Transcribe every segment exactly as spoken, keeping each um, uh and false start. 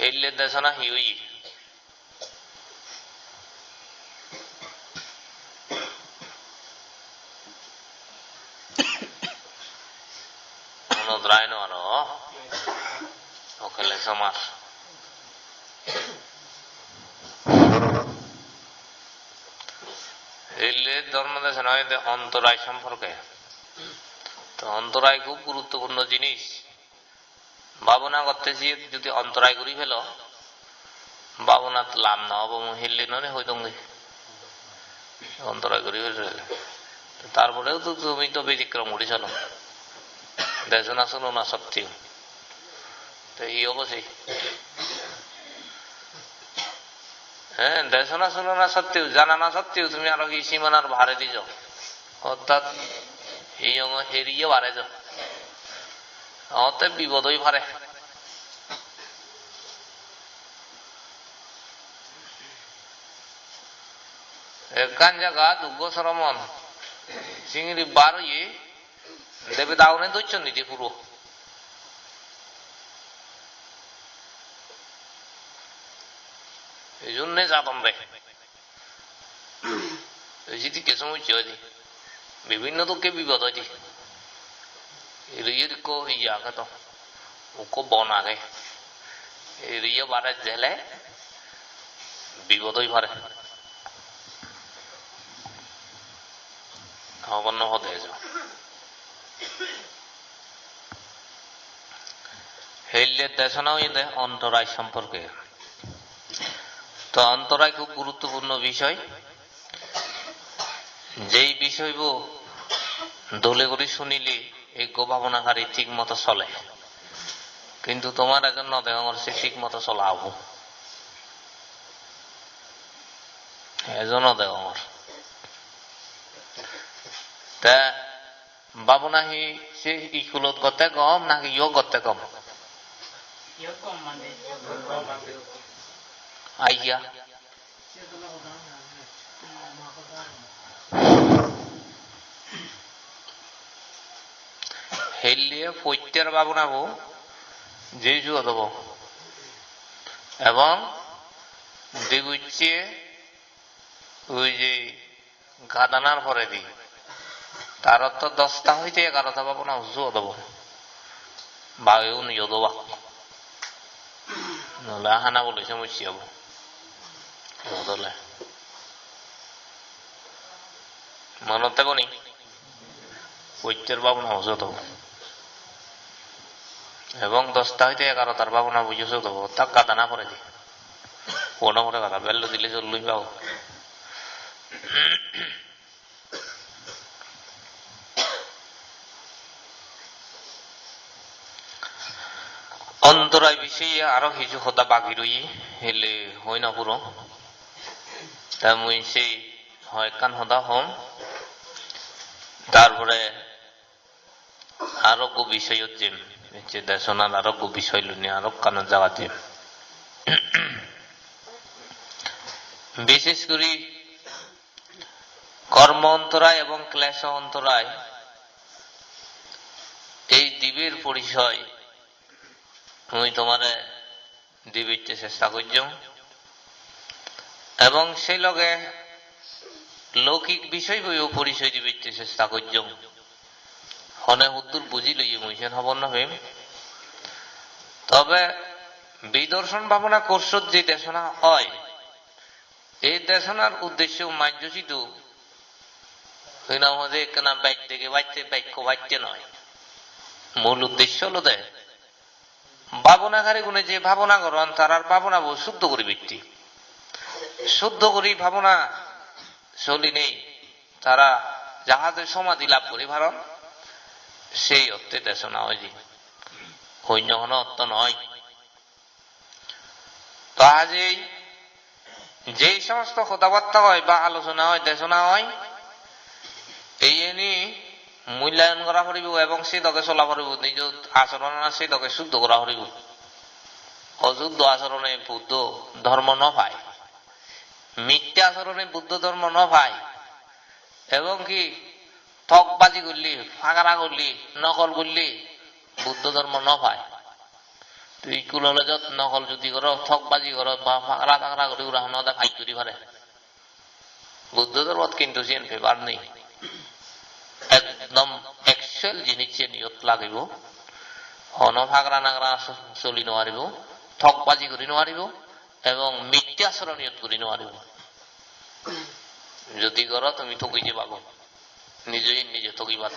Hille desona hi oye? Monot rai no aro. Okele somar. Hille dhormo desona oyede ontorai somporke. To ontorai hub guruttopurno jinis. Bhabona gotte jiyot jodi ontorai guri pelo, bhabonat lab no obo, mui hille noni hoi dongi. Ontorai guri pele. Tarpore to tumi to betikkrom guri solo. Desona sunona sotteo. Te hi obo sei? He, desona sunona sotteo, janana sotteo tumi aro hi simanar baredi jo. Orthat, hi obo, eriye bare jo. Ote bipod oi pare. Ekkan jagat uggo soromon singiri bar oye, debeda une docchon nidi puro. Ejunne jadon de. Ei sidikke somossa oide. Bibinno dokke bipod oide. Eriyer ikko iye age to. Ikko bon age. Eriye bare jele bipod oi pare. Hobor no pode ejo. Hille desona oyede ontorai somporke. To ontorai hub guruttopurno bishoy. Jei bishoybo dole guri sunile ekko bhabonakari thik moto sole. Kintu tomar ejon no degongor se thik moto sola obo. Ejon no degongor. Te bhabona hi se iskulot gotte gom naki iyot gotte gom? Iyot gom mane. Aiya. Hille poitter bhabonabo Jisu odobo. Ebong dibucche oi je gadanar poredi. Tarot to dosta hoite egarota bhabona uju odobo. Bagigun iyot obak. Nole hana bole somosse obo. Iyot ole. Monot thebo ni? Poitter bhabona uju odobo. Ebong dosta hoite egarotar bhabona uju odobo. Tak gadana poredi. Hono pore gada, bello dile jollo pabo. Ontorai bishoye aro hissu hoda bagi roye, hille hoi no puro. Ta mui sei hoi ekkan hoda hom. Tar pore Arokko bishoyot jem, ecche desonar arokko bishoy loinei arokkan jagat jem. Bishesh guri kormo ontorai ebong klesho ontorai, ei diber porisoy mui tomare dibatte chesta gojjong. Ebong sei loge loukik bishoyboyo porichoy dibatte chesta gojjong. Hone huddur buji loye mui sen hobor no pem. Tobe bidorshon bhabona course-ot je desona oi, ei desonar uddesho manjo sidu hinang hoide ekkena bej dege batte, bej ko batte noi. Mul uddesho olode bhabonakari gune je bhabona goron, tarar bhabonabo suddho guri bitti. Suddho guri bhabona solinei tara jahate somadhi lab guri paron, sei orthe desona oye. Onyo hono ortho noi. To ajei jei somosto hodabatta oi ba alochona oi, desona oi, eyeni mulyayon gora poribo ebong se doge sola poribo, nijo achoron se doge suddho gora poribo. Osuddho achorone Buddho dhormo no pai. Mitte achorone Buddho dhormo no pai. Ebong ki tokbaji gulli, pagara gulli, nokol gulli Buddho dhormo no pai. Tui school college-ot nokol judi goro, thokbaji goro, ba pagra tagra guri gura hono hoda pass guri pare. Buddho dhormot kintu siyen pebar nei. Ekdom actual jinis siyen iyot lagibo. Hono pagra nagra so-, soli nw paribo, thokbaji guri nw paribo, ebong mitte asoron iyot guri nw paribo. Judi goro tumi thogi jeba goi. Nije nije thogibar.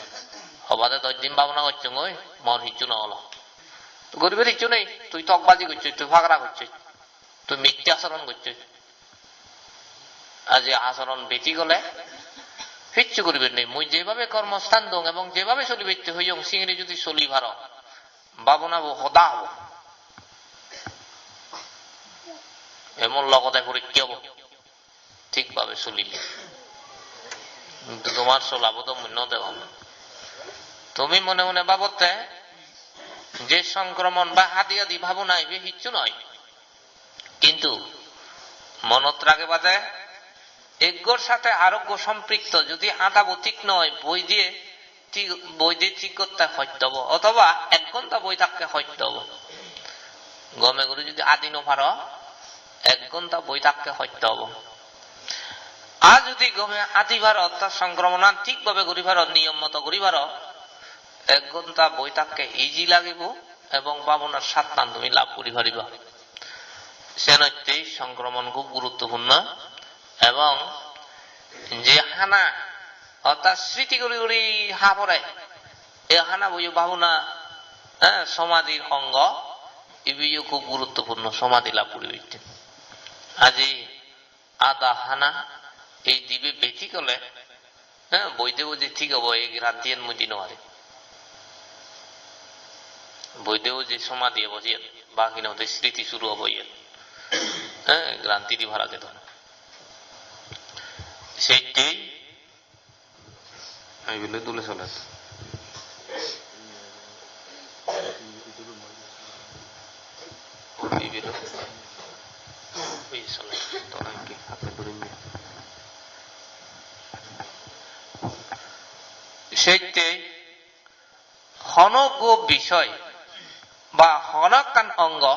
Hobade dosh din bhabona gocchongoi, mor hissu nw olo. Guribar hissu nei, tui thokbaji gocchoi, tui pagra gocchoi. Tui mitte asoron gocchoi. Aji asoron beti gole hissu guribar nei. Mui jebhabe kormosthan dong ebong jebhabe solibatte hoyong, singiri judi soli paro, bhabonabo hoda obo. Emon logode porikke obo. Thikbhabe solile. Kintu tomar solabo do mui nw degong. Tumi mone mone bhabotte je songkromon ba hadi hadi bhabona ibe hissu noi. Kintu monot rageba je eggor sathe aroggo somprikto, judi adabo thik noi, boi diye thik, boi diye thik gotte hosto obo, othoba ek ghonta boi thakke hosto obo. Gome guri judi adi nw paro, ek ghonta boi thakke hosto obo. Ar judi gome adi paro, orthat songkromonan thikbhabe guri paro, niyom moto guri paro, ek ghonta boi thakke easy lagibo ebong bhabonar sattan tumi lab guri pariba. Senottei songkromon hub guruttopurno ebong je hana, orthat sriti guri guri ha pore, ei hanaboyo bhabona, eh, somadhir ongo, ibeyo hub guruttopurno somadhi lab guribatte. Aji ada hana ei dibe beti gole, eh, boide boide thik obo, ei guarantee-an mui di nw pari. Boide boide somadhi obo siyen, ba hinang hoide sriti suru obo iyen. Eh, guarantee di para jedo na. Settei Ei bile dule soler. Ei bile. Ei soler. Tora ki hate durinne. Settei hono ekko bisoy ba hono ekkan ongo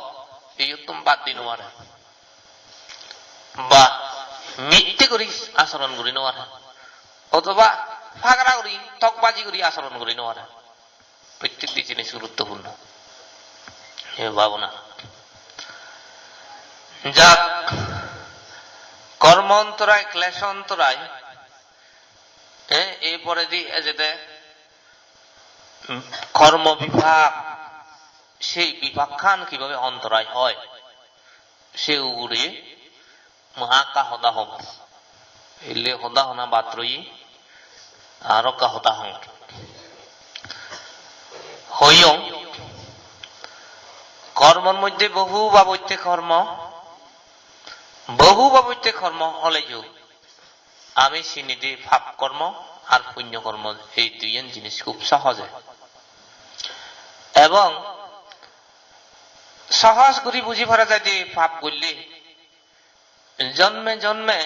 iyottun bad di nw pare. Ba mitte guri asoron guri nw pare. Othoba pagra guri, thokbaji guri asoron guri nw pare. Prottekti jinis guruttopurno. Ei bhabona. Jak, kormo ontorai, klesho ontorai, eh, ei poredi ejede, mm, kormo bipak, sei bipakkan kibhabe ontorai oi, se ugure mui ekka hoda hom. Ele hoda hona bad roye, aro ekka hoda hongor. Hoyong, kormor moddhe bohu babotte kormo, bohu babotte kormo oleyo ami sinidi pap kormo ar punyo kormo, ei duiyen jinis hub sohoje. Ebong sohoj guri buji para jai de pap golle jonme jonme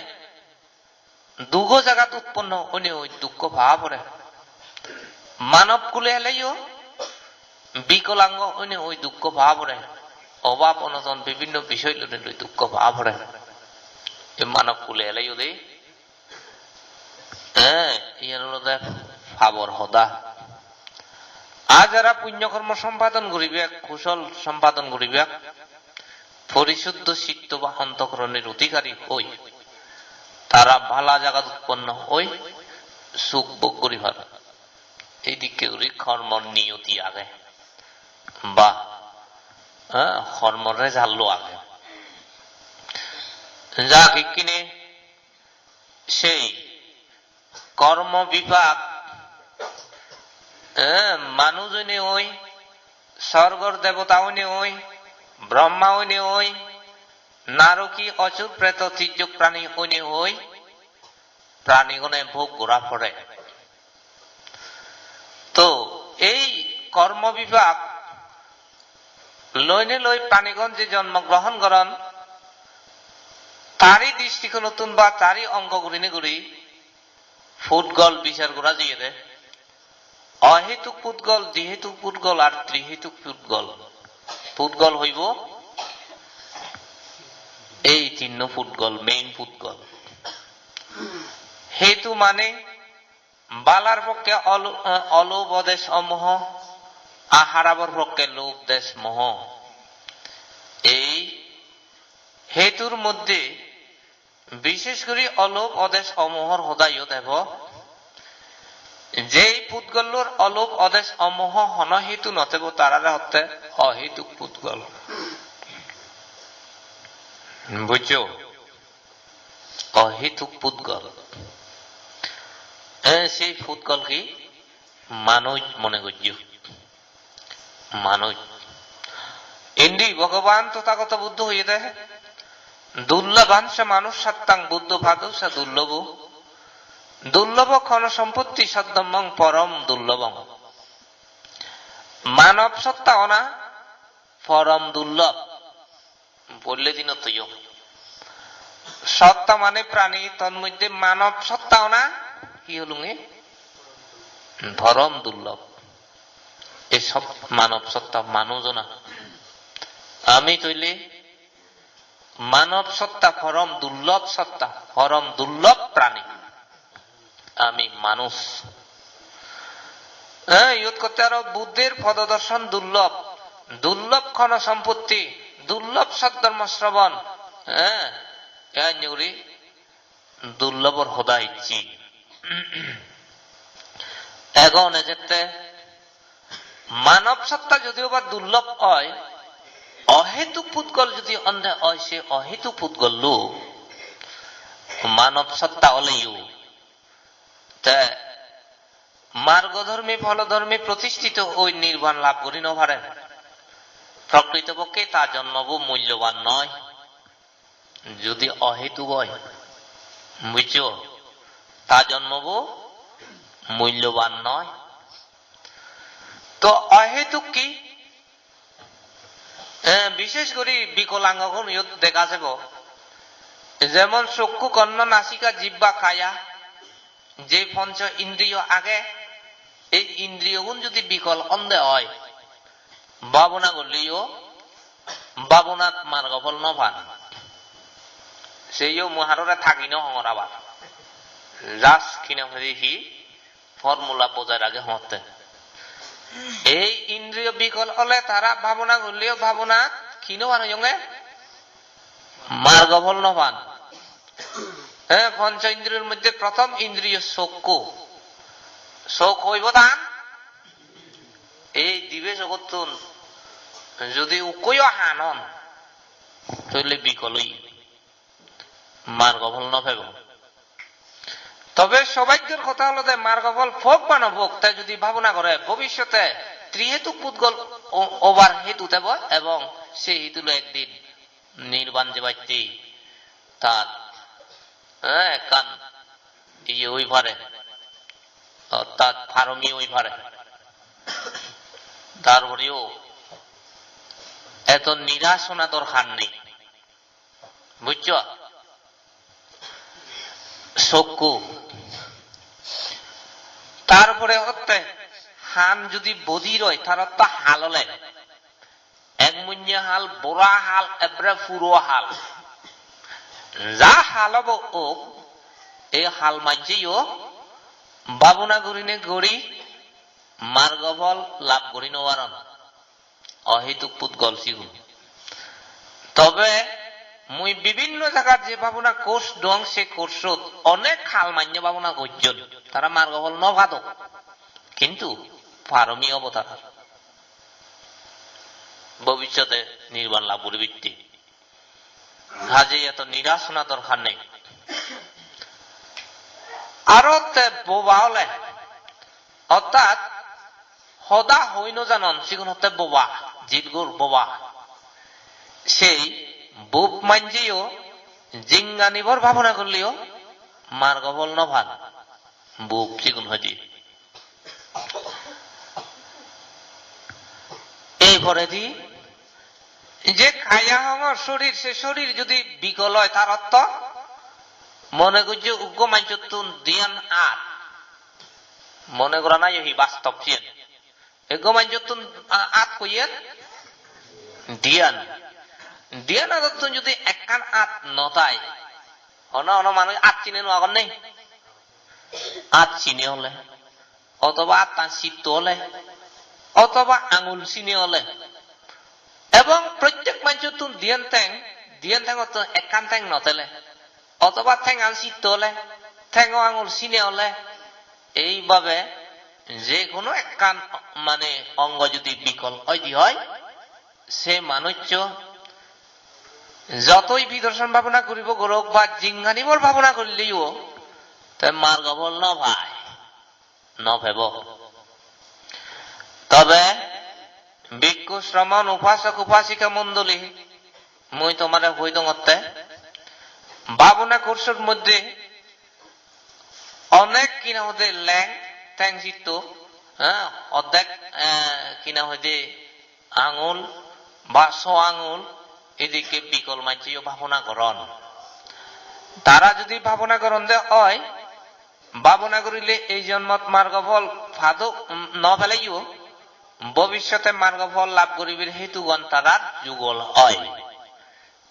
dugo jagat utponno oinei oi dukko paa pore. Manob kule eleyo bikolango oinei oi dukko paa pore. Obab onoton bibinno bisoy loinei loi dukko paa pore. Ei manob kule eleyo de. Eh, iyan olode pabor hoda. Ar jara punyo kormo sompadon guribak, kusol sompadon guribak, porisuddho chitto ba ontokoronor odhikari oi, tara bala jagat utponno oi, suk bhog guri paron. Ei dikke guri kormor niyoti age. Ba, eh, kormor result-o age. Jak ikkine sei kormo bipak, eh, manuj oinei oi, sorgor debota oinei oi, Brahma oinei oi, naroki osur preto tijjok prani oinei oi, pranigune bhog gora pore. To ei kormo bipak loinei loi pranigun je jonmo grohon goron, tari dristikonotun ba tari ongo gurinei guri pudgol bichar gora jiyede. Ohetuk pudgol, dihetuk pudgol ar trihetuk pudgol. Pudgol hoibo, ei tinno pudgol, main pudgol. Hetu mane balar pokke olo-, eh, olobh odesh omoho, a harabor pokke lobh desh moho. Ei hetur moddhe bishesh guri olobh odesh omohor hoda iyot ebo. Jei pudgollor olobh odesh omoho hono hetu no tebo, tarare hotte ohetuk pudgol. Bujjo? Ohetuk pudgol. E, sei pudgol hi? Manuj mone gojjo. Manuj. Indi Bhogoban Tothagoto Buddho hoyede, "Dullabhang cha manussatthang buddho pado cha dullabho. Dullabho khono sompotti saddhammang param dullabhang." Manob sotta ona porom dullabh. Bolle dinot toyo. Sotta mane prani, tor moddhe manob sotta ona hi holunge? Porom dullabh. Ei sob manob sotta, manuj ona. Ami toile manob sotta porom dullabh sotta, porom dullabh prani. Ami manuj. Eh, iyot hotte aro Buddher pododorshan dullabh, dullabh khono sompotti, dullabh soddhormo srobon. Eh, e enne guri dullabhor hoda icche. Egon ejette manob sotta jodi oba dullabh oi, ohetuk pudgol jodi onde oi, se ohetuk pudgollo manob sotta oleyo te margodhormi, pholodhormi protistito oi nirban labh guri no pare. Prokrito pokke ta jonmobo mulloban noi. Jodi ohetuk oi, bujjo? Ta jonmobo mulloban noi. To ohetuk hi? Eh, bishesh guri bikolangogun iyot dega jebo. Jemon chokku, konno, nasika, jibba, kaya, je poncho indriyo age, ei indriyogun jodi bikol onde oi, bhabona golleyo, bhabonat margo phol no pan. Seyo mui harore thagi no hongor abar. Just hina hoide hi formula bojai rage hongotte. Ei indriyo bikol ole tara bhabona golleyo bhabonat hi no pan hoyonge? Margo phol no pan. He, poncho indriyor moddhe prothom indriyo sokku. Sok hoibo dan? Ei dibe sogottun jodi ukkoyo hanon, toile bikol oye. Margo phol no pebo. Tobe sobhagyor hoda olode margo phol pok ba no pok, te jodi bhabona gore, bobissote trihetuk pudgol o-, obar hetu tebo ebong se hetu loi ekdin nirban jebatte tar, eh, ekkan iye oi pare, orthat paromi oi pare. Tar poreo eto niras ona dorkar nei. Bujjo? Sokku. Tar pore hotte han judi bodir oi, tar ortho hal ole. Ek munye hal, bora hal, ekbare puro hal. Ja hal obo ok, ei hal manje yo bhabona gurine guri margo phol labh guri no paron. Ohetuk pudgol sigun. Tobe mui bibinno jagat je bhabona course dong, se course-ot onek hal manye bhabona gojjon. Tara margo phol no padok. Kintu paromi obo tara. Bobissote nirban labh guribatte. Haje eto niras ona dorkar nei. Aro te boba ole, orthat hoda hoi no janon, sigun hotte boba, jilgur boba. Sei bub manjeyo jinganibor bhabona golleyo margo phol no pan. Bub sigun hoide. Ei poredi je kaya hongor sorir, se sorir judi bikol oi, tar ortho mone gojjo uggo manjottun diyan at. Mone gorana yo hi bastob siyen. Uggo manjottun a-, at koyen? Diyan. Diyan adottun judi ekkan at no thai, hono hono manuj at sine no agon nei? At sine ole, otoba attan sitto ole, otoba angul sine ole. Ebong prottek manjottun diyan teng, diyan tengottun ekkan teng no thele, otoba tengan sitto ole, tengo angul sine ole, eibabe je hono ekkan mane ongo judi bikol oide oi, se manuccho jotoi bidorshan bhabona guribo gorok ba jinghani bol bhabona gorileyo te margo bol no pai, no pebo. Tobe bhikkhu shramon upasok upasika mondoli, mui tomare hoi dongotte, bhabona course-or moddhe onek hina hoide leng teng sitto, ha, oddek, eh, hina hoide angul ba so angul, edikke bikol mancheyo bhabona goron. Tara judi bhabona goronde oi, bhabona gorile ei jonmot margo phol pado, um, no peleyo, bobissote margo phol lab guribar hetugan tarar jugol oi.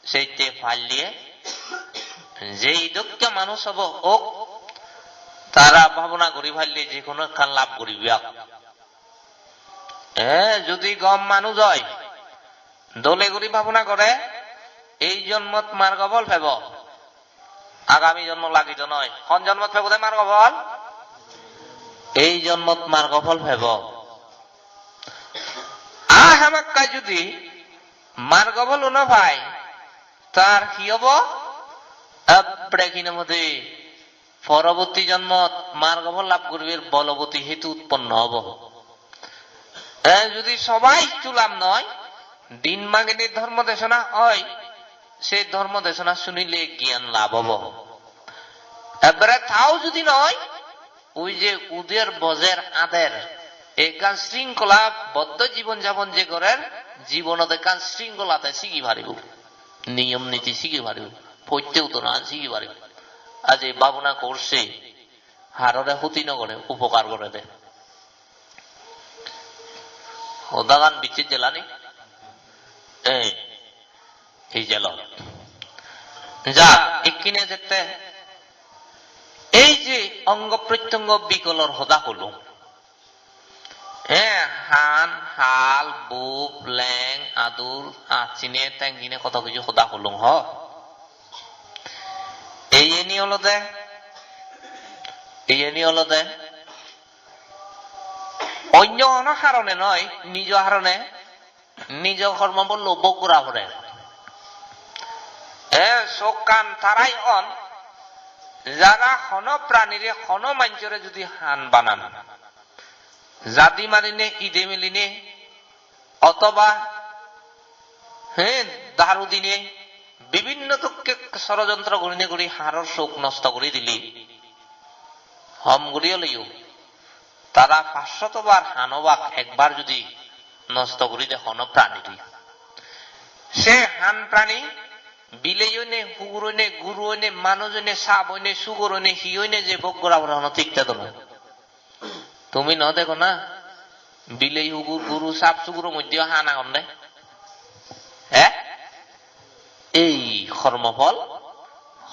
Sette palle, jei dokke manuj obo ok, tara bhabona guri palle je hono ekkan lab guribe ok. E, judi gom manuj oi, dole guri bhabona gore, ei jonmot margo phol pebo. Agami jonmo lagito noi. Hon jonmot pebo de margo phol? Ei jonmot margo phol pebo. A hamakkai judi margo phol no pai, tar hi obo? Ebbere hina hoide poroborti jonmot margo phol lab guribar boloboti hetu utponno obo. E, judi sobai tulam noi, din magine dhormo desona oi, se dhormo desona sunile gyan lab obo. Ebbere tao judi noi, oi je uder bojer ader, ekkan sringkhola boddo jibon japon je gorer, jibonot ekkan sringkholate sigi paribo, niyom niti sigi paribo, potte udona sigi paribo. Aje bhabona course-e harore hoti no gore, upokar gore de. Hodagan bicche jelani? Eh, ei jelo. Ja, ikkine jette ei je ongo prottongo bikolor hoda holung. Eh, han, hal, bup, leng, adur, achine, tengine, koto kiju hoda holung ho. Eyeni olode, eyeni olode onyo hono harone noi, nijo harone, nijo kormo bollo bhog gora pore. E sokkan tarai on, jara hono pranire, hono manjore judi han banan, jadi marine, ide miline, otoba, he, daru dine, bibinno dokke sorojontro gurine guri haror sok nosto guri dili. Hom guri oleyo, tara pachshoto bar han obak ekbar judi nosto guri de hono pranire. Se han prani, bilei oine, hugur oine, guru oine, manuj oine, sap oine, sugor oine, hi oine je bhog gora pore hono thik thedo noi. Tumi no dego na? Bilei, hugur, guru, sap, suguro moddheyo han agon de. He? Ei hormo phol,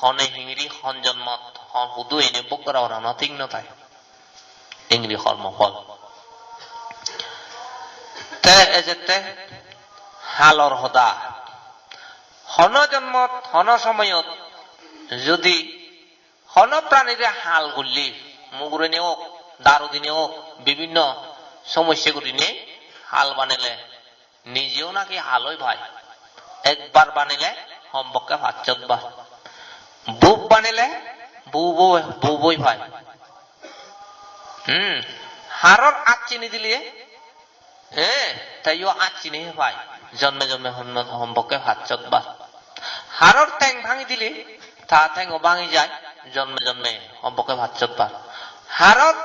hone hingiri, hon jonmot, hon hudu ene bhog gora pore hono thik no thai. Hingiri hormo phol. Te ejette halor hoda. Hono jonmot, hono somoyot judi hono pranire hal gulle, mugurene ok, daru dine ok, bibinno somosse gurine hal banele, nijeyo naki hal oi pai. Ekbar banele hompokke pachchot bar. Bup banele bup oi, bup oi pai. Hmm, haror achini dile, he, teyo achine he pai. Jonme jonme hon-, hompokke pachchot bar. Haror teng bhangi dile, ta tengo bhangi jai. Jonme jonme hompokke pachchot bar. Haror,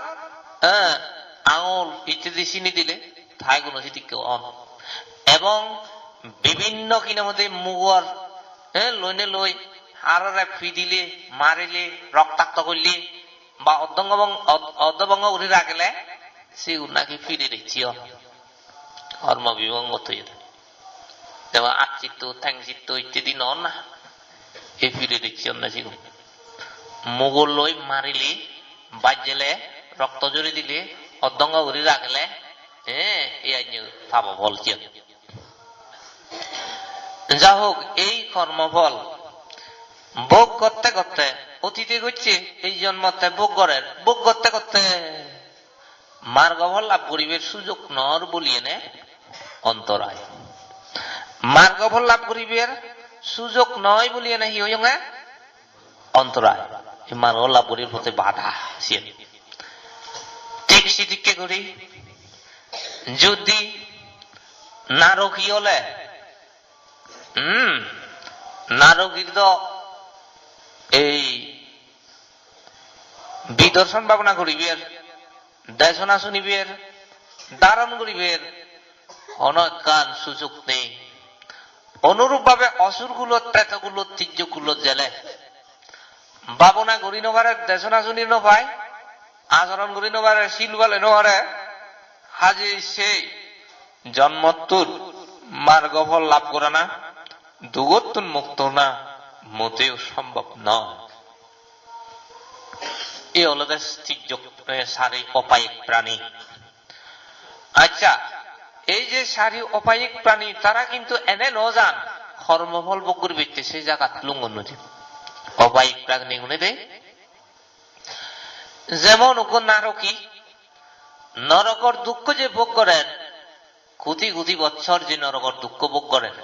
eh, angul ittedi sini dile, ta guno sidikke on. Ebong bibinno kinamode mugor, eh, loine loi, harore pidile, marile, roktakto golle, ba oddhobong-, od-, oddhobongo guri ragele, sigun naki pire decche on. Hormo bibongo toye. Jemon at sitto, theng sitto ittedi no on na? Ei pire decchonde sigun. Mugor loi marile, bajjele, rokto jori dile, oddongo guri ragele, eh, ei anyo pabo phol siyan. Ja hok, ei kormo phol bhog gotte gotte, otite gocche, ei jonmotte bhog gorer, bhog gotte gotte margo phol lab guribar sujog nor boliyene ontorai. Margo phol lab guribar sujog noi boliyene hi hoyonge? Ontorai. Ei margo phol lab guribar pothe bada siyen. Thik sidikke guri judi naroki ole, hmm, narokir do ei bidorson bhabona guribar, desona sunibar, dharon guribar hono ekkan sujog nei. Onurup bhabe osur kulot, preto kulot, tijjok kulot jele bhabona guri no pare, desona suni no pai, achoron guri no pare, sil pale no pare, haje sei jonmottun margo phol lab gorana, dugottun mukto ona moteo sombhob noi. Ei olode tijjok, eh, sari opayik prani. Accha, ei je sari opayik prani, tara kintu ene no jan, kormo phol bhog guribatte se jagat lungon no jei. Opayik prani gune de, jemon ukko naroki, norokor dukko je bhog gorer, koti koti bochor je norokor dukko bhog gorer,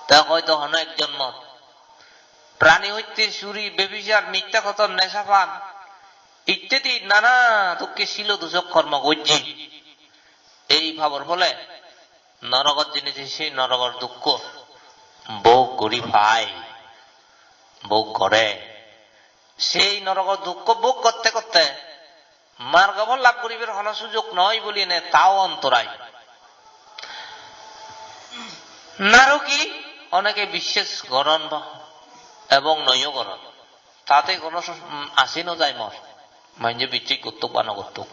te hoyto hono ek jonmot prani hotte suri, bebisar, mittha hoton, nesapan ittedi nana dokke silo dusok kormo gojje. Ei pabor phole norogot jeinei je sei norogor dukko bhog guri pai, bhog gore. Sei norogor dukko bhog gotte gotte margo phol lab guribar hono sujog noi boliyene tao ontorai. Naroki oneke bisses goron ba, ebong noyo goron. Tate hono s-, um, ase no jai mor. Manje bichchej gottuk ba no gottuk.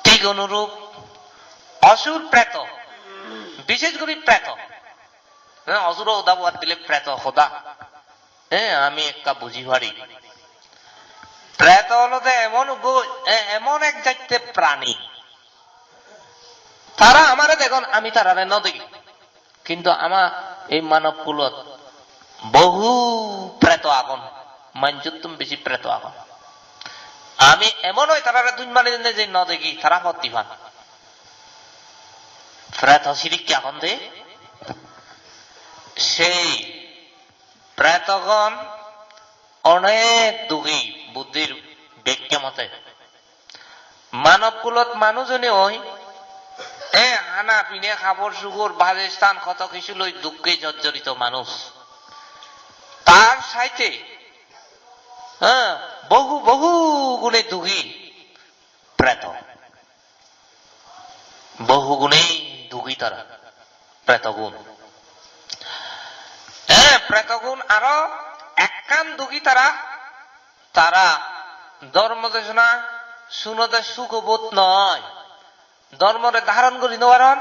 Thik onurup osur preto, bishes guri preto. He, osuro hoda bad dile preto hoda, he, ami ekka buji pari. Preto olode emon ubo-, e-, emon ek jatte prani. Tara amare degon, ami tarare no degi. Kintu ama ei manob kulot bohu preto agon, manjottun besi preto agon. Ami emon oi tarare duj mari dine je no degi, tara pot di pan. Preto sidikke agon de. Sei pretogon onek dugi, Buddhir bekke mote. Manob kulot manuj onei oi, e, hana pine, habor sugor, basisthan, hoto hissu loi dukke jorjorito manuj. Tar saite, ha, bohu, bohu gune dugi preto. Bohu gune dugi tara, pretogun. E, pretogun aro ekkan dugi tara, tara dhormo desona sunode sukobod noi. Dhormore dharon guri no paron,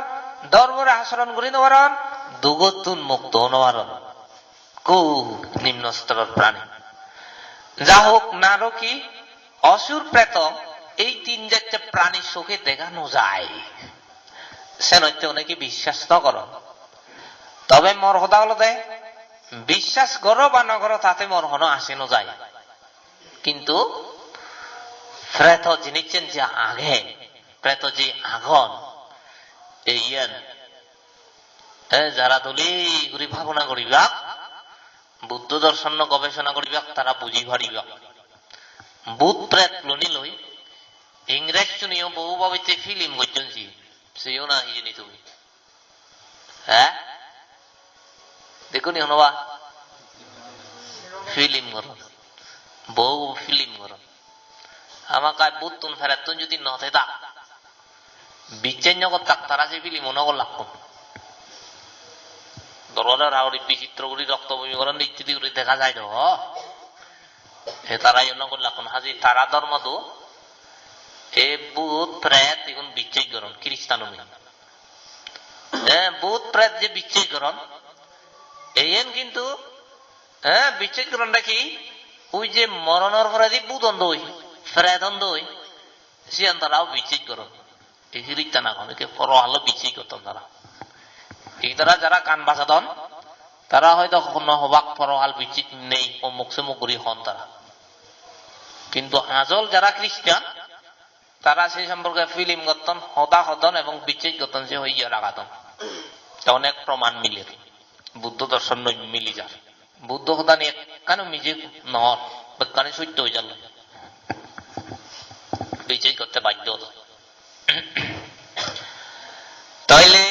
dhormore achoron guri no paron, dugottun mukto no paron. Khub nimno storor prani. Ja hok, naroki, osur, preto, ei tin jatte prani soge dega no jai. Senotte oneke biswas no goron. Tobe mor hoda olode, biswas goro ba no goro, tate mor hono ase no jai. Kintu preto jinissen je age, preto je agon, ei iyen, e, jara dole guri bhabona guribak, Buddho dorsonno gobesona guribak, tara buji paribak. Bhut pret loni loi Ingrej suniyo bohu babitte film gojjon ji, seyo na hijeni tumi? He? Dekkoni hono ba? Film goron. Bohu film goron. Hamakkai bhuttun perettun judi no thedak, bicchej no gottak, tara se film-o no gollakkun. Dorgore ragori bichitro guri rokto bomi goronde ittedi guri dega jai do. E tara iyo no gollakkun, haje tara dhormo do. E bhut, pret igun bicchej goron, Kristan-o nei. Eh, bhut pret je bichchej goron, eyen kintu, eh, bichchej goronde hi? Ui je moronor poredi bhut on doi, pret on doi, siyan tarao bichchej goron. Ei Christian agon, ekke porohalo bichchej gotton tara. Ei tara jara gaan bajadon, tara hoyto hono hobak porohal bichchej nei, omuk somuk guri hon tara. Kintu ajol jara Christian, tara se somporke film gotton, hoda hodon ebong bichchej gotton, se hoye ragadon. Te onek proman miler. Buddho dorson loi mili jar. Buddho hodani ekkano mije nw or, bekkani sotto oi jalloi. Bichchej gotte baddho odon. Toile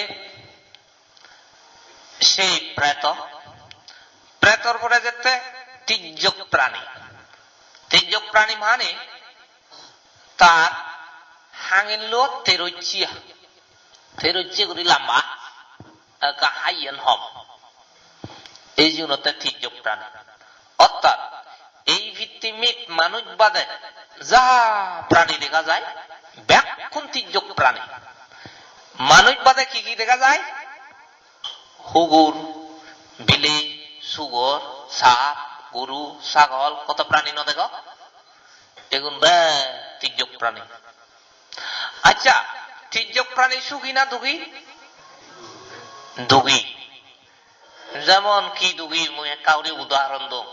sei preto, pretor pore jette tijjok prani. Tijjok prani mane tar hangillo terocchiya, terocche guri lamba, ekka haiyen hom. Ei jigun otte tijjok prani. Ortat ei pittimit manuj bade ja prani dega jai, bekkun tijjok prani. Manuj bade ki ki dega jai? Hugur, bilei, sugor, sap, goru, sagol, hoto prani nw dego? Egun bek tijjok prani. Accha, tijjok prani sugi na dugi? Dugi. Jemon hi dugi, mui ekka guri udahoron dong.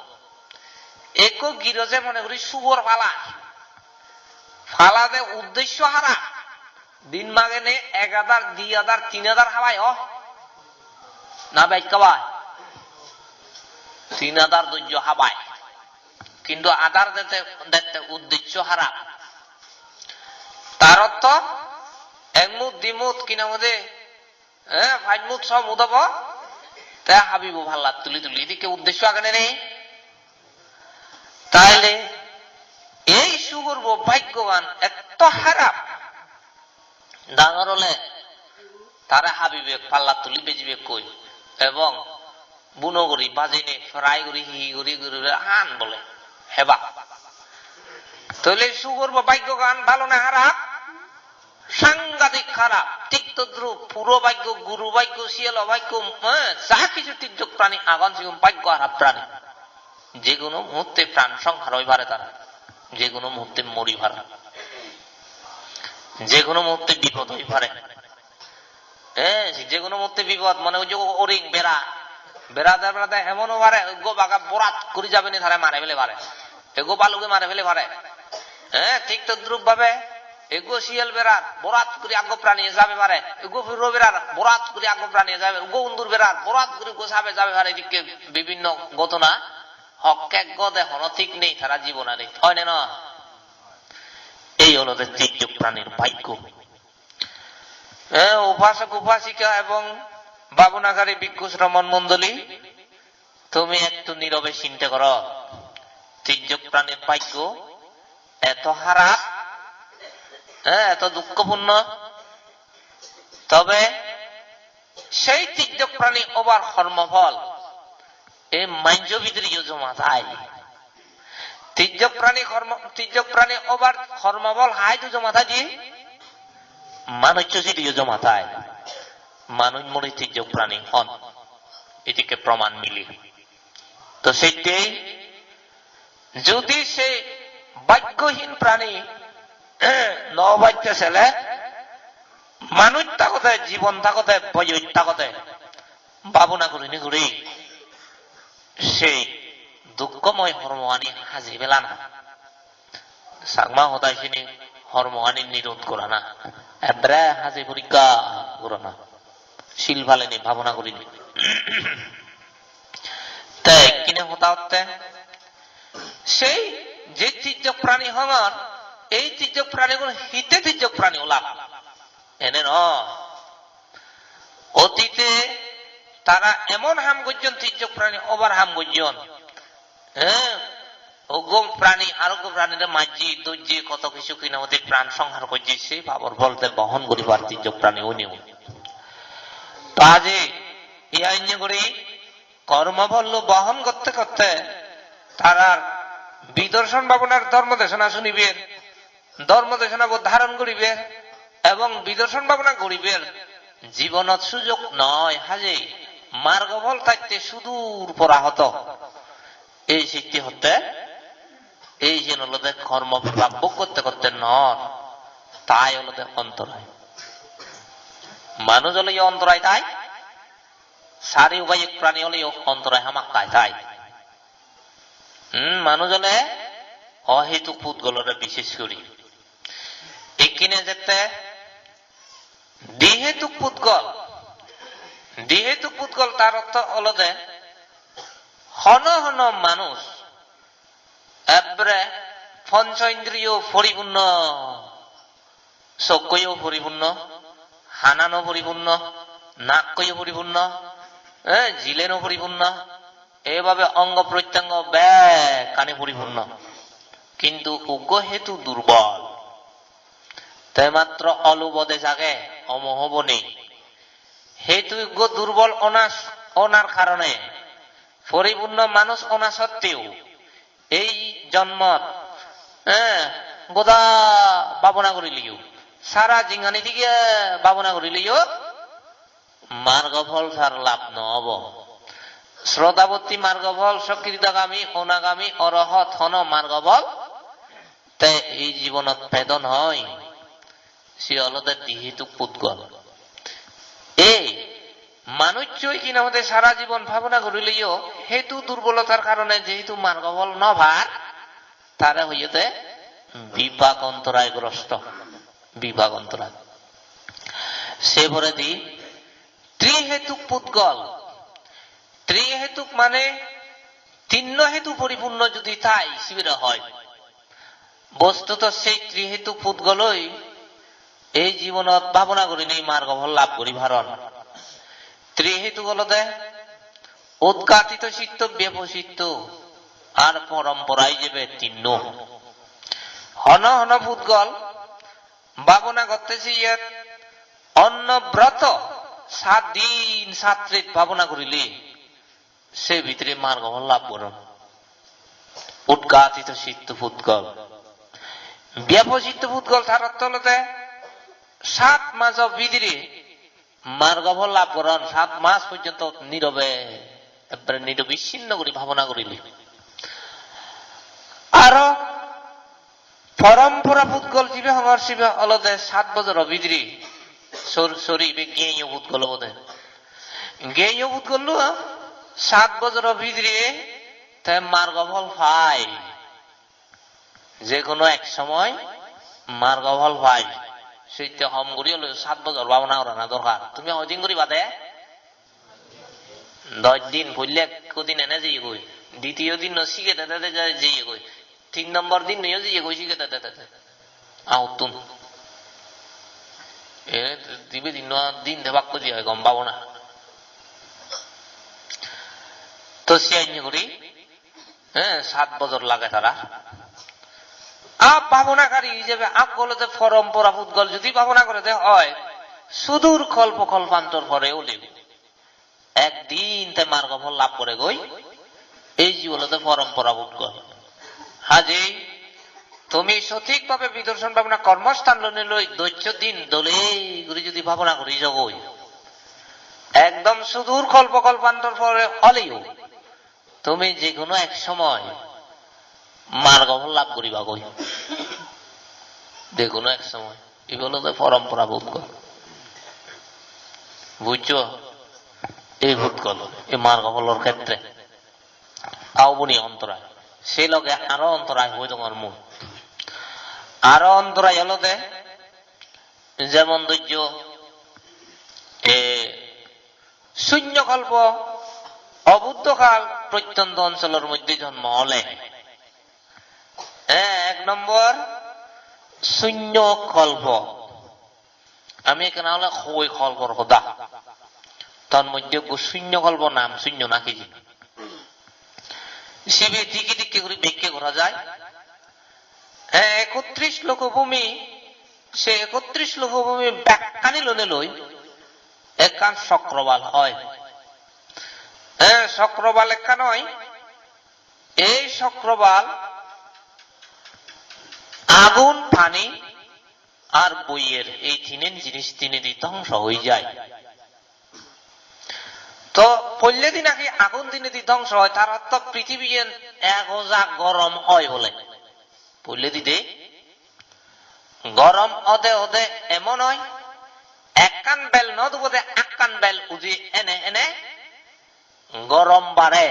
Ekko giroje mone guri sugor palai. Palade uddesho harap. Din magene ek hadar, di hadar, tin hadar habai o? Na bej habai? Tin hadar dojjo habai. Kintu adar dete, dette uddesho harap. Tar ortho ek mut di mut kinamode, eh, pach mut so mut obo, te habibo pallat tuli tuli, edikke uddesho age ne nei? Taile ei sugorbo bhaggogan etto harap. Dangor ole tare habibe, pallat tuli bejibekkoi, ebong buno guri bajinei, fry guri, hi hi guri guri han bole heba. Toile sugorbo bhaggogan bhalo na harap? Sangadik harap. Thik todrup puro bhaggo, guru bhaggo, siyalo bhaggo, eh, ja hissu tijjok prani agon, sigun bhaggo harap prani. Jekono muhutte pran songhar oi pare tara. Jekono muhutte mori pare. Jekono muhutte bipod oi pare. Eh, jekono muhutte bipod, mone gojjo oring bera. Berade berade emon oi pare, ekko baga borat guri jabene tare mare fele pare. Ekko baluge mare fele pare. Eh, thik todrup bhabe ekko siyal berar borat guri ekko prani jabe pare, ekko puro berar borat guri ekko prani jabe, ekko undur berar borat guri ekko sabe jabe pare, edikke bibinno ghotona. Hokke gode hono thik nei tara jibonani, oi ne noi? Ei olode tijjok pranir bhaggo. Eh, upasok upasika ebong bhabonakari bhikkhu shramon mondoli, tumi ektu nirobe chinte goro. Tijjok pranir bhaggo eto harap, eh, eto dukkopunno. Tobe sei tijjok prani obar hormophol ei manjo bidireyo joma thai. Tijjok prani hormo, tijjok prani obar hormophol haidu joma thai di? Manuccho sidiyo joma thai. Manuj mori tijjok prani hon. Edikke proman mili. To settei judi se bhaggohin prani no bacche sele, manuj thagote, jibon thagote, boyoj thagote, bhabona gurinei guri sei dukkomoi hormogani haji pelana. Chakma hodai sini hormogani nirod gorana. Ekkere haji porikka gorana. Sil palenei, bhabona gurinei. Te ekkine hoda hotte, sei je tijjok prani hongor, ei tijjok pranigun hitte tijjok prani olak? Ene no. Otite tara emon ham gojjon, tijjok prani obar ham gojjon. Eh, uggo prani, aruggo pranire majji, dojje, koto hissu kinamodi pran songhar gojje, se pabor pholte bohon guribar tijjok prani oinei. To aji iya enne guri kormo phollo bohon gotte gotte tarar bidorshon bhabonar dhormo desona suniber, dhormo desonabo dharon guriber ebong bidorshon bhabona guriber. Jibonot sujog noi, hajei margo phol thakte sudur pora hoto. Ei sitte hotte, ei jen olode kormo bebak bhog korte korte nor, tai olode ontorai. Manuj oleyo ontorai tai, sari ubayik prani oleyo ontorai hamakkai tai. Hmm, manuj ole ohetuk pudgol ole bishesh guri. Ekkene jette dihetuk pudgol, dihetuk pudgol tar ortho olode hono hono manuj ekbare poncho indriyo poripunno, sokkoyo poripunno, hanano poripunno, nakkoyo poripunno, eh, jileno poripunno, eibabe ongo protyango bekkani poripunno. Kintu uggo hetu durbol. Te matro olubo dej age, omohobo nei. Hetu uggo durbol onas-, onar karone, poripunno manuj ona sotteo, ei jonmot, eh, goda bhabona gurileyo, sara jinghani dige bhabona gurileyo, margo phol tar lab no obo. Srotapotti margo phol, sokridagami, onagami, orohot, hono margo phol te ei jibonot pedo noi. Se olode dihetuk pudgol. Ei manuccho hinamode sara jibon bhabona gurileyo, hetu durbolotar karone jehetu margo phol no par, tare hoyede bipak ontorai grosto, bipak ontorai. Se poredi trihetuk pudgol. Trihetuk mane tinno hetu poripunno judi tai, sibere hoi. Bostuto sei trihetuk pudgoloi ei jibonot bhabona gurinei margo phol lab guri paron. Trihetuk olode udgatito chitto, byapositto, ar porompora ijebe tinno. Hono hono pudgol bhabona gotte siyet onno broto sat din sat ret bhabona gurile se bidire margo phol lab goron. Udgatito chitto pudgol. Byapositto pudgol tar ortho olode sat majo bidire margo phol lab goron, sat mas porjonto nirobe, ekbare nirobissinno guri bhabona gurile. Aro porompora pudgol jibe hongor sibe olode sat bojoro bidire, sor-, sorry, ibe geyo pudgol obode. Geyo pudgollo sat bojoro bidire te margo phol pai. Je hono ek somoy margo phol pai. Seitte hom guri hole sat bojor bhabona gorana dorkar. Tumi hoidin guriba de? Dosh din, poille ekko din ene jeyegoi. Ditiyo dinno sige dede de jeyegoi. Tin nombor dinnoyo jeyegoi sige dede de. Ahuttun. E dibe dinno din debak guri oi gom pabo na. To siyan guri, eh, sat bojor lage tara. A bhabonakari ijebe ak olode porompora pudgol judi bhabona gorede oi, sudur kolpo kolpantor pore oleyo ekdin te margo phol lab goregoi, ei je olode porompora pudgol. Hajei tumi sothik bhabe bidorshon bhabona kormosthan lonei loi dosso din dole guri judi bhabona guri jogoi, ekdom sudur kolpo kolpantor pore oleyo tumi je hono ek somoy margo phol lab guribagoi. Je hono ek somoy. Ibe olode porompora pudgol. Bujjo? Ei pudgol, ei margo pholor khetre. Aubuni ontorai. Se loge aro ontorai hoi dongor mui. Aro ontorai olode, jemon dojjo, e, sunyo kolpo, obuddho kal, protyanto oncholor moddhe jonmo ole. Eh, ek nombor, sunyo kolpo. Ami ekkena ole hoi kolpor hoda. Tar moddhe ekko sunyo kolpo nam sunyo na hijeni. Sibe dikke dikke guri bekke gora jai. Eh, ekotris lokobhumi, se ekotris lokobhumi bekkani lonei loi ekkan chokrobal oi. Eh, chokrobal ekkan oi. Ei chokrobal agun, pani, ar boiyer, ei tinen jinis dinedi dhongso oi jai. To poilledi naki agun dinedi dhongso oi, tar otto prithibiyen ego ja gorom oi bole. Poilledi de gorom ode ode emon oi, ekkan bel no dubode ekkan bel udi ene ene gorom bare,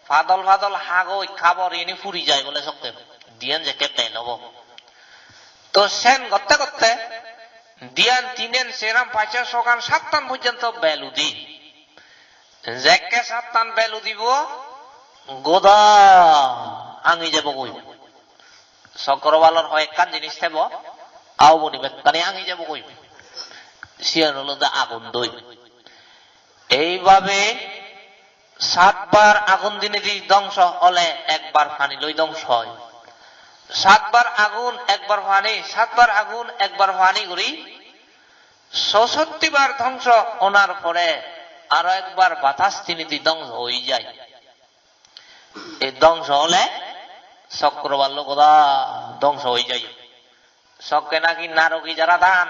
padol padol hagoj habor ini puri jai bole sokke, diyan jekke bel obo. To sen gotte gotte diyan, tinen, seran, pachan, sogan, sattan porjonto bel udi. Jekke sattan bel udibo, goda angi jebogoi. Sokrobalor hoyekkan jinis thebo, auboni bekkani angi jebogoi. Siyan olode agun doi. Eibabe satbar agun dinedi dhongso ole ekbar pani loi dhongso oi. Satbar agun ekbar pani, satbar agun ekbar pani guri sosotti bar dhongso onar pore aro ekbar batas dinedi dhongso oi jai. Ei dhongso ole Sokroballo goda dhongso oi jai. Sokke naki naroki jara tan,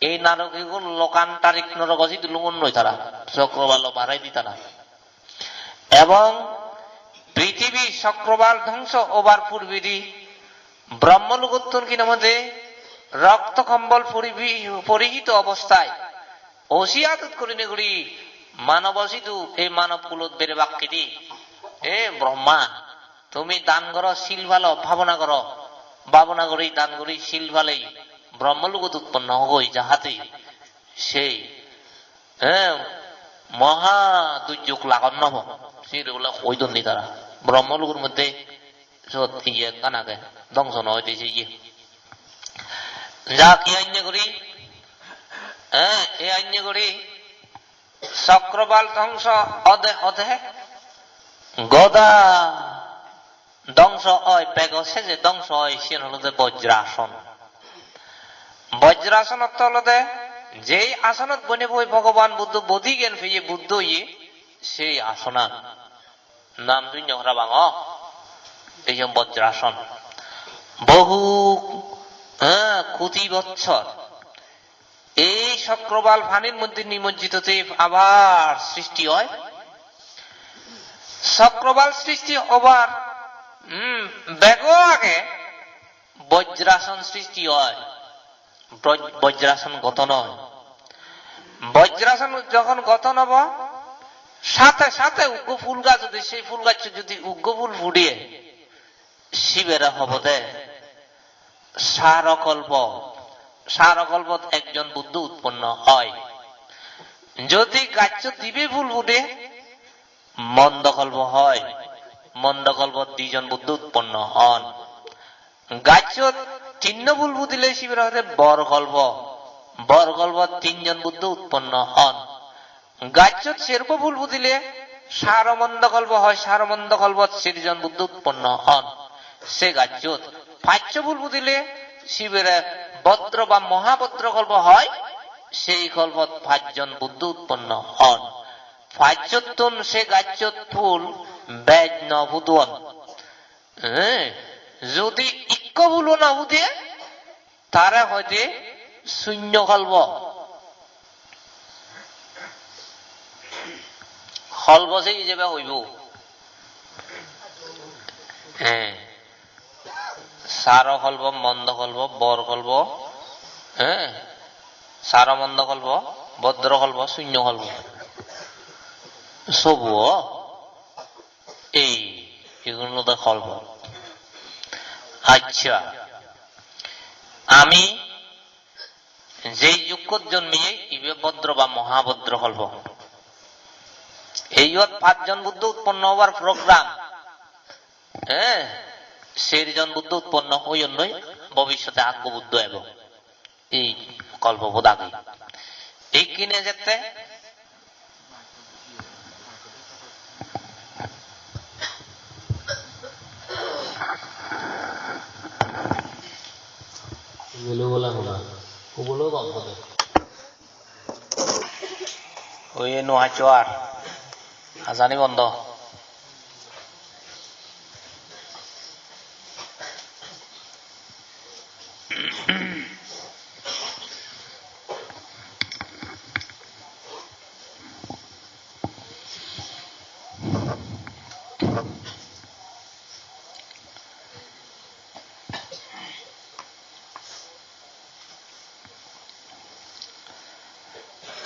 ei narokigun lokantarik norogo sidu lungonnoi tara, Sokroballo barai di tara. Ebong prithibi Sokroval dhongso obar purbedi Brahmalogottun hinamode rokto kombol poribi-, porihito obosthai osi adot gurinei guri manobo sidu ei manob kulot berebak hidi. E Brahma, tumi dan goro, sil palo, bhabona goro, bhabona guri, dan guri, sil palei Brahmalogot utponno hogoi, jahate sei, eh, moha durjog lagon nobo. Sire bole hoi don di tara. Brahmalogot moddhe sot iye ekkan age, dhongso no oide se iye. Ja, hi anye guri, eh, e anye guri Sokroval dhongso ode ode goda dhongso oi, bego seje dhongso oi, siyen olode Bojrason. Bojrason ortho olode jei asonot bonei boi Bhogoban Buddho bodhigen peye Buddho oye, sei asonan. Nam sunno parapang o, ei je Bojrason. Bohu, eh, koti bochor ei Sokroval panir moddhe nimojjito te abar srishti oi. Sokroval srishti obar, hmm, bego age Bojrason srishti oi. Broj-, Bojrason goton oi. Bojrason jokhon goton obo, sathe sathe uggo phul gaj udi, sei phul gacchot judi uggo phul phude, sibere hobode Sarokolpo. Sarokolpot ekjon Buddho utponno oi. Jodi gacchot dibe phul phude, Mondokolpo oi. Mondokolpot dijon Buddho utponno on. Gacchot tinno phul phudile sibere hoide Borkolpo. Borkolpot tinjon Buddho utponno on. Gacchot serbo phul phudile Saromondokolpo oi, Saromondokolpot serjon Buddho utponno on. Se gacchot paccho phul phudile sibere Bodro ba Mohabodrokolpo oi, sei kolpot pacjon Buddho utponno on. Pacchottun se gacchot phul bej no phuduon. Eh, jodi ikko phulo no phude, tare hoide sunyo kolpo. Kolpo se ijebe hoibo. Eh, Sarokolpo, Mondokolpo, Borkolpo, eh, Saromondokolpo, Bodrokolpo, Sunyokolpo. Sobuo. Ei, igun olode kolpo. Accha. Ami jei jukkot jonmiye, ibe bodro ba mohabodrokolpo. Ei iyot pachjon Buddho utponno obar program. Eh, serjon Buddho utponno oyonnoi, bobissote aggo Buddho ebo. Ei kolpo bodagi. Ikkine jette Bolo bola bola. Ko bolo gom hobe. Oye no hacho ar. Ajani bondo.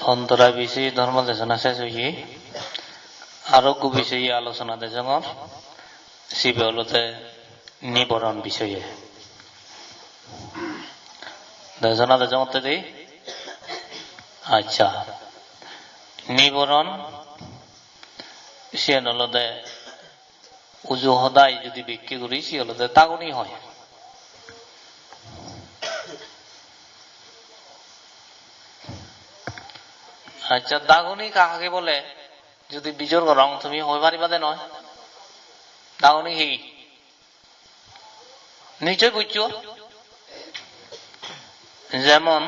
Ontorai bisoye dhormo desona sej oye, aro ekko bisoye alochona dejongor, sibe olode niboron bisoye. Desona dejongotte de? Accha. Niboron, siyen olode uju hodai judi bekke guri, siyen olode dagoni hoi. Accha, dagoni kake bole? Judi bijor gorong, tumi hoi pariba de noi? Dagoni hi? Nichoi bujjo? Jemon,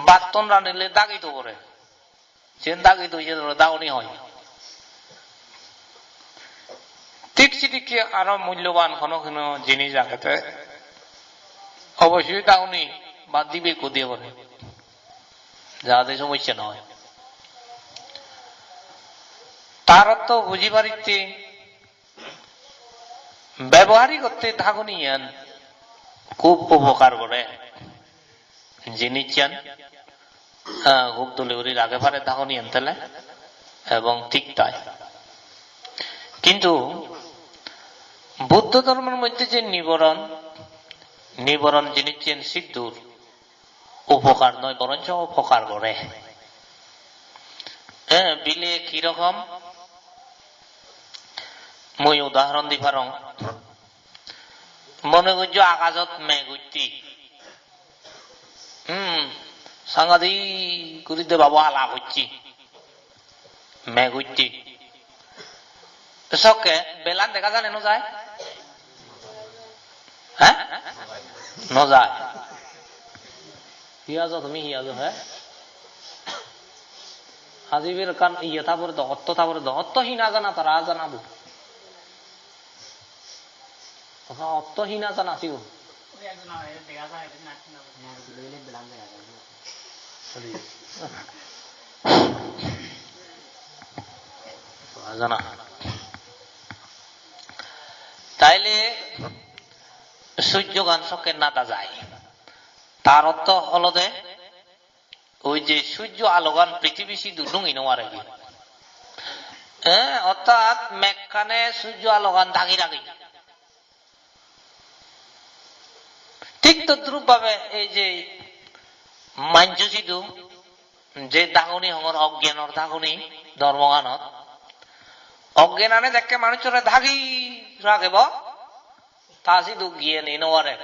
bhatton ranile dagi to pore. Jen dagi to, jen dagoni hoi. Thik sidikke aro mulloban hono hono jinis agede. Obossoi dagoni ba dibe ekko diye pore. Jahate somossya no oi. Tar ortho buji paritte, bebohari gotte dagoniyan hub upokar gore. Jinissan, ah, hub dole guri rage pare dagoniyan tele, ebong thik tai. Kintu Buddho dhormor moddhe je niboron, niboron jinissan siddur upokar noi, boroncho opokar gore. Eh, bile ki rokom? Mui udahoron di parong. Mone gojjo agajot meg utti. Hmm, sangadik guri de babo hala gocche. Meg utti. Sokke belan dega jai ne no jai? He? No jai. Hi ajo tumi, hi ajo, he? Aji bir ekkan iye ta pore do, otto ta pore do, otto hina jana tara jana bo. Otto hina jana sigun. Jana. Taile sujjogan sokke nada jai. Tar ortho olode oi je sujjo alogan prithibi sidu lungi no pare gi. Eh, orthat mekkane sujjo alogan dagi ragi. Thik todrup bhabe ei je manjo sidu je dagoni hongor, ogyanor dagoni dhormoganot, ogyanane jekke manuchchore dagi ragebo, ta sidu giyani no pare,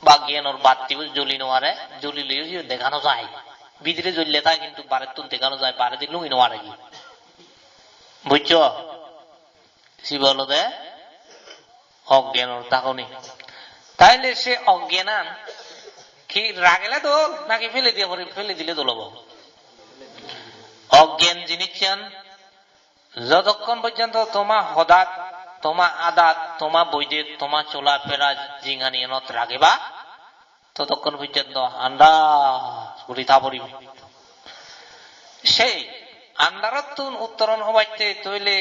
ba giyanor battibo joli no pare, jolileyo siyo dega no jai, bidire jolle tai, kintu barettun dega no jai, baredi lungi no pare gi. Bujjo? Sibe olode ogyanor dagoni. Taile se ogyanan hi ragele dol naki fele diye pori, fele dile dol obo? Ogyan jinissan jotokkon porjonto toma hodat, toma adat, toma boidet, toma chola phera jinghaniyanot rageba, totokkon porjonto andas guri ta poribo. Sei andarottun uttoron obatte toile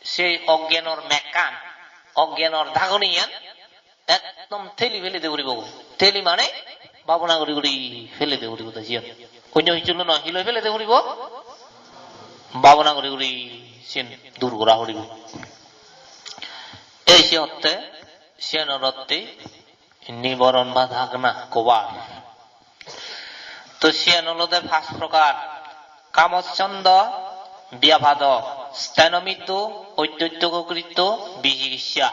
sei ogyanor mekkan, ogyanor dagoniyan ekdom theli pele de puribo. Theli mane bhabona guri guri pele de puribo de siyan. Onyo hissu loi noi, hi loi pele de puribo? Bhabona guri guri siyen dur gora puribo. Ei se otte, siyanor otte niboron ba dhagna kobar. To siyan olode pach prokar: kamochchondo, byapado, sthenamiddu, odhyotyogokritto, bicikiccha.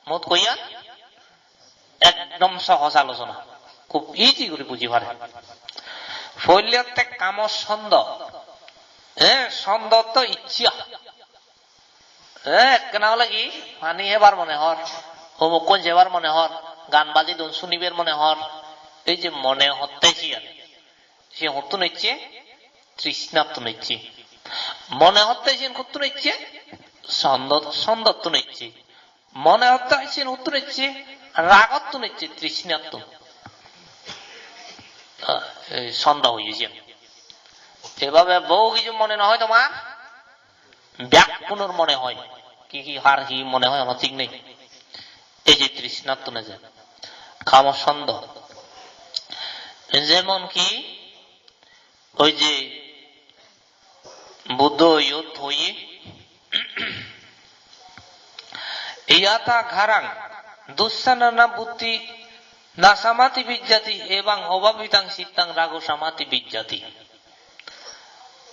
Mot koyan? Ekdom sohoj alochona, khub easy guri buji pare. Poileyotte kamochchondo. Eh, chondo to iccha. Eh, ekkena ole ki, pani hebar mone hor, homokkun jebar mone hor, gaan baji don sunibar mone hor. Ei je mone hotte siyan, siyan hottun ecche? Trishnattun ecche. Mone hotte siyan hottun ecche? Chondo, chondottun ecche. Mone hotte siyan hottun ecche? Ragottun ecche, trishnattun. Ah, ei chondo hoye siyan. Ebabe bohu hissu mone no hoi tomar? Bekkunor mone hoi, ki ki har hi mone hoi hono thik nei. Ei je trishnattun eje, kamo sondo. Jemon ki oi je Buddho iyot hoye, "Yatha gharang dussasana buddhi na samati vijjati, evaṃ obhabitang cittaṃ rago samati vijjati."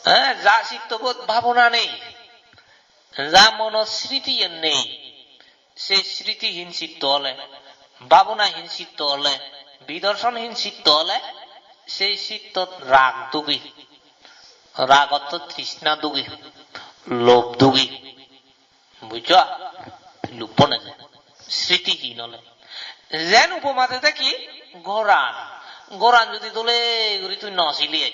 Eh, ja chittobot bhabona nei, ja monot sriti nei, se sritihin chitto ole, bhabonahin chitto ole, bidorsonhin chitto ole, se chittot rag dugi, rag ortho trishna dugi, lobh dugi. Bujjo? Lubbo nei je. Sritihin ole. Jen upoma dede ki? Goran. Goran judi dole guri tui no sile,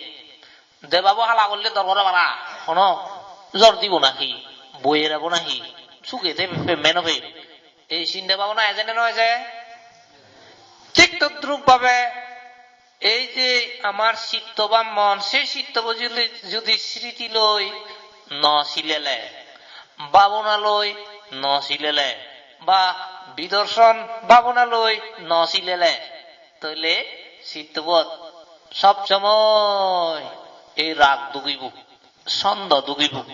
debabo hala golle dor gore para. Hono jor dibo nahi? Boyer ebo nahi? Suge thebe, pemme no pem? Ei sinde bhabona eje ne no eje? Thik todrup bhabe ei je amar chitto ba mon, sei chittobo juli-, judi sriti loi no silele, bhabona loi no silele, ba bidorson bhabona loi no silele, toile chittobot sob somoi ei rag dugibo, sondo dugibo,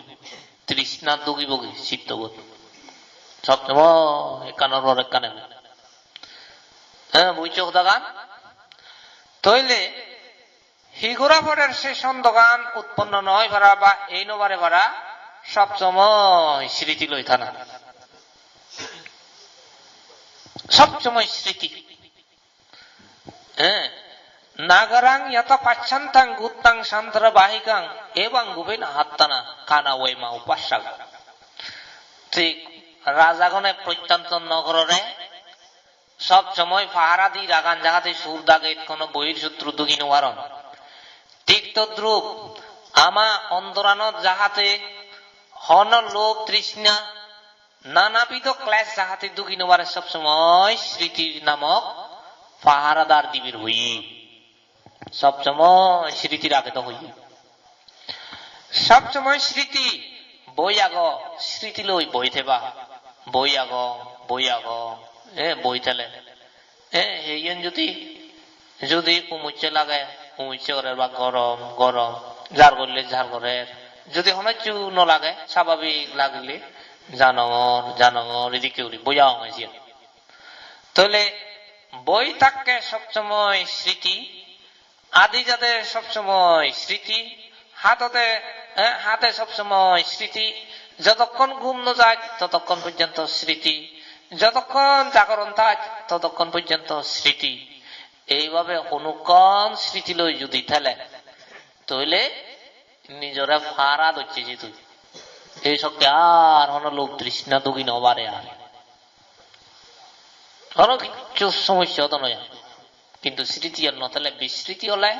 trishna dugibo gi chittobot. Sob somoi ekkanor por ekkan ebo. Eh, bujjo hodagan? Toile hi gora porer se sondogan utponno no oi para ba ei no pare para, sob somoi sriti loi thana. Sob somoi sriti. Eh, nagarang yatha pacchantang guttang santarabahikang evaṃ gubena hattana kana vema upassaga. Thik rajagone Prottanto nogorore sob somoi pahara di ragan, jahate sur daget, hono bohir sotru dugi no paron. Thik todrup ama ontoranot jahate hono lobh trishna, nanabido klesh jahate dugi no pare, sob somoi sriti namok paharadar diber hoye. Sob somoi sriti rage do hoye. Sob somoi sriti, boi ago, sriti loi boi theba. Boi ago, boi ago, eh, boi thele. Eh, heyen judi, judi umucche lage, umucche gorer ba gorom, gorom, jar golle jar gorer. Judi hono hissu no lage, sababik lagile, janongor, janongor, edikke guri boi agong siyan. Tole boi thakke sob somoi sriti, adi jade sob somoi sriti, hadode, eh, hade sob somoi sriti, jotokkon ghum no jai, totokkon porjonto sriti, jotokkon jagoron thai, totokkon porjonto sriti. Eibhabe honukkon sriti loi judi thele, toile nijore para docche je tui. Ei sokke ar hono lobh trishna dugi no pare ar. Hono kichu somossya odo noi ar. Kintu sritiyan no thele, bisriti ole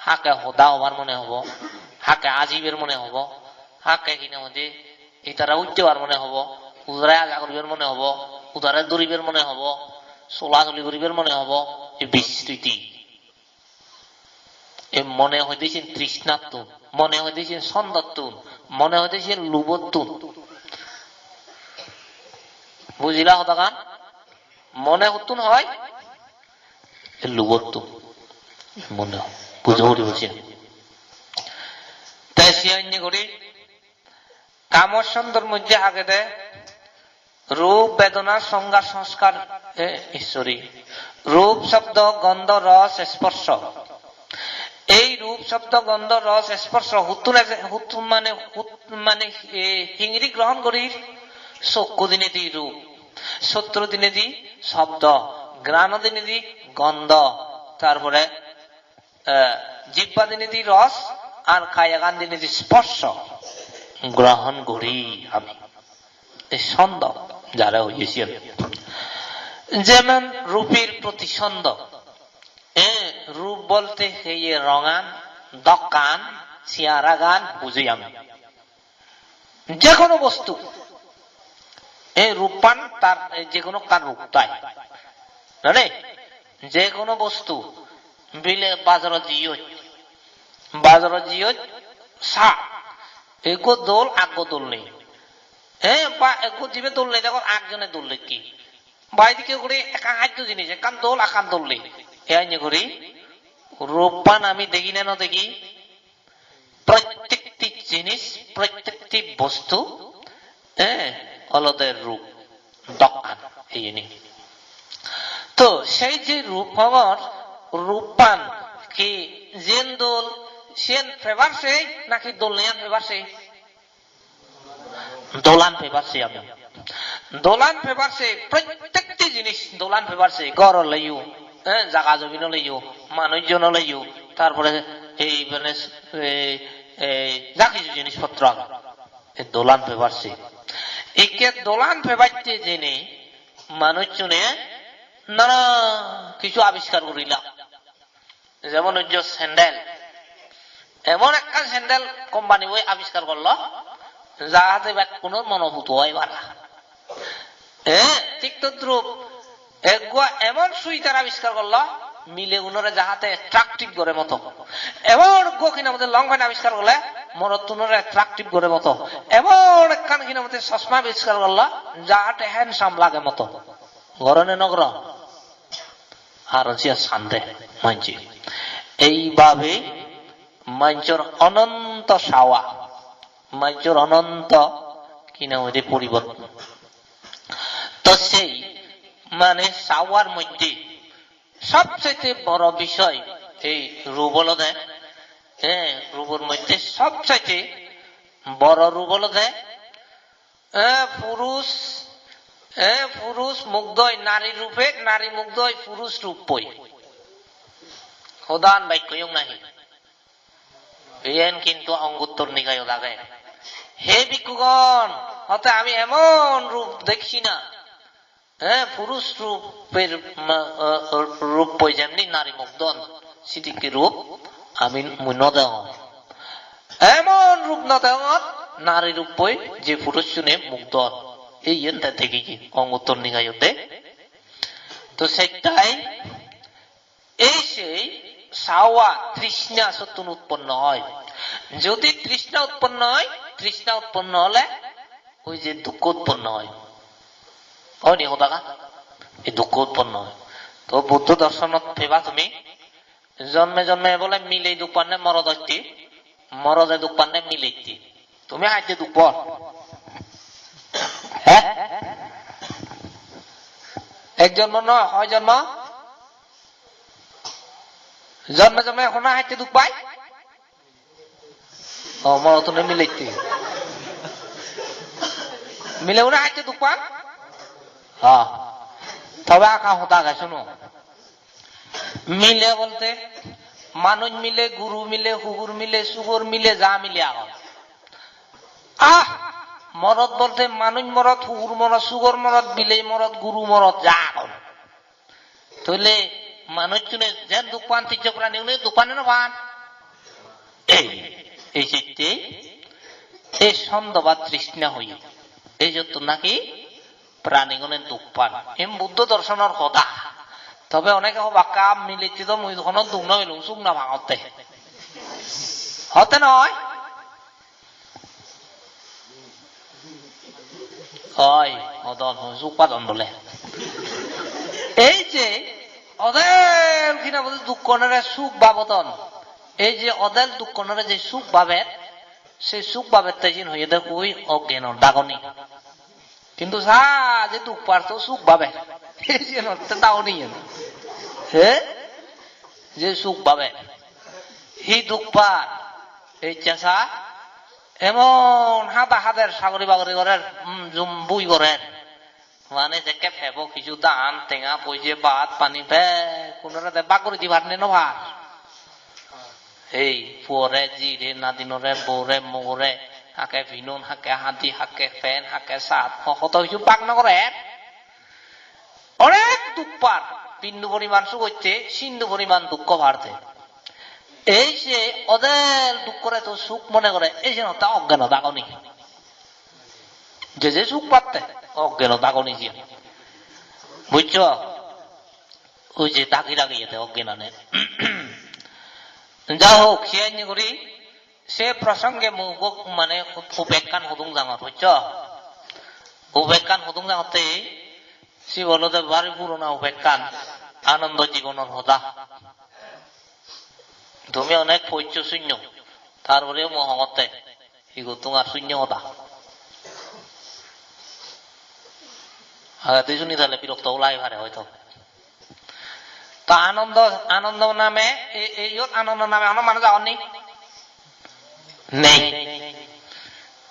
hakke hoda hobar mone hobo, hakke ajibar mone hobo, hakke hine hoide itara ujjebar mone hobo, udare aja guribar mone hobo, udare duribar mone hobo, solasoli guribar mone hobo, ei bisriti. Ei mone hoide siyen trishnattun, mone hoide siyen sondottun, mone hoide siyen lubottun. Bujila hodagan? Mone huttun hoi? Ei lubottun. Mone hoi. Bujo puribo siyen. Te siyen guri Kamo sondor moddhe agede rup, bedona, songga, sanskar, eh, sorry, rup, sobdo, gondo, ros, sporso. Ei rup, sobdo, gondo, ros, sporso huttun eje, huttun mane, hut-, mane, eh, hingiri grohon gorir? Sokku dinedi rup, sotru dinedi sobdo, grano dinedi gondo, tar pore eh, jibba dinedi ros ar kayagan dinedi sporso grohon guri ami. Ei sondo jare hoye siyen. Jemon rupir proti sondo. Eh, rup bolte heye rongan, dokkan, siyaragan bujei ami. Je hono bostu, ei ruppan tar, ei je hono ekkan rup tai. Nane? Je hono bostu, bile bazarot jiyot, bazarot jiyot sa, Ekko dol, akko dol nei. He, ba ekko jibe dol nei, degon akjone dol dekke. Ba idikke guri ekkan haddo jinis, ekkan dol, ekkan dol nei. He anye guri ruppan ami degi na no degi? Prottekti jinis, prottekti bostu, eh, olode rup, dokkan, iyeni. To sei je rup hobor, ruppan hi jen dol, siyen pebar sei, naki dol neiyan pebar sei? Dolan pebar sei ami. Dolan pebar sei, prottekti jinis dolan pebar sei, ghor oleyo, eh, jaga jomin oleyo, manujjon oleyo, tar pore ei mane, ei, ei ja hissu jinis potro age, ei dolan pebar sei. Ikke dolan pebatte jene manujjune nana hissu abiskar gorila. Jemon ujjo sandal. Emon ekkan sandal company boi abiskar gorlo, jahate bekkunor mono puto oi para. Eh, thik todrup ekko emon sweater abiskar gorlo, milegunore jahate attractive gore moto. Emon ekko hina hoide long pant abiskar gorle, morottunore attractive gore moto. Emon ekkan hina hoide chosma abiskar gorlo, jahate handsome lage moto. Gore ne no gore? Aro siyan sande manje. Eibabe manjor ononto sawa, manjor ononto hina hoide poriborton. To sei mane sawar moddhe sobchaite boro bishoy ei rup olode, eh, rupor moddhe sobchaite boro rup olode, eh, purus, eh, purus mukdoi, nari rupe, nari mukdoi, purus ruppoi. Hodan baikko yong nahi? Iyen kintu Onguttor Nikayot age. He bhikkhugon, hote ami emon rup dekhi na. He, purus ruper, ma-, eh, ruppoi jemni nari mukdon, sidikke rup ami mui no degongor. Emon rup no degongor, nari ruppoi je purussune mukdon. Ei iyen te degeye, Onguttor Nikayot de. To settai ei sei sawa trishna sottun utponno oi. Jodi trishna utponno oi, trishna utponno ole oi je dukko utponno oi. Oi ni hodagan? Ei dukko utponno oi. To Buddho dorsonot peba tumi, jonme jonme bole milei duk pan ne morot otte, morode duk pan ne milei otte. Tumi hajje duk por? He? Ek jonmo noi, hoi jonmo? Jonme jonme hona hajje duk pai? O, morotune milei otte. Milegune hajje duk pan? Ha. Tobe ekkan hoda age suno. Mile bolte manuj mile, guru mile, hugur mile, sugor mile, ja mile agon. Ah, morot bolte manuj morot, hugur morot, sugor morot, bilei morot, guru morot, ja agon. Toile manuchchune jen duk pan, tijjo pranigune duk pan ne no pan? Ei, ei sitte, ei sondoba trishna hoye. Ei jottun naki pranigune duk pan. Iyen Buddho dorsonor hoda. Tobe onege hobakke, "Ah, milette do mui hono duk no pelung, suk no pangotte." Hotte noi? Oi, hodon, hon suk padon bole. Ei je odel hina hoide dukkonore suk babodon, ei je odel dukkonore je suk baber, se suk babette siyen hoyede hui oggenor dagoni. Kintu sa je duk par to suk baber. Siyen otte dagoni iyen. He? Je suk baber. Hi duk par? Ecche sa emon hada hader, sagori bagori gorer, um, jum bui gorer. Mane jekke pebo hiju dan, tenga, poije, bhat, pani, bekkunore de bhag guri di par ne no par. Ei, puore, jire, nadinore, bore, mogore, hakke pinon, hakke hadi, hakke pen, hakke sat, ho-, hoto hiju bhag no gorer. Onek duk par, bindu poriman suk otte, sindu poriman dukko parte. Ei je odel dukkore to suk mone gore, ei je hotte oggeno dagoni. Je je suk patte, oggeno dagoni je. Bujjo? Oi je dagi dagi ete oggenane. Ja hok, siyan guri Se prosonge mui ubo mane upekkan hudung jangor, bujjo? Upekkan hudung jangotte sibe olode bari purona upekkan, Anondo jibonor hoda. Tumi onek pojjo sunno, tar poreo mui hongotte, igot tungar sunno hoda. Agedi suni thale birokto olai pare hoito. Ta Anondo, Anondo name, e, e, iyot Anondo name hono manuj agon ni? Nei.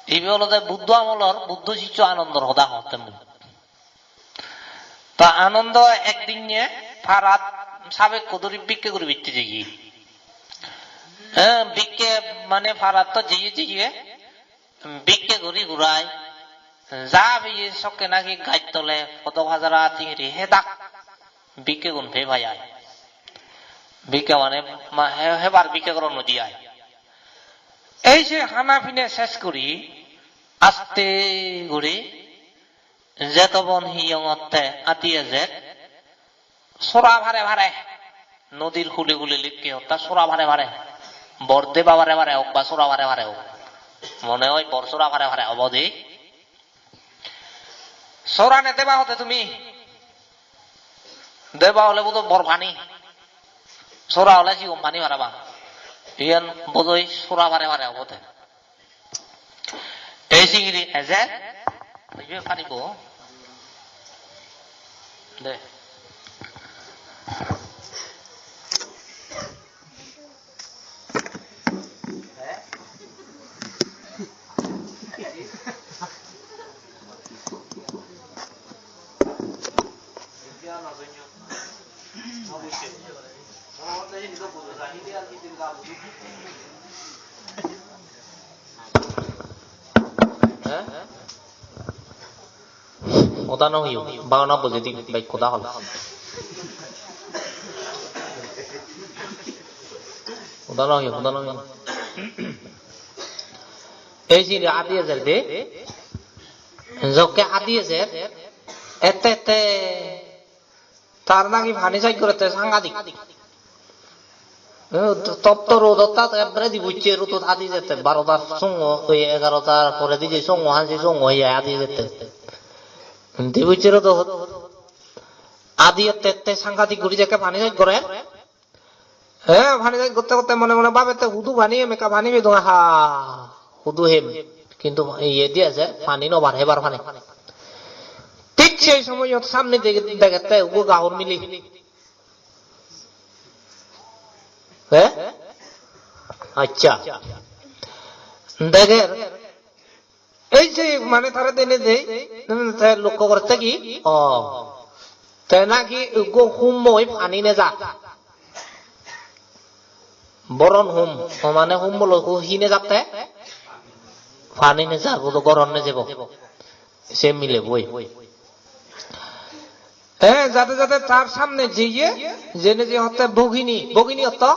Ibe olode Buddho amolor, Buddho siccho Anondor hoda hotte mui. Ta Anondo ekdinne parat sabekko duri bikke guri bitte jeye. Eh, bikke mane parat to jeye jeye, bikke guri gurai, ja peye sokke naki gaj tole podo pajara tingiri hedak bikkegun pei pai ai. Bikke mane ma-, he-, hebar bikke goron nodi ai. Ei je hana pine ses guri, aste guri, Jetobon hiyongotte adi ejer, sora pare pare. Nodir huli huli likke hotta sora pare pare. Bor deba pare pare ok ba sora pare pare ok. Mone oi bor sora pare pare obode. Sora ne deba hote tumi. Deba ole bodo bor pani. Sora ole sigon pani parapang. Iyan bodoi sora pare pare obode. Ei singiri ejer, ibe paribo. De. Hoda no hoyo, baona boje di, bek hoda hol. Hoda no hoyo, hoda no hoyo. Ei siri adi ejer de, jokke adi ejer, ette ette Tar naki pani saj gorette sangadik. Eh, topto rodot ta ekkere dibucche rodot adi jette, barotar songo, oi egarotar poredi je songo, hanji songo, hiye adi jette. Dibucche rodot adi ette ette sangadik guri jekke pani saj gore. He, pani saj gotte gotte mone mone babette, "Hudu pani hem, ekka pani pedung, ha, hudu hem." Kintu iye di ejer, pani no bar, hebar pani. Thik sei somoyot samne dege-, degette ugo gahur mili. He? Accha. Deger, Ei je mane tare dene dei, te lokko gorette ki? O, te naki ekko hummoi pani nejar. Boron hum, o mane hummolo hu-, hi nejatte? Pani nejar, bodo goron nejebo. Se mileboi. He, jate jate tar samne jeye, jene je hotte bogini, bogini otto?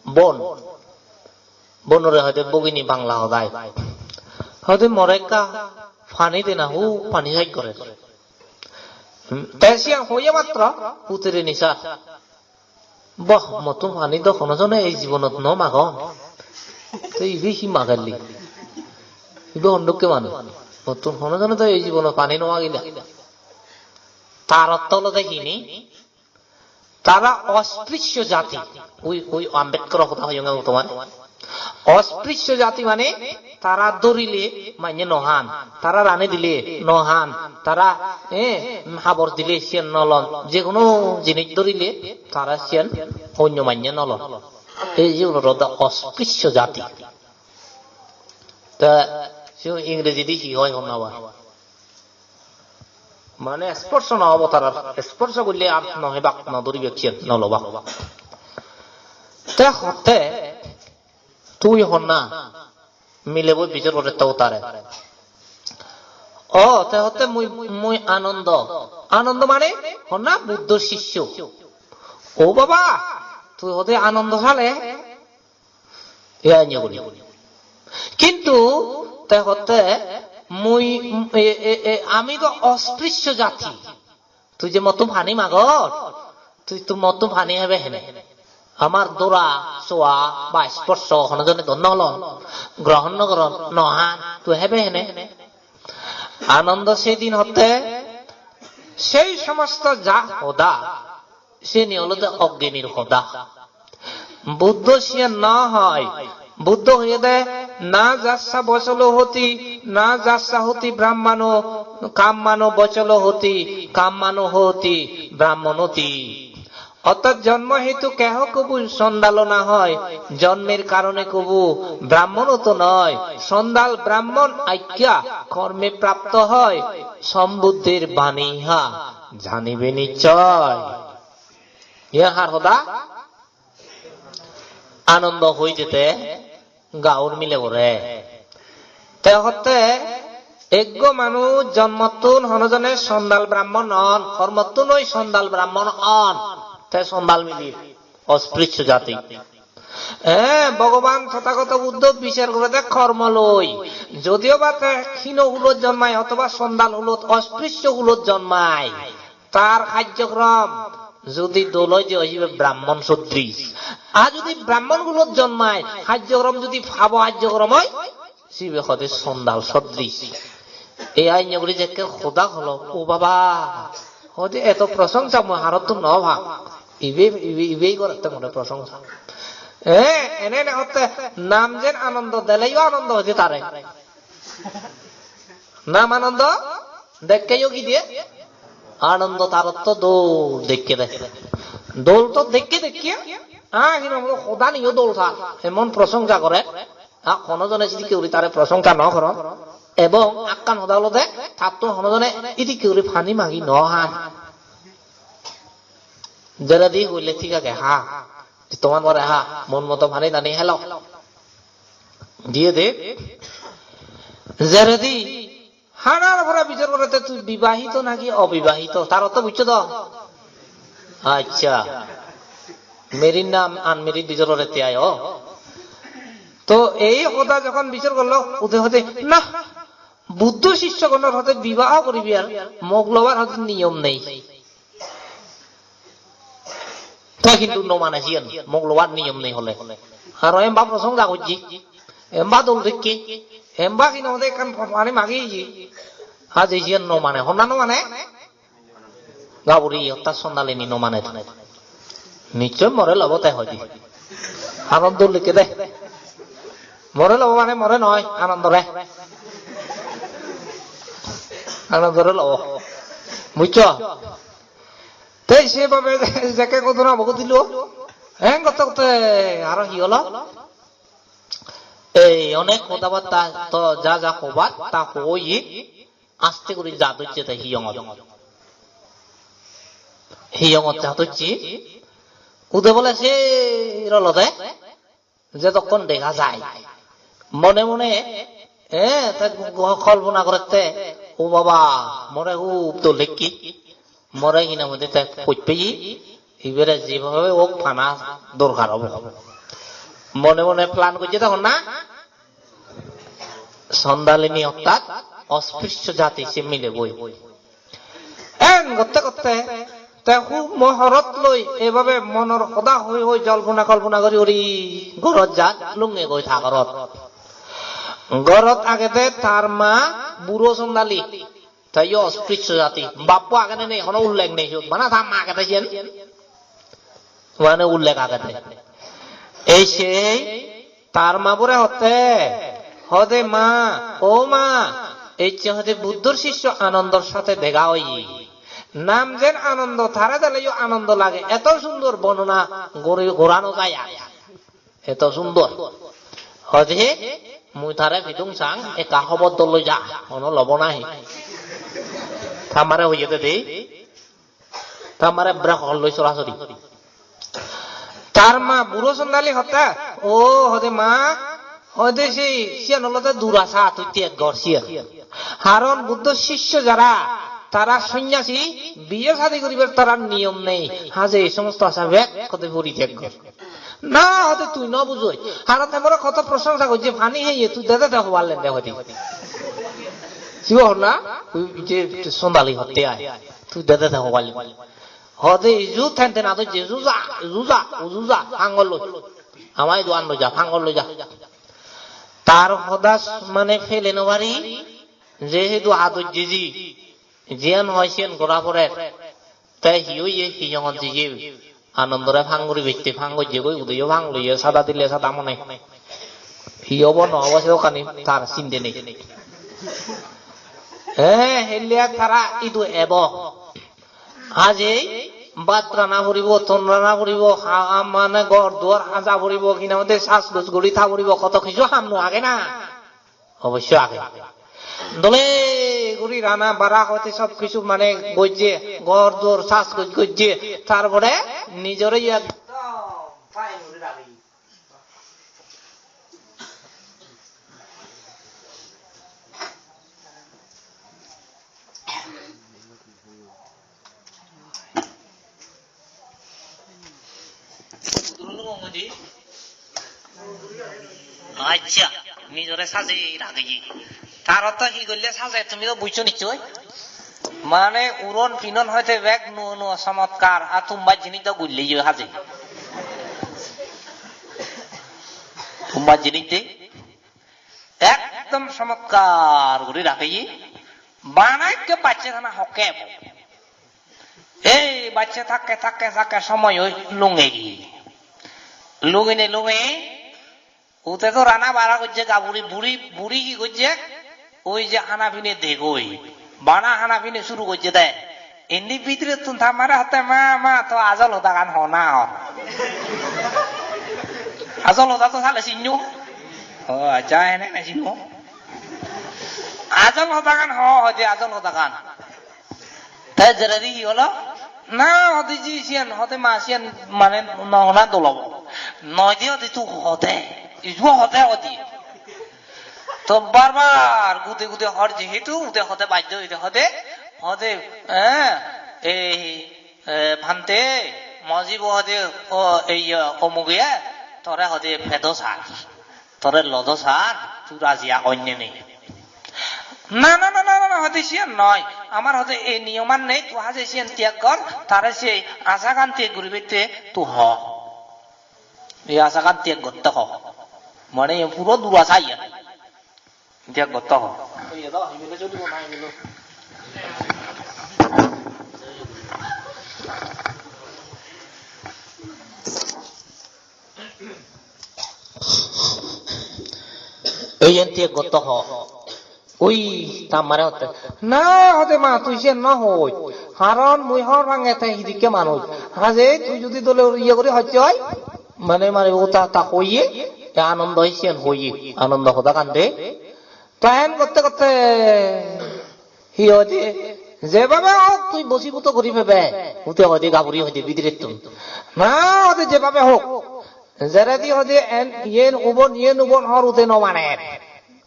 Bon. Bonore hoide bogini Bangla hodai. Hoide more ekka pani dena, hu pani saj gore. Te siyan hoye matro putire nisar. Boh, mottun pani do hono jone ei jibonot no magon. Te ibe hi magelli? Ibe hondokke manuj. Mottun hono jone do ei jibonot pani no magila. Tar otto olode hini? Tara osprishyo jati. Ui, ui Ambedkar hoda hoyonge mui tomare. Osprishyo jati mane tara dorile manye no han. Tara rani dile no han. Tara, eh, habor dile siyan no lon. Jekono jinis dorile tara siyan onyo manye no lon. Ei je olode osprishyo jati. Ta siyo Ingrejidi hi hoi honna ba? Mane sporso no obo tarar, sporso golle ar no hebak, no duribak siyen, no lobak. Te hotte tui honna milebo bijor gore to tare. O, te hotte mui, mui Anondo. Anondo mane honna Buddhor sisyo. O baba, tui hode Anondo sale? Iya, iya guri. Kintu te hotte mui, e, e, e, ami do osprishyo jati. Tui je motto pani magor, tui to motto pani hebe hene. Amar dora, soa ba sporso hono jone do no lon, grohon no goron, no han, tui hebe hene? Anondo sedin hotte sei somosto ja hoda, seni olode oggenir hoda. Buddho siyan no hoi. Buddho hoyede, "Na jassa bocolo hoti, na jassa hoti brahmano, kammano bocolo hoti, kammano hoti brahmanoti." Orthat jonmo hetu keho kobu sondalo na hoi, jonmer karone kobu brahmano to noi. Sondal brahmon aikka korme prapto hoi, sombuddhir bani ha janibe nichchoy. Iyan har hoda? Anondo hoi jete gaur mile gore. Te hotte, ekko manuj jonmottun hono jone sondal brahmon on, kormottun oi sondal brahmon on, te sondal milir, ospriccho jati. Eh, Bhogoban Tothagoto Buddho bichar gorede kormo loi. Jodiyo ba te hino hulot jonmai, otoba sondal hulot, ospriccho hulot jonmai, tar karjokrom jodi dol oi de oi, sibe brahmon sodris. Ar jodi brahmon kulot jonmai, karjokrom jodi pabo karjokrom oi, sibe hoide sondal sodris. Ei ainne guri jekke hoda holo, "O baba," hoide, "eto prosongsa mui harottun no pang." Ibe, ibe, ibei gorette more prosongsa. Eh, ene ene hotte nam jen Anondo, deleyo Anondo hoide tare. Nam Anondo, dekke yo ki diye? Anondo tarotto dol dekke de. Dol to dekke dekke, ah, hino hono hoda niyo dol tar. Emon prosongsa gore. Ah, hono jone sidikke guri tare prosongsa no goron. Ebong ekkan hoda olode, tattun hono jone idikke guri pani magi no han. Jeredi hoile thik age, ha. Toman pore ha, mon moto pani tani helo. Diye de. Jeredi hanar pore bichar gorette tui bibahito naki obibahito. Tar ortho bujcho to? Accha. Married na unmarried bichar gorette ai, o. To ei hoda jokhon bichar gorlo, ude hode, "Na, Buddho sissogonor hode bibaho guribar, mok lobar hode niyom nei." Te hintu no mane siyen, mok lobar niyom nei hole. Aro emba prosongsa gojje, emba dol dekke, emba hino hoide ekkan pani magi ye. Haje siyen no mane, honna no mane? Gaburi, orthat sondalini no mane. Nichchoi more lobo te hoide. Anondo likke de. More lobo mane more noi, Anondore. Anondore lobo. Bujcho? Te se babe jekke ghotona bo ghotilo, heng gotte gotte aro hi holo? Ei onek hoda batta to ja ja hobar ta hoye, aste guri ja docche te hiyongot. Hiyongot ja docche. Ude bole se rolode jedokkon dega jai. Mone mone, eh, te kolpona gorette, "O baba, more hub dol dekke, more hina hoide te poj peye, ibere jebhabe hok pana dorkar obo." Mone mone plan gojje tokon na? Sondalini orthat ospriccho jati se milebo. En gotte gotte te hub mohorot loi ebabe monor hoda hoi hoi jolpona kolpona guri guri gorot jat, lunge goi ta gorot. Gorot agede tar ma buro sondali, teyo ospriccho jati, bappo age ne nei hono ullek nei siyot, bana ta ma agede siyen. Mane ullek agede. Ei sei tar ma bure hotte, hode, "Ma, o ma, ecche hode Buddhor sisyo Anandor sate dega oye. Nam jen Anando, tare deleyo Anando lage, eto sundor bornona gori-, gora no jai ar. Eto sundor." Hode, "Mui tare pidung sang, ekka hobor dol loi ja, hono lobo nahi." Ta mare hoyede de. Ta mare brak hol loi sorasori. Tar ma buro sondali hotte, "O," hode, "Ma," hode, "sei, siyan olode durasa, tui tiyek gor siyan. Haron Buddho sisyo jara, tara sonyasi, biye sadi guribar tara niyom nei. Haje ei somosto asa bek hode puri tiyek gor." "Na," hode, "tui no bujoi. Haron te more hoto prosongsa gojje, pani heye, tui dede te hobar lende," hode. Sibo hor na? Ui je sondali hotte ai. "Tui dede te hobar lende." Hode iju ten ten adojje, "Uju ja, uju ja, uju ja, pangor loi. Ama idu an loi ja, pangor loi ja." Tar hoda mane pele no pari, jehetu adojje ji, jiyan hoi siyan gora porer. Te hi oye, hi jongot jeye? Anondore pang guri bette pang gojje goi, udeyo pang loye, sada dile sada mone. Hi obo no obo sedokkani tar sinde nei. He, helle tara idu ebo. Ajei bhat rana puribo, ton rana puribo, ha, mane ghor duar haja puribo, hina hoide sas goj guri tha puribo, hoto hissu ham no age na? Obossoi age. Dole guri rana bara hoite sob hissu mane gojje, ghor duar sas goj gojje, tar pore nijore ekdom fine guri rageye. Accha, nijore sajei rageye. Tar ortho hi golle sajei, tumi do bujjo nichchoi? Mane uron pinon hoite bek nuo nuo chomotkar, ar tumbar jinis do gulle yo haje. Tumbar jinis de ekdom chomotkar guri rageye. Bana ikke bacche thana hokke ebo. Ei bacche thakke thakke thakke somoy oi lungegi. Lungine lunge Ute do rana bara gojje gaburi, buri, buri hi gojje? Oi je hana pine degoi. Bana hana pine suru gojje de. Indi bidirettun ta mare hotte, "Ma, ma, to ajol hodagan ho na hor?" Ajol hoda to sale sinno. O, accha, ene ne sinno. Ajol hodagan ho, hoide ajol hodagan. Te jeredi hi holo? Na, hode ji siyan, hode ma siyan, mane no hona dol obo. Noi de hode tu hode. Ijuo hode hode. To bar bar gude gude hor jehetu, ude hode bajjo oide hode, hode, eh, ei, eh, bhante, mojibo hode, o, ei, eh, omuge, tore hode pedo sar. Tore lodo sar, tu raji agonne nei. Na, na, na, na, na, na, hode siyan noi. Amar hode ei niyoman nei, tu haje siyan tiyag gor, tare sei asagan tiyag guribette tu ho. Ei asagan tiyag gotte ho. Mane iyan puro durasa iyan. Tiyag gotte ho. Ei yen te gotto ho. Ui, ta mare hotte. Na, hode ma, tui siyen no hoi. Haron mui hor pange te hidikke manuj. Haje tui judi dole iye guri hocche oi, mane mare o ta, ta hoye, te Anondo siyen hoye. Anondo hoda kande. Te en gotte gotte hi hoide, jebabe hok tui bosibuto guri pebe, ute hoide gaburi hoide bidirettun. Na hoide jebabe hok, jeredi hoide en, iyen ubon, iyen ubon hor ute no maner.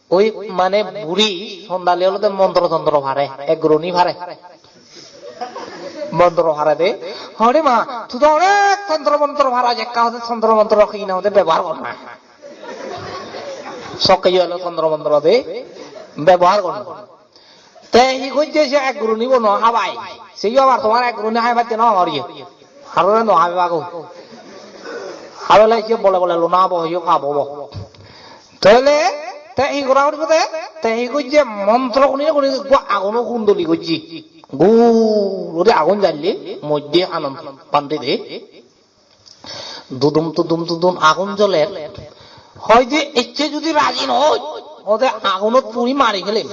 Oi mane buri sondali olode montro tontro pare, ek guroni pare. Montro pare de. Hore ma, tu do onek tontro montro para, jekka hoide tontro montro hina hoide bebohar gor na. Sokke yo elo tondro mondro de bebohar gorno. Te hi gojje se ek guruni bo no habai. Se yo abar tomar ek guruni hai batte no hor ye. Harore no habe bago. Habele se bole bole luna bo yo pabo bo. Tole te hi gora goribo de? Te hi gojje montro guni guni gua aguno hundoli gojje. Gul guri agun jalle mojje anon bande de. Dudum tudum tudum agun joler. Hoide ecche judi raji noi, ode agunot puri mari felem.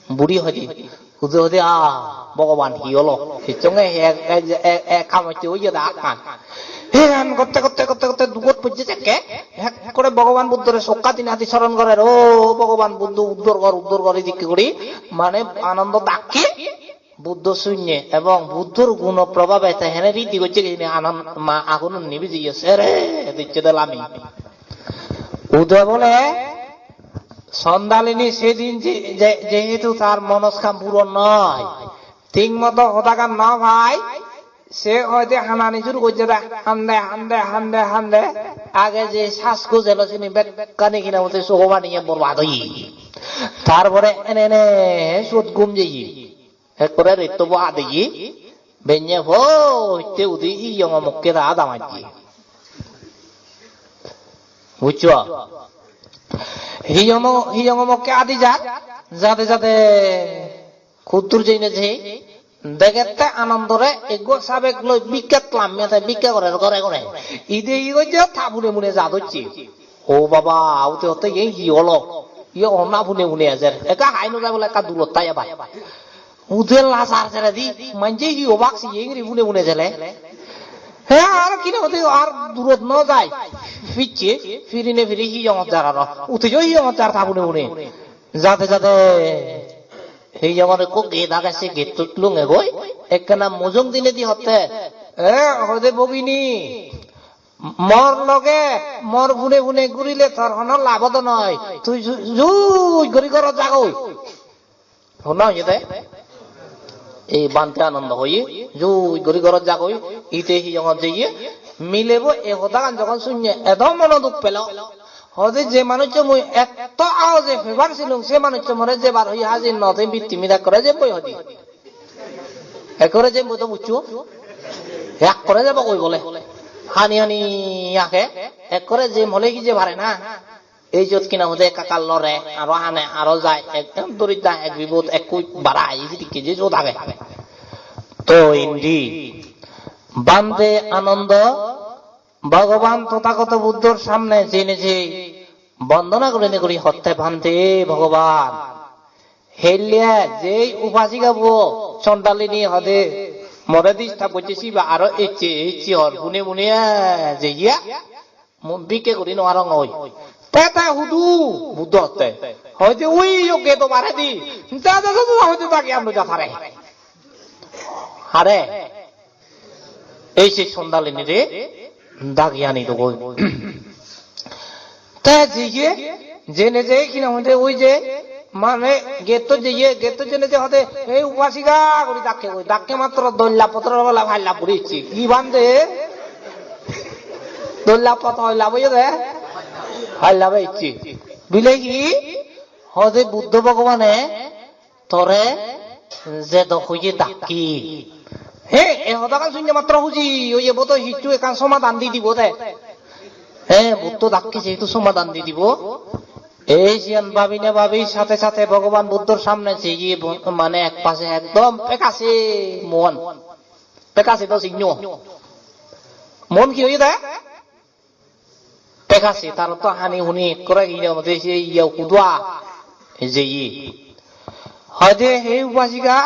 Buri hoide, hudu hoide, "Ah, Bhogoban, hi olo? Hicchonge he, he, he, he kamocche oye da akkan." Heyan gotte, gotte, gotte, gotte dugot pojje jekke, ekkore Bhogoban Buddhore sokka dinei adi soron gorer, "O Bhogoban Buddho, uddor gor, uddor gor," idikke guri, mane Anondo dakke, Buddho sunne ebong Buddhor guno probabe te hene riddhi gocche hijeni anan ma agunun nibi jiye sere dicche de lami. Ude bole Sondalini sedin je, je, jehetu tar monoskam puron noi, thik moto hodagan no pai, se hoide hanani suru gocche de, hande, hande, hande, hande, age je sas gojelo sini bekkani hina hoide sogo baniye borbad oye. Tar pore ene ene sot gum jeye. Ekkore retto bo adeye, Benne po hitte udi hiyongo mokke da ada majje. Buccho? Hiyongo, hiyongo mokke adi jat, jade jade kuttur jeinei je, degette Anandore ekko sabek loi bikket lamme te bikke gorer gore gore. Ide hi gojje ta mune mune jadocche. O baba, ute hotte iyen hi olo? Iye honna pune pune ejer. Ekka hai no jai bole ekka durot tai abar. Ute lajar jeredi, manje hi obak siye ingiri pune pune jele. He ar kine hotte ar durot no jai. Picche, pirine piri hiyongot jar aro. Ute jo hiyongot jar ta pune pune. Jade jade hiyongot ekko gate age, se gate-tut lungegoi. Ekkena mujung dinedi hotte. E, hoide bogini. Mor loge, mor pune pune gurile tor hono lab odo noi. Tui ju-, juj guri gorot jagoi. Honna hoyede? Ei Bhante Anando hoye, juj guri gorot jagoi. Ite hiyongot jeye, milebo ei hodagan jogon sunne edo mono duk pelo. Hoide je manuccho mui etto aoje pebar silung, se manuccho more jebar hoye hajir no, te bitti midak gore jeboi hoide. Ekkore jembo to buccho. Ekkore jebogoi bole. Hani hani age. Ekkore jem hole hi je pare na. Ei jot kina hode ekka ekka lore, aro hane, aro jai, ekdom durit jai, ek bibot ekku bara ai, sidikke je jot age. To indi Bhante Anando Bhogoban Tothagoto Buddhor samne jeinei je bondona gurinei guri hotte, Bhante Bhogoban, helle jei upasika bo Sondalini hode more disturb gocche, sibe aro ecche ecche hor pune pune jeye mo bikke guri no arong oi. Te te hudu Buddho hotte. Hoide ui yo gedo baredi. Te te te te hoide dagi amno ja thare. Hare. Ei se Sondalini re dagi ani dogoi. Te jeye, jene je kina honde oi je, mane getto jeye, getto jene je hode, ei upasika guri dakke goi, dakke matro dolla potro bola phailla puri icche. Hi bhante? Dolla pot hoilla boye de? Phailla boye icche. Bile hi? Hode Buddho Bhogobane tore jedo hoye dakki. He, e hodagan sunne matro huji oye, bodo hissu ekkan somadan di dibo de. He, Buddho dakki jehetu somadan di dibo. Ei siyan babine babi sate sate Bhogoban Buddhor samne jeye bo-, mane ek pase ekdom pekase mon. Pekase do sinno. Mon hi oye de? Pekase, tar to hani huni ekkore hi nang hoide se iye hudua jeye. Hoide, "He upasika,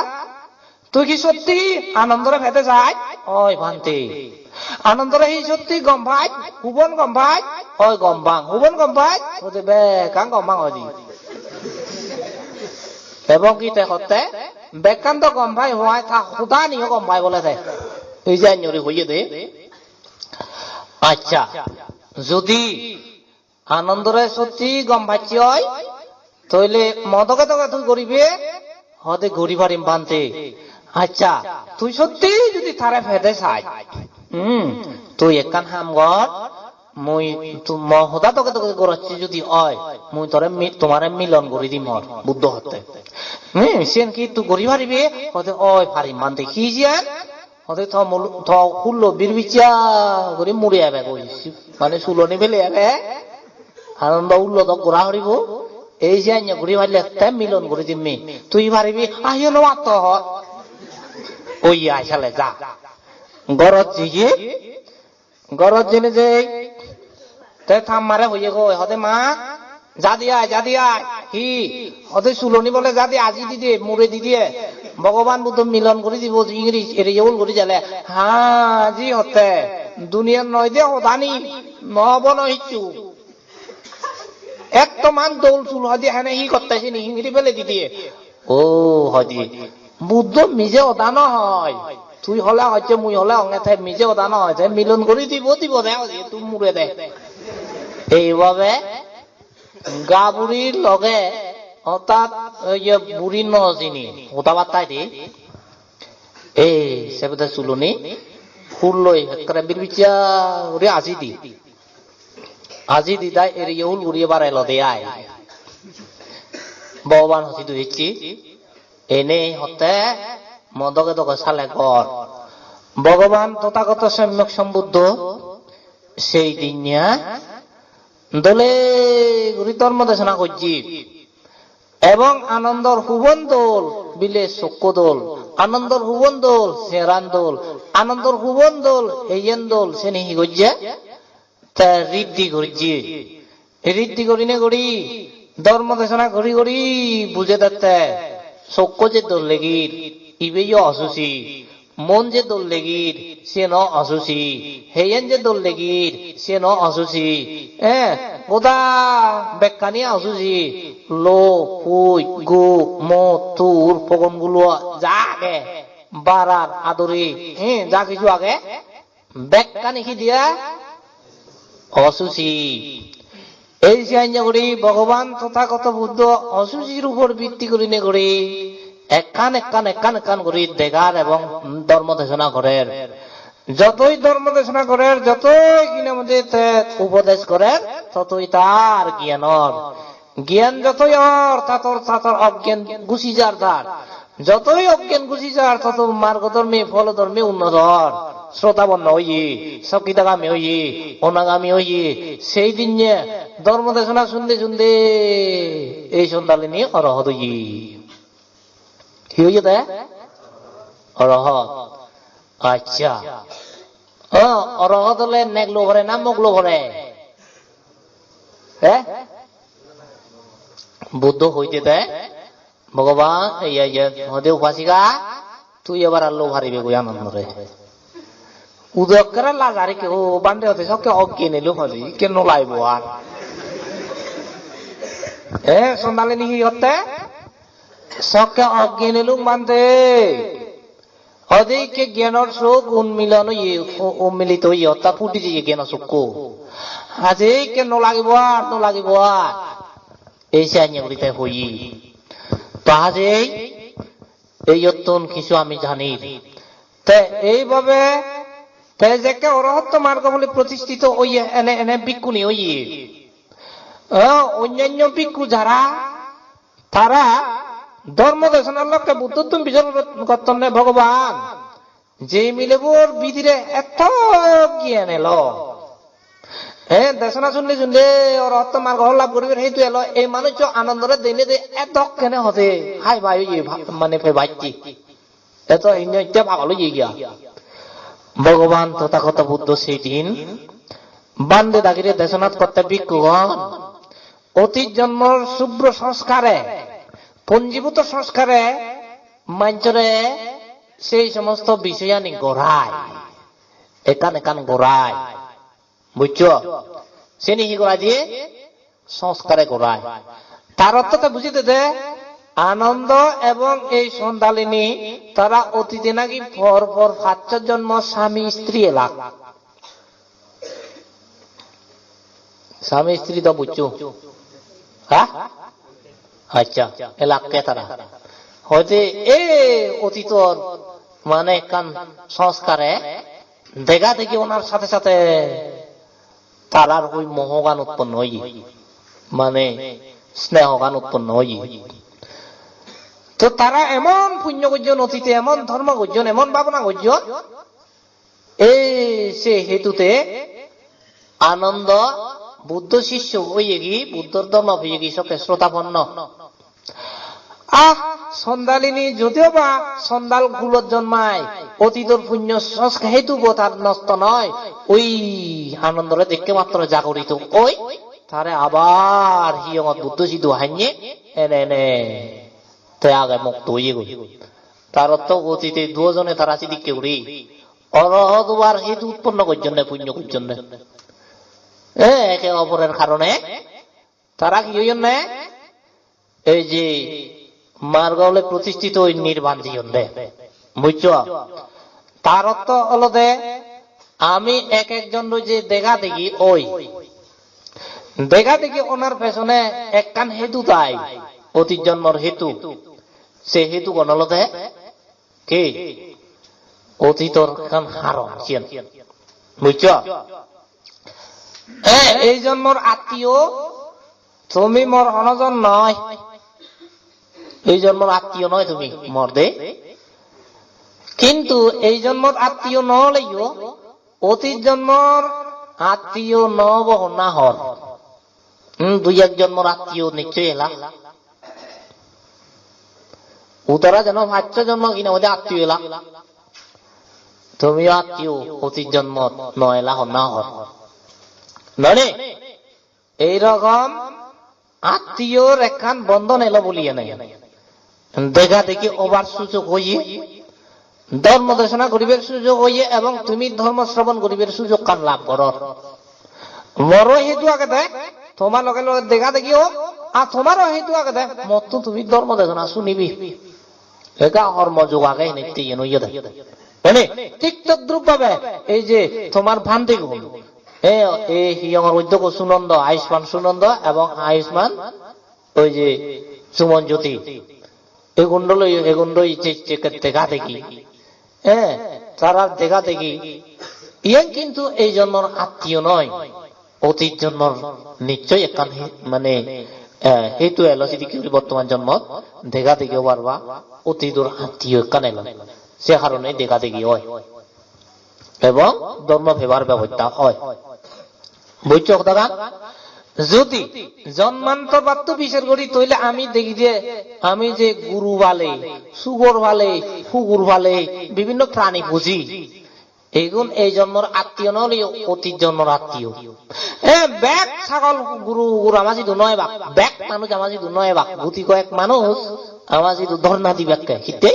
tui hi sotti Anandore pede saj?" "Oi, Bhante." "Anandore hi sotti gom paj? Hubon gom paj?" "Oi, gom pang." "Hubon gom paj?" "Hoide, bekkan gom pang," hoide. Ebong hi te hotte, bekkan do gom pai, hoi ta hodaniyo gom pai bole te. Ei je anjori hoye de. Accha, jodi Anandore sotti gom pacche oi, toile mo doge doge tui goribe? Hode gori parim Bhante. Accha, tui sotti jodi tare pede saj, hmm, tui ekkan ham gor, mui tu-, mo hoda doge doge gorocche jodi oi, mui tore mi-, tomare milon gori dim hor, Buddho hotte. Hmm, siyen hi tui gori paribe? Hode oi parim Bhante. Hi siyen? Hode to mul-, to hullo birbiccha guri muri ebe goi. Mane suloni bele ebe. Anando hullo dok gora horibo. Ei je anya guri palle te milon guri dimmi. Tui paribi, ahiyo no atto hor. Oi ai sale ja. Gorot jeye. Gorot jene je. Te ta mare hoye goi, hode, "Ma, jadi ai, jadi ai." "Hi?" "Hode suloni bole jadi aji dide, mure dide. Bhogoban Buddho milon guri dibo, ingiri ere yol guri jale." "Ha, ji hotte. Duniyar noi de hodani, no obo no hissu. Ektoman dol sul hode hene hi gotte sini ingiri bele dide." "O," hoide, "Buddho mije hoda no hoi. Tui hole hocche, mui hole honge, te mije hoda no hoi. Te milon guri dibo, dibo de," hoide, "tui mure de." Eibabe gaburi loge, ortat, oi je buri no jini, hoda batta de. Ei, sebede suloni, hulloi ekkere birbiccha guri aji di. Aji di dai eriye hul guri ebar elode ai. Bhogoban hosi du hicchi. Ene hotte mo doge doge sale gor. Bhogoban Tothagoto Somyok Sombuddho sei dinne dole guri dhormo desona gojje. Ebong Anandor hubon dol, bile sokko dol, Anandor hubon dol, seran dol, Anandor hubon dol, heyen dol, seni hi gojje? Te riddhi gojje. Riddhi gorine guri, dhormo desona guri guri bujei dette, sokko je dol legir, ibe yo osuci. Mon je dol legir, siyen o osuci. Heyen je dol legir, siyen o osuci. Eh, goda bekkani osuci. Lo, pui, gu, mo, tur, pogon gulo, ja age. Barar, aduri, eh, ja kichu age. Bekkani hi diya? Osuci. Ei siyanye guri Bhogoban Tothagoto Buddho osucir upor bitti gurinei guri ekkan ekkan, ekkan ekkan guri degar ebong dhormo desona gorer. Jotoi dhormo desona gorer, jotoi hinamode te upodes gorer, totoi tar gyan or. Gyan jotoi or, tator, tator ogyan gusi jar tar. Jotoi ogyan gusi jar, toto margo dhorme, pholo dhorme unnot or. Srotaponno oye, sokidagami oye, onagami oye, sei dinne dhormo desona sunde sunde ei Sondalini orohot oye. Hi oye de? Orohot. Accha. O, orohot ole nek lo pore na mok lo pore? Eh? Buddho hoide de, Bhogoban, iya, iya, hoide upasika, tui ebar ar lo paribe goi Anandore. Udo ekkere laj ar ikke, o, bhante hoide sokke oggen elo hoide, ikke no laibo ar. Eh, Sondalini hi hotte? Sokke oggen elo bhante. Hoide ikke gyanor sok unmilon oye, u-, ummilito oye, orthat phuti jeye gyano sokko. Aje ikke no lagibo ar, no lagibo ar. Ei siyanye guri te hoye. To aje ei iyottun kichu ami janir. Te eibabe te jekke orohotto margo phole protistito oye, ene ene bhikkhuni oye. O, onnanno bhikkhu jara, tara dhormo desonar lokke Buddhottun bijor gottonne Bhogoban. Je milebor bidire etto gyan elo. He, desona sunne sunne orohotto margo phol lab guribar hetu elo. Ei manuccho Anandore deinei de edokkene hode hai bai oye, bha-, mane pebacche. Eto hinyo itte pagol oye giya. Bhogoban Tothagoto Buddho sei din bhante dagire desonat kotte bhikkhugon otit jonmor subro sanskare, ponjibuto sanskare manjore sei somosto bisoyani gorai. Ekkan ekkan gorai. Bujjo? Seni hi gorai diye? Sanskare gorai. Tar ortho te buji dede, Anando ebong ei Sondalini tara otite naki por por pach sot jonmo sami istri elak. Sami istri do bujjo? Ha? Accha, elakke tara. Hoide ei otitor mane ekkan sanskare dega degi onar sathe sathe tarar oi mohogan utponno oye, mane snehogan utponno oye. To tara emon punyo gojjon, otite emon dhormo gojjon, emon bhabona gojjon, ei se hetute Anando Buddho sisyo oyegi, Buddhor dhormo peyegi sokke srotaponno. Ah, Sondalini jodioba Sondal kulot jonmai, otitor punyo sanskar hetu bo tar nosto noi. Oi Anandore dekke matro jagorito oi, tare abar hiyongot Buddho sidu hanye ene ene te age mukto oyegoi. Tar ortho otite duo jone tara sidikke guri orohot obar hetu utponno gojjonne, punyo gojjonne. E, eke oporer karone tara hi hoyonne? Ei je margo ole protistito oi nirban jeyonde. Bujjo? Tar ortho olode ami ek ekjon loi je dega degi oi. Dega degi onar pesone ekkan hetu tai, otit jonmor hetu. Se hetugan olode ki? Otitor ekkan haron siyen. Bujjo? E, ei jonmor attiyo tumi mor hono jon noi. Ei jonmor attiyo noi tumi mor de. Kintu ei jonmot attiyo no oleyo, otit jonmor attiyo no obo honna hor. Hmm, dui ek jonmor attiyo nichchoi ela. Utara jeno pachcho jonmo hina hoide attiyo ela. Tumiyo attiyo otit jonmot no ela honna hor. None? Ei rokom attiyor ekkan bondhon elo boliye nei. Dega degi obar sujog oye, dhormo desona guribar sujog oye ebong tumi dhormo srobon guribar sujogkan lab goror. Moro hetu agede, tomar loge loge dega degi o, ar tomaro hetu agede, mottun tumi dhormo desona sunibi. Ega hormo jog age hinitte iyen oyede. Mane, thik todrup bhabe ei je tomar bhantegun, e, e, hi hongor uddoko Sunondo, Ayushman Sunondo ebong Ayushman oi je Suman Jyoti. Egun dolo, egun doi je, je dega degi. Eh, tara dega degi. Iyen kintu ei jonmor attiyo noi. Otit jonmor nichchoi ekkan he-, mane, eh, hetu elo sidikke guri bortoman jonmot dega degi obar ba otitor attiyo ekkan elo. Se harone dega degi oi. Ebong dhormo pebar bebosta oi. Bujjo hodagan? Jodi jonmantor batto bichar guri toile ami degi je ami je guru pale, sugor pale, hugur pale, bibhinno prani puji. Egun ei jonmor attiyo no oleyo, otit jonmor attiyo. E, bek sagol guru, guru ama sidu no ebak, bek manuj ama sidu no ebak, guti koyek manuj ama sidu dhorna dibakke. Hitte?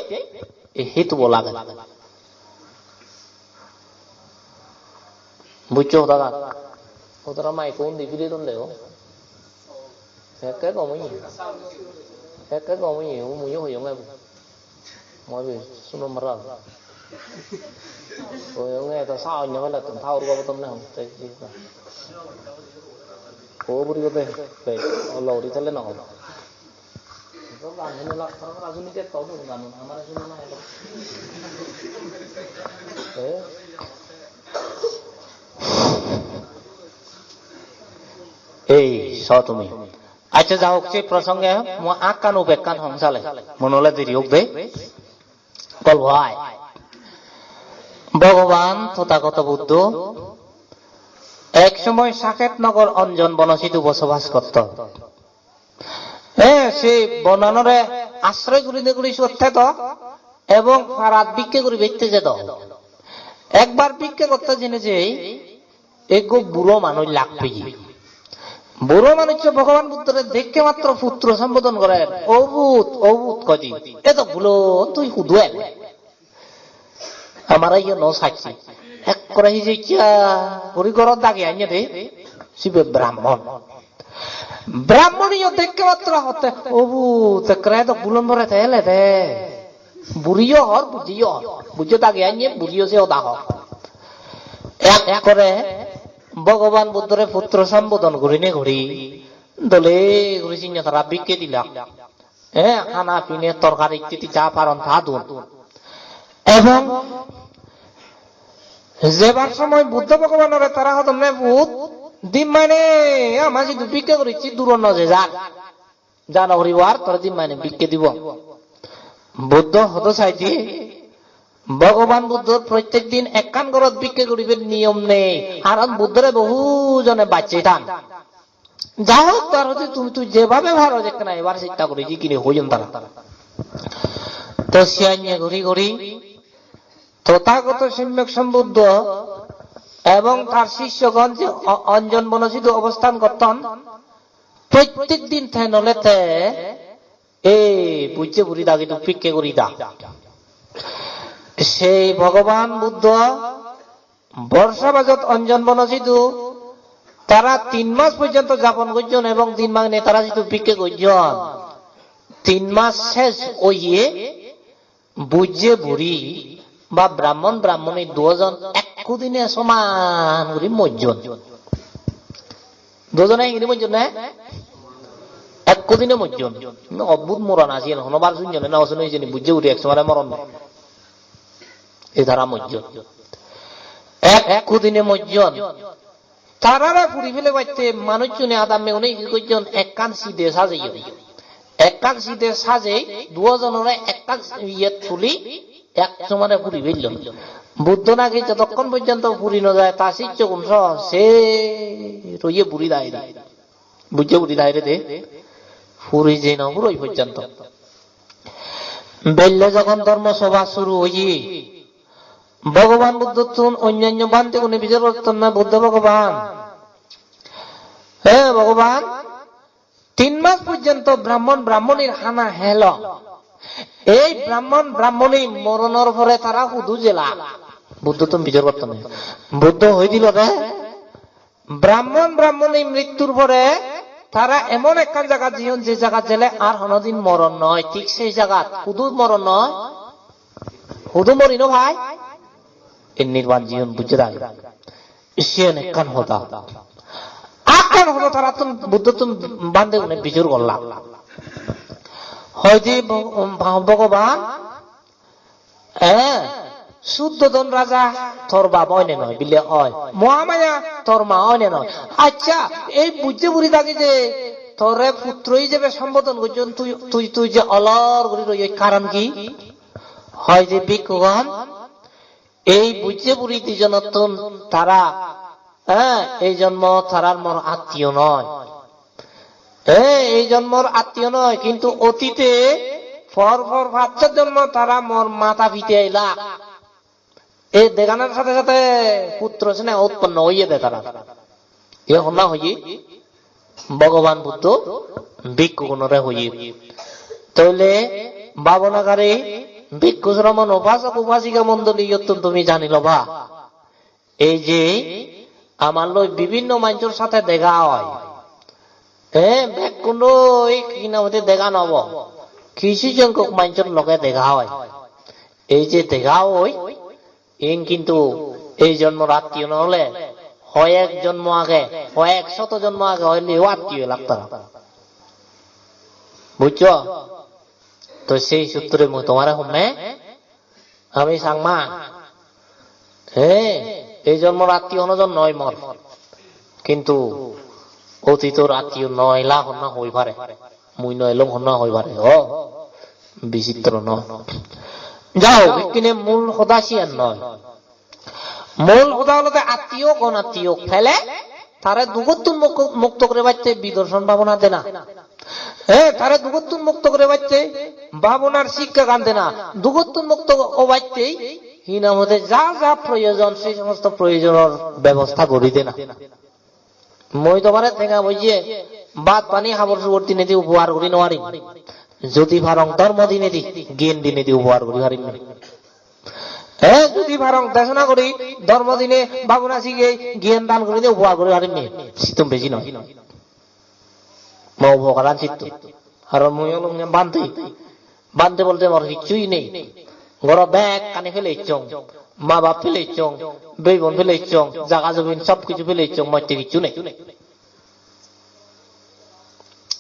E, hetu bo lage. Bujjo hodagan? Hodara mike undi bile don dego. Ekke gom oye. Ekke gom oye, o muiyo hoyong ebo. Moi be suno maral. Hoyong e ta sa onyo bela ton thaur gobo ton na hon. Te ji ta. O buri gote, be, olo uri tele na hon. Ko gan hene la, tara tara suni te to dun gan, amare suni na elo. Eh? Ei, so tumi. Accha, ja hok, se prosonge mo akkan ubekkan hong sale. Mon ole deri hok de. Golpo ai. Bhogoban Tothagoto Buddho ek somoy Saket Nogor Anjan Bono sidu bosobas gotton. E, se bonanore asroy gurinei guri siyot thedo ebong parat bikke guri bette jedo. Ekbar bikke gotte jeinei jei ekko buro manuj lak peye. Buro manuccho Bhogoban Buddhore dekke matro putro sombodon gorer, "O put, o put," hoide. "Edo bulon tui hudu ebe?" Amare iyo no sacche. Ekkore hijikka guri gorot dagi anye de. Sibe Brahmon. Brahmon iyo dekke matro hotte, "O put, ekkore edo bulon bore te ele de." Buriyo hor, bujiyo hor. Bujjo dagi anye, buriyo se hoda hor. Ekkore Bhogoban Buddhore putro sombodon gurine guri, dole guri sinno tara bikke dilak. Eh, hana pine, torkari ittedi ja paron ta don. Ebong jebar somoy Buddho Bhogobanore tara hodonne, "Put, din mane ama sidu bikke gurichi, duro no je jar. Ja no poribo ar, tore din mane bikke dibo." Buddho hodo saide, Bhogoban Buddhor prottek din ekkan gorot bikke guribar niyom nei. Karon Buddhore bohu jone bacche tan. Ja hok, tar hoide tumi, tui jebabe paro jekkene ebar chesta guri, jikkene hoyon tara. To siyanye guri guri Tothagoto Somyok Sombuddho ebong tar sisyogon je o-, Anjan Bono sidu obosthan gotton, prottek din te nole te ei bujje buri dagi du bikke guri da. Sei Bhogoban Buddho Borsa bajot Anjan Bono sidu tara tin mas porjonto japon gojjon ebong din magne tara sidu bikke gojjon. Tin mas ses oye, bujje buri ba Brahmon Brahmoni duojon ekku dine soman guri mojjon. Duojone hingiri mojjon ne? Ekku dine mojjon. Oddbut moron age siyen, honobar sunjone na osun hijeni, bujje buri ek somare moron ne. E tara mojjon. Ekku dine mojjon. Tarare puri pelebatte manuchchune, adammegune hi gojjon, ekkan side sajeyon. Ekkan side sajei, duojonore ekkan iyet tuli, Ek somare puri bello. Buddho naki jotokkon porjonto puri no jai, ta sissogun soh se roye buri daire. Bujje buri daire de. Puri je no puroi porjonto. Bello jokkon dhormo sobha suru oye, Bhogoban Buddhottun onnanno bhantegune bijor gotton na, "Buddho Bhogoban, he Bhogoban, tin mas porjonto brahmon brahmonir hana helo. Ei brahmon brahmoni moronor pore tara hudu jela?" Buddhottun bijor gotton. Buddho hoi dilo de, brahmon brahmoni mrittur pore tara emon ekkan jagat jeyon, je jagat jele ar honodin moron noi. Thik sei jagat hudu moron noi, hudu mori no pai, ei nirban jeyon, bujje dai. Siyen ekkan hoda. Ekkan hoda tarattun, Buddhottun bhantegune bijor golla. Hoide, "Bho-, Bhogoban, eh, Suddhodon raja tor bap oy ne noi?" Bile, "Oy." "Mohamaya tor ma oy ne noi?" "Accha, ei bujje buri dagi je tore putro ijebe sombodon gojjon, tui, tui, tui je olor guri royoj, karon hi?" Hoide, "Bhikkhugon, ei bujje buri dijonottun tara, eh, ei jonmo tarar mor attiyo noi. Eh, ei jonmor attiyo noi, kintu otite por por paccho jonmo tara mor mata pite elak." Ei deganar sathe sathe putro sene utponno oye de tara. Ei honna hoye? Bhogoban Buddho bhikkhugunore hoye. Toile bhabonagari bhikkhu sramon upasok upasika mondoli, iyottun tumi jani loba. Ei je amar loi bibinno manjor sathe dega oi, eh, bekkunor loi hi nang hoide dega no obo, kichu sonkhok manjor loge dega oi. Ei je dega oi, iyen kintu ei jonmor attiyo no ole, hoyek jonmo age, hoyek soto jonmo age oleyo attiyo elak tara. Bujjo? To sei sutre mui tomare homme, ami Changma. He, ei jonmor attiyo hono jon noi mor. Kintu otitor attiyo no ela honna hoi pare. Mui no elong honna hoi pare. O, bichitro no. Jao, ikkine mul hoda siyan noi. Mul hoda olode attiyo, gon attiyo pele tare dugottun muk-, mukto guribatte bidorshan bhabona dena. Eh, tare dugottun mukto guribatte bhabonar sikkagan dena. Dugottun mukto obatte hi nang hoide ja ja proyojon, sei somosto proyojonor bebosta guri dena. Mui tomare tenga poije, bhat pani, habor subor dinedi upohar guri no parim. Jodi parong dhormo dinedi, gyan dinedi upohar guri parim. Eh, jodi parong desona guri, dhormo dine, bhabona sigei, gyan dan gurinei upohar guri parim. Sittun beji noi. Mo upokaran sittun. Aro mui olong bhante. Bhante bolte mor hicchu nei. Ghoro bekkani pele icchong. Ma bap pele icchong. Bhei bon pele icchong. Jaga jomin sob kichu pele icchong. Motte hicchu nei.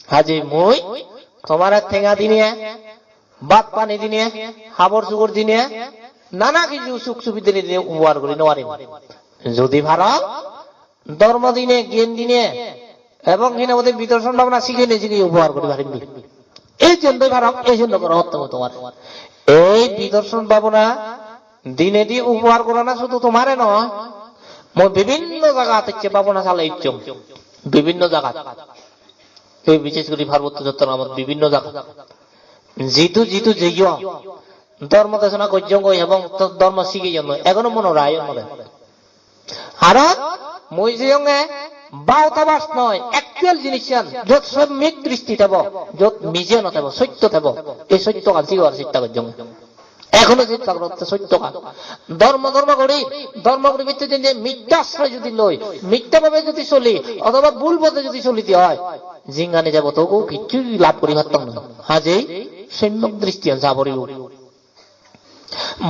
Haje mui tomare tenga dine, bhat pani dine, habor subor dine, nana kichu suk subide dine upohar guri no parim. Jodi paro, dhormo dine, gyan dine, ebong hi nang hoide bidorshan bhabona sigei nei sigei upohar guri parim. Ei jendoi parong, ei jendoi goro hotte mui tomare. Ei bidorshan bhabona dinedi upohar gorana sudu tomare noi, mui bibinno jagat ecche bhabona salei icchong. Bibinno jagat. Ei bises guri Parbotto Chottogram-ot bibinno jagat. Jidu jidu jeyong, dhormo desona gojjongoi ebong to-, dhormo sigeyongoi, egono monot ayon more. Aro mui jeyonge bautabas noi, actual jinissan, jot sommik dristi thebo, jot mije no thebo, sotto thebo, ei sottogan sigebar chesta gojjonge. Egono chesta gorotte sottogan. Dhormo dhormo guri, dhormo guri bitte jeinei mitta asroy jodi loi, mitta bhabe jodi soli, othoba bhul pothe jodi solide oi, jinghani jebo togo kichu lab guri pattong noi. Hajei sommok dristiyan sa poribo.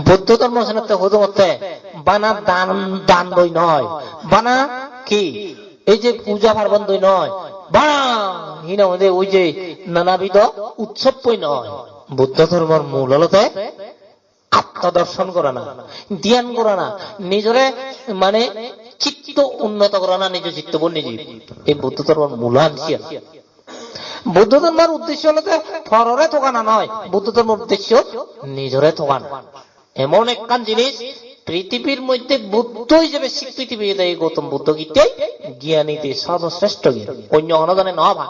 Buddho dhormo senotte hodongotte bana dan, dan doi noi. Bana hi? Ei je puja parbon doi noi. Bana hi nang hoide oi je nanabido utsob boi noi. Buddho dhormor mul olode atmo dorshon gorana, dhyan gorana, nijore mane chitto unnoto gorana, nijo chitto bo nije. Ei Buddho dhormor mulan siyan. Buddho dhormor uddesho olode porore togana noi, Buddho dhormor uddesho nijore togana. Emon ekkan jinis, prithibir moddhe Buddho ijebe sikriti peyede ei Gautam Buddho gitte gyani de, sorsreshto gyani. Onyo hono jone no pai.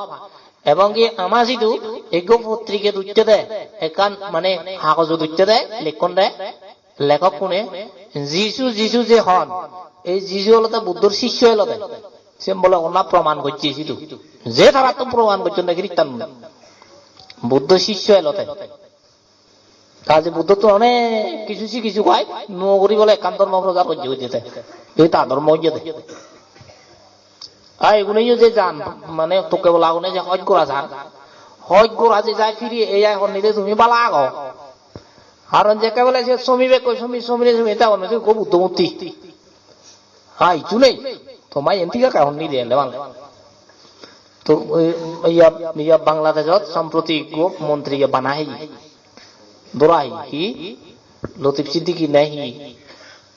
Ebong ki ama sidu ekko potriket utte de, ekkan mane hagojot utte de, lekkon de, lekkokkune, Jisu, Jisu je hon, ei Jisu olode Buddhor sisyo elode. Sen bole honna proman gocche sidu. Je tarattun proman gocchon de Christian. Buddho sisyo elode. Ta je Buddhottun onek kisu sigi sugai, nuo guri bole ekkan dhormo prochar gojje gojje te. Ei ta dhormo gojje te. Ai, igune yo je jan, mane tokke bola gune je hoj gora jan. Hoj gora je jai firi ei ai honni de tumi bala ago. Haron jekke bole se somi bekko, somi, somi re somi, ta honni se ekko Buddho murti. Ha, hissu nei. Toma yen thik age honni de ele bang. To, eh, iya, iya Bangladeshot somproti ekko montri ye bana heye. Dora hi, hi? Latif Siddiqui ne hi?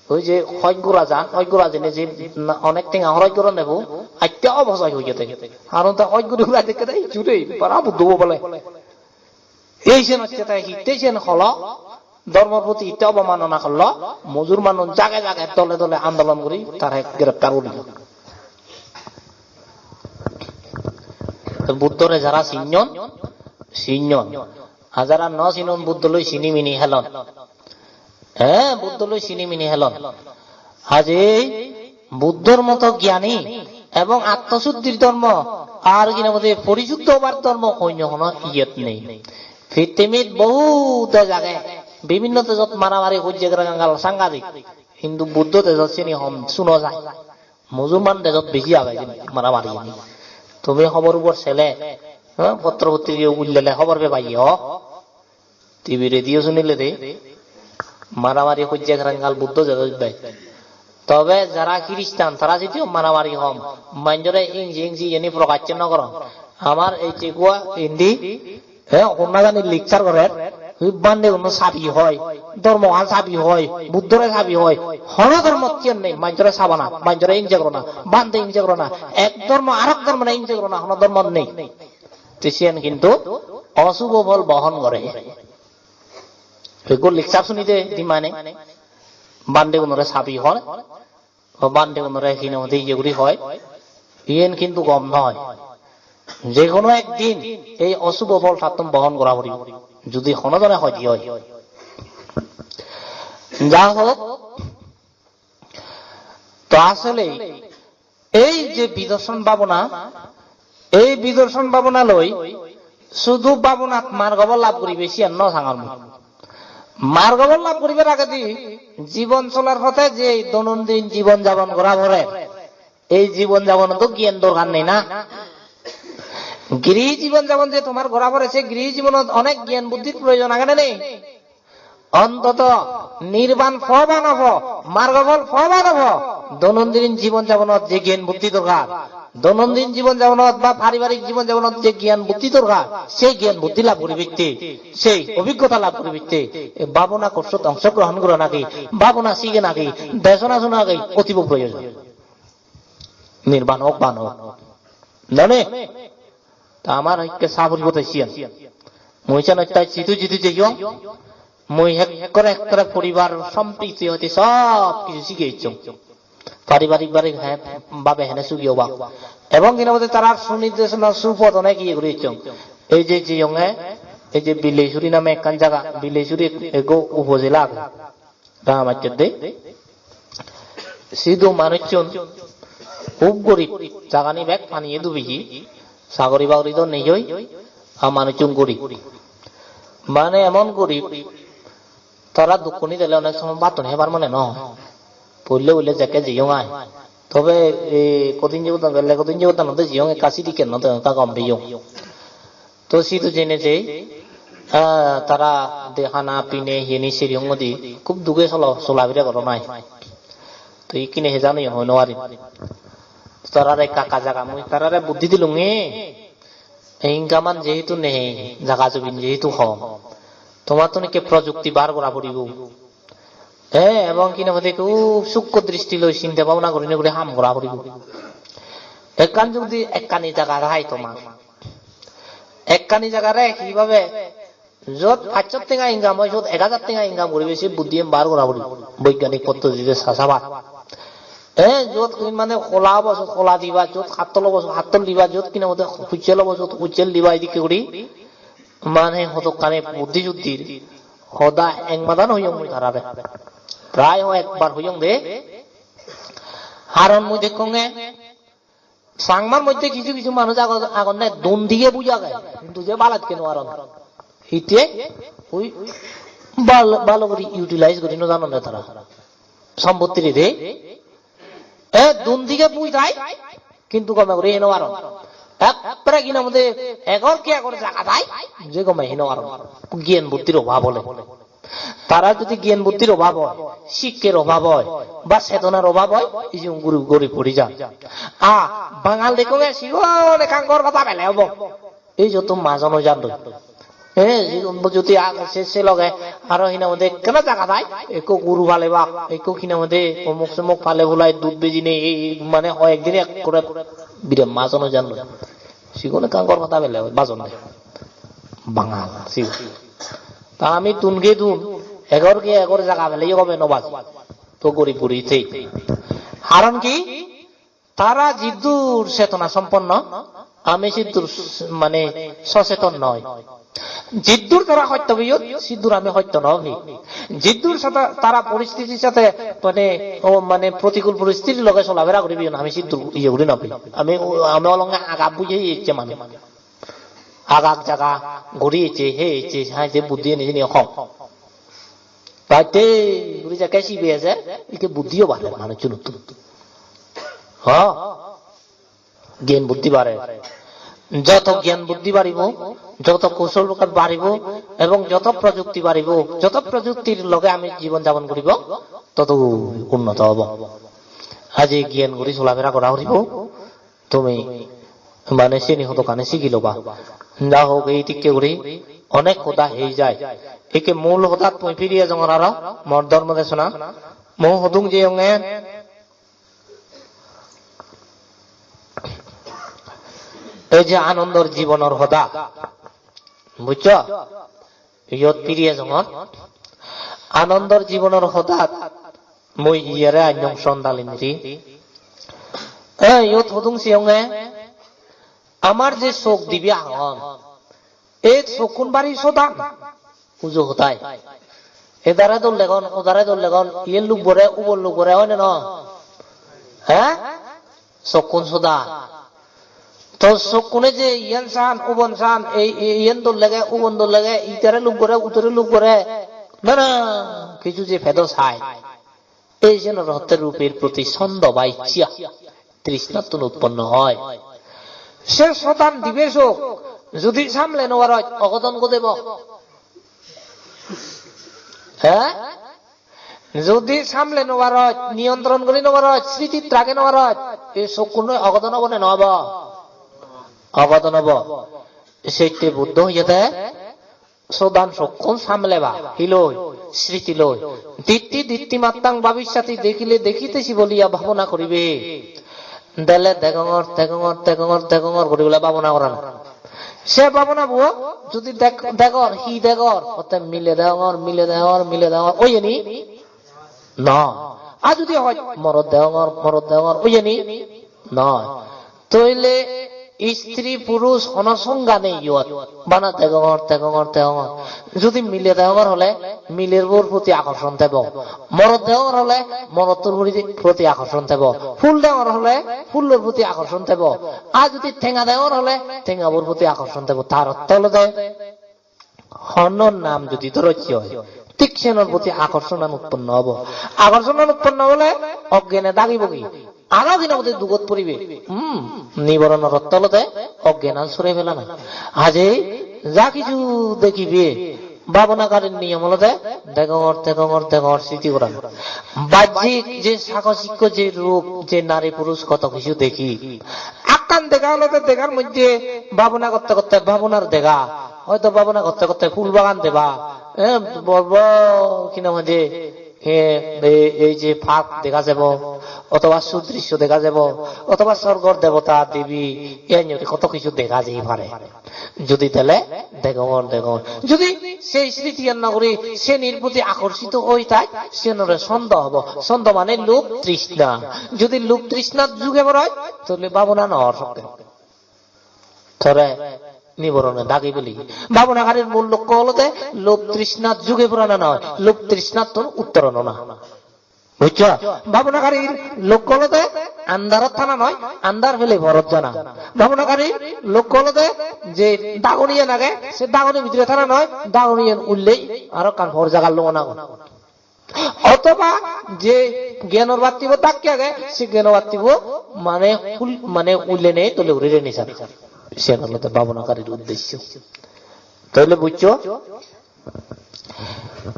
Oi je hoj gora jan, hoj gora jene je na-, onek tenga horoj goronne bo, atte obosoy hoyede. Haron ta hoj guri gura dekke de hissu nei, para Buddho bo bole. Ei sen hocche te hitte sen holo, dhormor proti hitte obomanona gorlo, mujurmanun jage jage dole dole andolon guri tare greptar gurilo. Te Buddhore jara sinnon, sinnon. Ar jara no sinon Buddholoi sini mini helon. He, Buddholoi sini mini helon. Ajei Buddhor moto gyani ebong attosuddhir dhormo ar hinamode porisuddho obar dhormo onyo hono iyot nei. Pittimit bohut dej age, bibinno dejot maramari hojje gora gangal sangadik. Hintu Buddho dejot sini hom suno jai. Musulman dejot besi age sini maramari ini. Tumi hobor ubor sele, ha, potro potrike ullele hobor pebaye o. T V radio sunile de maramari hojje karangal Buddho jadot bai. Tobe jara Christian tara sidiyo maramari hom. Manjore ingji ingji iyeni prokacche no goron. Amar ei je gua indi, eh, honna jani lecture gorer, ui bhante gunno sabi hoi, dhormogan sabi hoi, Buddhore sabi hoi, hono dhormot siyen nei, manjore sabana, manjore ingje gorona, bhante ingje gorona, ek dhormo arok dhormone ingje gorona, hono dhormot nei. Te siyen hintu osubo phol bohon gore. Ekko lecture sunide dimane, bhante gunore sabi hor, o bhante gunore hine hoide iye guri hoi, iyen hintu gom noi. Je hono ekdin ei osubo phol tattun bohon gora poribo, judi hono jone hoide oi. Ja hok, to asole ei je bidorshon bhabona, ei bidorshon bhabona loi sudu bhabonat margo phol lab guribe siyan no sangor mui. Margo phol lab guribar agedi jibon solar pothe je doinondin jibon jabon gora pore, ei jibon jabonot to gyan dorkar nei na? Grihi jibon jabon je tomar gora pore, se grihi jibonot onek gyan buddhir proyojon age na nei? Ontoto nirban po ba no po, margo phol po ba no po, doinondin jibon jabonot je gyan buddhi dorkar, doinondin jibon jabonot ba paribarik jibon jabonot je gyan buddhi dorkar, se gyan buddhi lab guribatte, se obhiggota lab guribatte, ei bhabona course-ot ongshogrohon gorana hi, bhabona sigana hi, desona suna hi otibo proyojon. Nirban hok, ban hok. None? Ta amar ikke saburi bote siyan. Mui siyan ottai jidu jidu jeyong. Mui ekkore ekkore poribar sompriti hoite sob kichu sige ecchong. Paribarik bari he, babe hene sugi obak. Ebong hina bote tarar sunirdesona supot onek iye guri ecchong. Ei je jeyonge, ei je Bilesuri name ekkan jaga, Bilesuri ekko upojela age. Ranga Majjot de. Sidu manuchun hub gorib, jagani bek paniye dubiji, sagori bagori do nei oi, ar manuchun gorib. Mane emon gorib, tara dukkuni dele onek somoy battun hebar mone no. Poille poille jekke jeyong ai. Tobe ei kodin jebot no gele, kodin jebot no de jeyong, ekka sidikken no de, ekka gom peyong. To sidu jeinei jei, ah, tara de hana pine hiyeni siri hongodi, khub duge solo, solabire goron ai. To ikkine he jani hoi no parim. Tarare ekka ekka jaga mui tarare buddhi dilunge. Ei income-an jehetu nei, jaga jobin jehetu hom, tomattun ikke projukti bar gora puribo. Te ebong hine hoide ekku sukko dristi loi sinte bhabona gurinei guri ham gora puribo. Ekkan judi ekkani jaga thai tomar, ekkani jagare hibhabe Jot pachsho tenga income oi, sot ek hajar tenga income guribe, se buddhi bar gora puribo. Boigyanik poddotide sa-, sabar. Eh, jot mane hola obo, sot hola diba, jot hattol obo, sot hattol diba, jot hi nang hoide hussel obo, sot hussel diba, edikke guri. Mane hodokkani buddhi suddir hoda ek madan hoyong mui tarare. Prai hoi ekbar hoyong de. Haron mui dekkonge, Changmar moddhe kichu kichu manuj agon, agonne don dige buj age, hintu je balat keno aron. Hitte? Ui bal-, balo guri utilize guri no janonne tara. Sompottire de. E don dige buj dai, kintu gome guri hino aron. Ekbare hi nang hoide egor ki egor jaga dai, je gome hino aron. Gyan buddhir obab ole. Tara jodi gyan buddhir obab oi, sikkher obab oi, ba sedonar obab oi, igun guri guri puri jan. A, Bangal dekkonge sigon ekkan ghor bada pele obo. Ei jotto majon oi jandoi. E, sigun bo jodi a-, se, se loge aro hi nang hoide ekkena jaga thai, ekko guru palebak, ekko hi nang hoide omuk somuk pale pulai dud bejinei, ei, ei, mane hoyek din ekkore birat majon oi jandoi. Sigun ekkan ghor bada pele oi, bajon de. Bangal, sigun. Ta ami tun ge tun, egor ge egor jaga pele yo gome no baj. To guri guri thei. Haron ki? Tara jiddur chetona somponno, ami siddur s-, mane socheton noi. Jiddur tara hosto peyon, siddur ami hosto no pei. Jiddur sate tara poristhitir sate mane, o mane protikul poristhitir loge solafera guri peyon, ami siddur iye guri no pei. Ami, ami olonge agap bujei ecche manuj. Agak jaga guri ecche, he ecche, hai je buddhi eni sini hom. Batte guri jakke sibe eje, ikke buddhiyo bare manuchchunottun. Ha? Gyan buddhi bare. Joto gyan buddhi baribo, joto kousol baribo, ebong joto projukti baribo, joto projuktir loge ami jibon japon guribo, toto unnoto obo. Aje gyan guri solafera gora puribo. Tumi mane sini hodokkani sigi loba. Ja hok, ei tikke guri onek hoda hei jai. Ikke mul hodat mui firi ejongor aro mor dhormo desona. Mui hodung jeyonge ei je anondor jibonor hoda. Bujcho? Iyot firi ejongor. Anondor jibonor hodat mui iyere annong sondaliniri. E, iyot hodung siyonge, amar je sok dibe agon, e sokkun bari sodan, uju hodai. Edare dol degon, odare dol degon, iyen lubbore, ubon lubbore, oine no? He? Sokkun soda. To sokkune je iyan san, ubon san, ei, ei, iyan dol lege, ubon dol lege, itare luk gore, utare luk gore. Nana kichu je pedo sai. Ei je nor hotte rupir proti sondo ba iccha, trishnattun utponno oi. Se sodan dibe sok, judi samle no paroj, ogodon godebo. He? Jodi samle no paroj, niyontron guri no paroj, sritit rage no paroj, ei sokkunoi ogodon obo ne no obo? Ogodon obo. Sette Buddho hoyede, sodan sokkun samleba, hi loi, sriti loi. Ditti dittimattang bhavissati, dekile dekhitesi boliya bhabona guribe. Dele degongor, degongor, degongor, degongor guri bole bhabona gorana. Se bhabona bo judi deg-, degor, hi degor? Otte mile degongor, mile degongor, mile degongor. Oye ni? No. Ar judi hoi, morot degongor, morot degongor. Oye ni? No. Toile istri purus hono songga nei iyot. Bana degongor, degongor, degongor. Judi mile degongor hole, miler bor proti akorson tebo. Morot degongor hole, morottor proti, proti akorson tebo. Phul degongor hole, phulor proti akorson tebo. Ar judi tenga degongor hole, tenga bor proti akorson tebo. Tar ortho olode, hono nam judi dhorocche oi, thik senor proti akorsonan utponno obo. Akorsonan utponno ole oggene dagibo gi? Aro hi nang hoide dugot poribe. Hmm, niboronor ortho olode oggenan sure pelana. Ajei ja kichu degibe, bhabonagarir niyom olode degongor, degongor, degongor sriti gorana. Bajjik je sago sikko je rup, je nari purush koto kichu degi. Ekkan dega olode degar moddhe bhabona gotte gotte bhabonar dega. Hoito bhabona gotte gotte phul bagan deba. Eh, bor bor hi nang hoide e, e, ei je park dega jebo, otoba sudrisso dega jebo, otoba sorgor debota debi, iyan jodi koto hissu dega jei pare. Judi dele degongor, degongor. Judi sei sritiyan nw guri senir proti akorsito oi thai, senore sondo obo. Sondo mane lub trishna. Judi lub trishnat juge poroi, tole bhabona nw or sokke. Tore niborone dagi bili. Bhabonakarir mul lokko olode lub trishnat juge porana noi, lub trishnattun uttoron ona. Bujjo? Bhabonakarir lokko olode andarot thana noi, andar pele porot jana. Bhabonakarir lokko olode je dagoni iyan age, se dagoni bidire thana noi, dagoni iyan ullei aro ekkan por jagat longona. Otoba je gyanor battibo dakke age, se gyanor battibo mane hul-, mane ullei nei tole uri reni sar. Siyan olode bhabonakarir uddesho. Tole bujjo?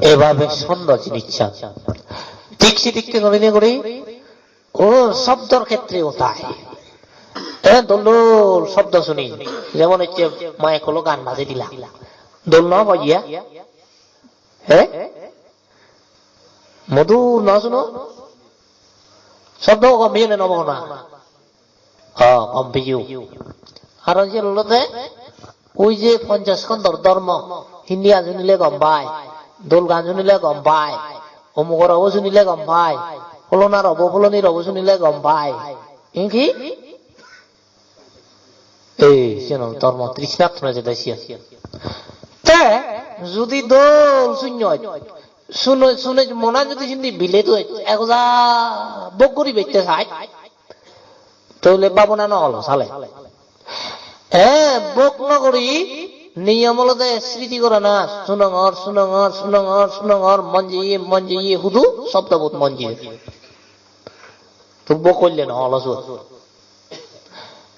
Ebabe sondo jinissan. Thik sidikke gurinei guri, o sobdor khetreo tai. E dol dol sobdo suni. Jemon hocche mike-olo gan bajei dila. Dol nw obo iye? He? Modur nw suno? Sobdo gom peye ne nw peye na? O, gom peyo. Aro je olode, oi je Ponchoskondor dhormo, hindi gan sunile gom pai, dol gan sunile gom pai, omugor obo sunile gom pai, polonar obo, polonir obo sunile gom pai. Inki? Ei, siyan dhormo trishnat hona jede siyan. Te, judi dol sunnoi, suno, sune mona judi sindi bile doi, egoja bok guri bette sai, tole bhabona nw olo sale. E, bok nw guri, niyom olode sriti gorana, sunongor, sunongor, sunongor, sunongor, mon jeye, mon jeye, hudu sobdobot mon jeye. To bok olle nw olo suot.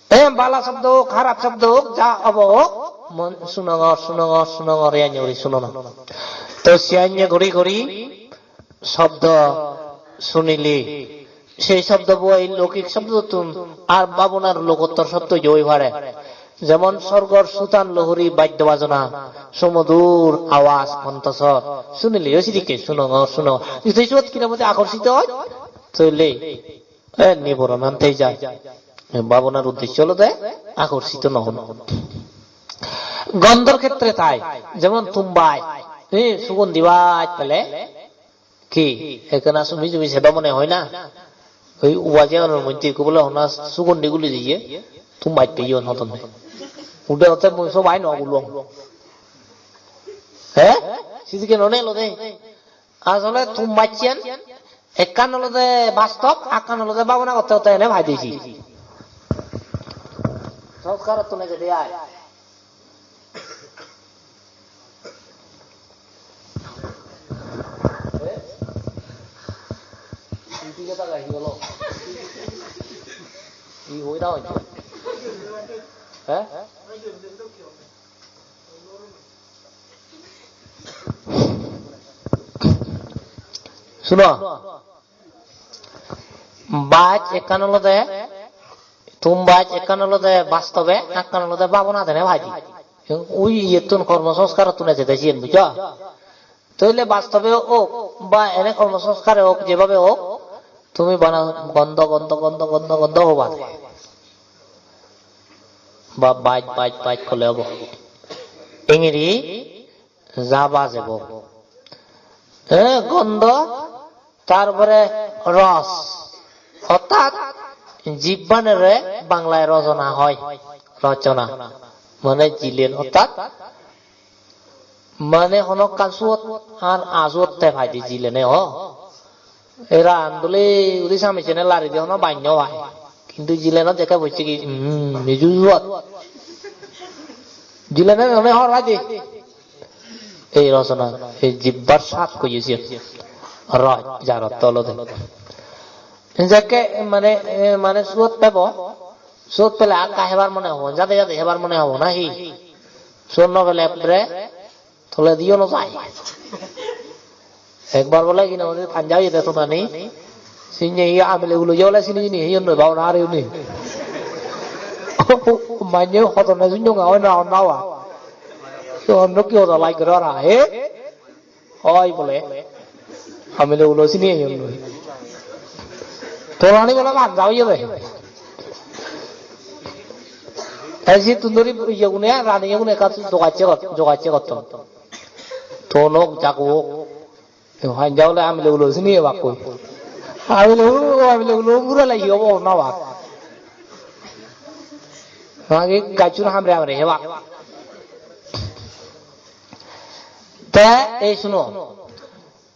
E bala sobdo ok, harap sobdo ok, ja obo ok, mon sunongor, sunongor, sunongor, iyan guri sunona. To siyan guri guri sobdo sunile, sei sobdobo ei loukik sobdottun ar bhabonar lokottor sobdo oi pare. Jemon sorgor sutan lohori baddo bajona, sumodur awaj, kontosor, sunileyo sidikke sunongor, sunongor. Judi siyot hinamodi akorsito oi, tole e, niboronan thei jai. E, bhabonar uddesho olode akorsito nw hon. Gondhor khetre tai, jemon thum baj, e, sugondi baj pele, ki, ekkena sumi sumi sedo mone hoi na? Oi ubaje anor moddhe ekku bole honna sugondi guli diye, thum baj peyon hodonne. Ude otte mui sobai nw gulong. He? Sidikke nw ne olode. Asole thum bajchan ekkan olode bastob, ekkan olode bhabona gotte gotte ene pai desi. Sanskarottun ejede ai. Hi hoi da hoi? He? Suno, baj ekkan olode, thum baj ekkan olode bastobe, ekkan olode bhabona dene baj. Ui iyettun kormo sanskarottun ejede siyen, bujjo? Toile bastobe ok, ba ene kormo sanskare ok, jebhabe ok, tumi bana gondo, gondo, gondo, gondo, gondo hoba. Ba baj, baj, baj hole obo. Engiri ja bajebo. Eh, gondo, tar pore ros. Ortat jibbanore Banglai rojona hoi. Rojona. Mane jilen ortat mane honokkan suot ar asuot te paide jilene o. Era andole udi sami sene lari de hono banyo pai. Kintu jilenot jekke bocche ki, hmm, miju suot. Jilene mane hor paide. Ei rojona, ei jibbar sat hoye siyen. Roj, jar ortho olode. Jekke mane, eh, mane suot pebo, suot pele akka hebar mone hobo, jade jade hebar mone hobo, nahi? Suot no pele ekkere tolediyo no jai. Ekbar bole hi nang hoide panja oyede tonani. Sinne hi amile gulo jole sini sini hi onno bhabona are uni. Manye hodonne sunjong a oi na onna wa. Onno ki hoda lai gora ra he? Oi bole. Amile ulo sini eyon noi. Tolani bole banja oye de. Te sittun dori iyegune, rani iyegune ekka jogacche got-, jogacche gotton. Ton ok, jagu ok. Te hanja bole amile ulo sini ebakkoi. Amile ulo, amile ulo pura lagi obo na bak. Magi gachun hamre hamre hebak. Te ei suno.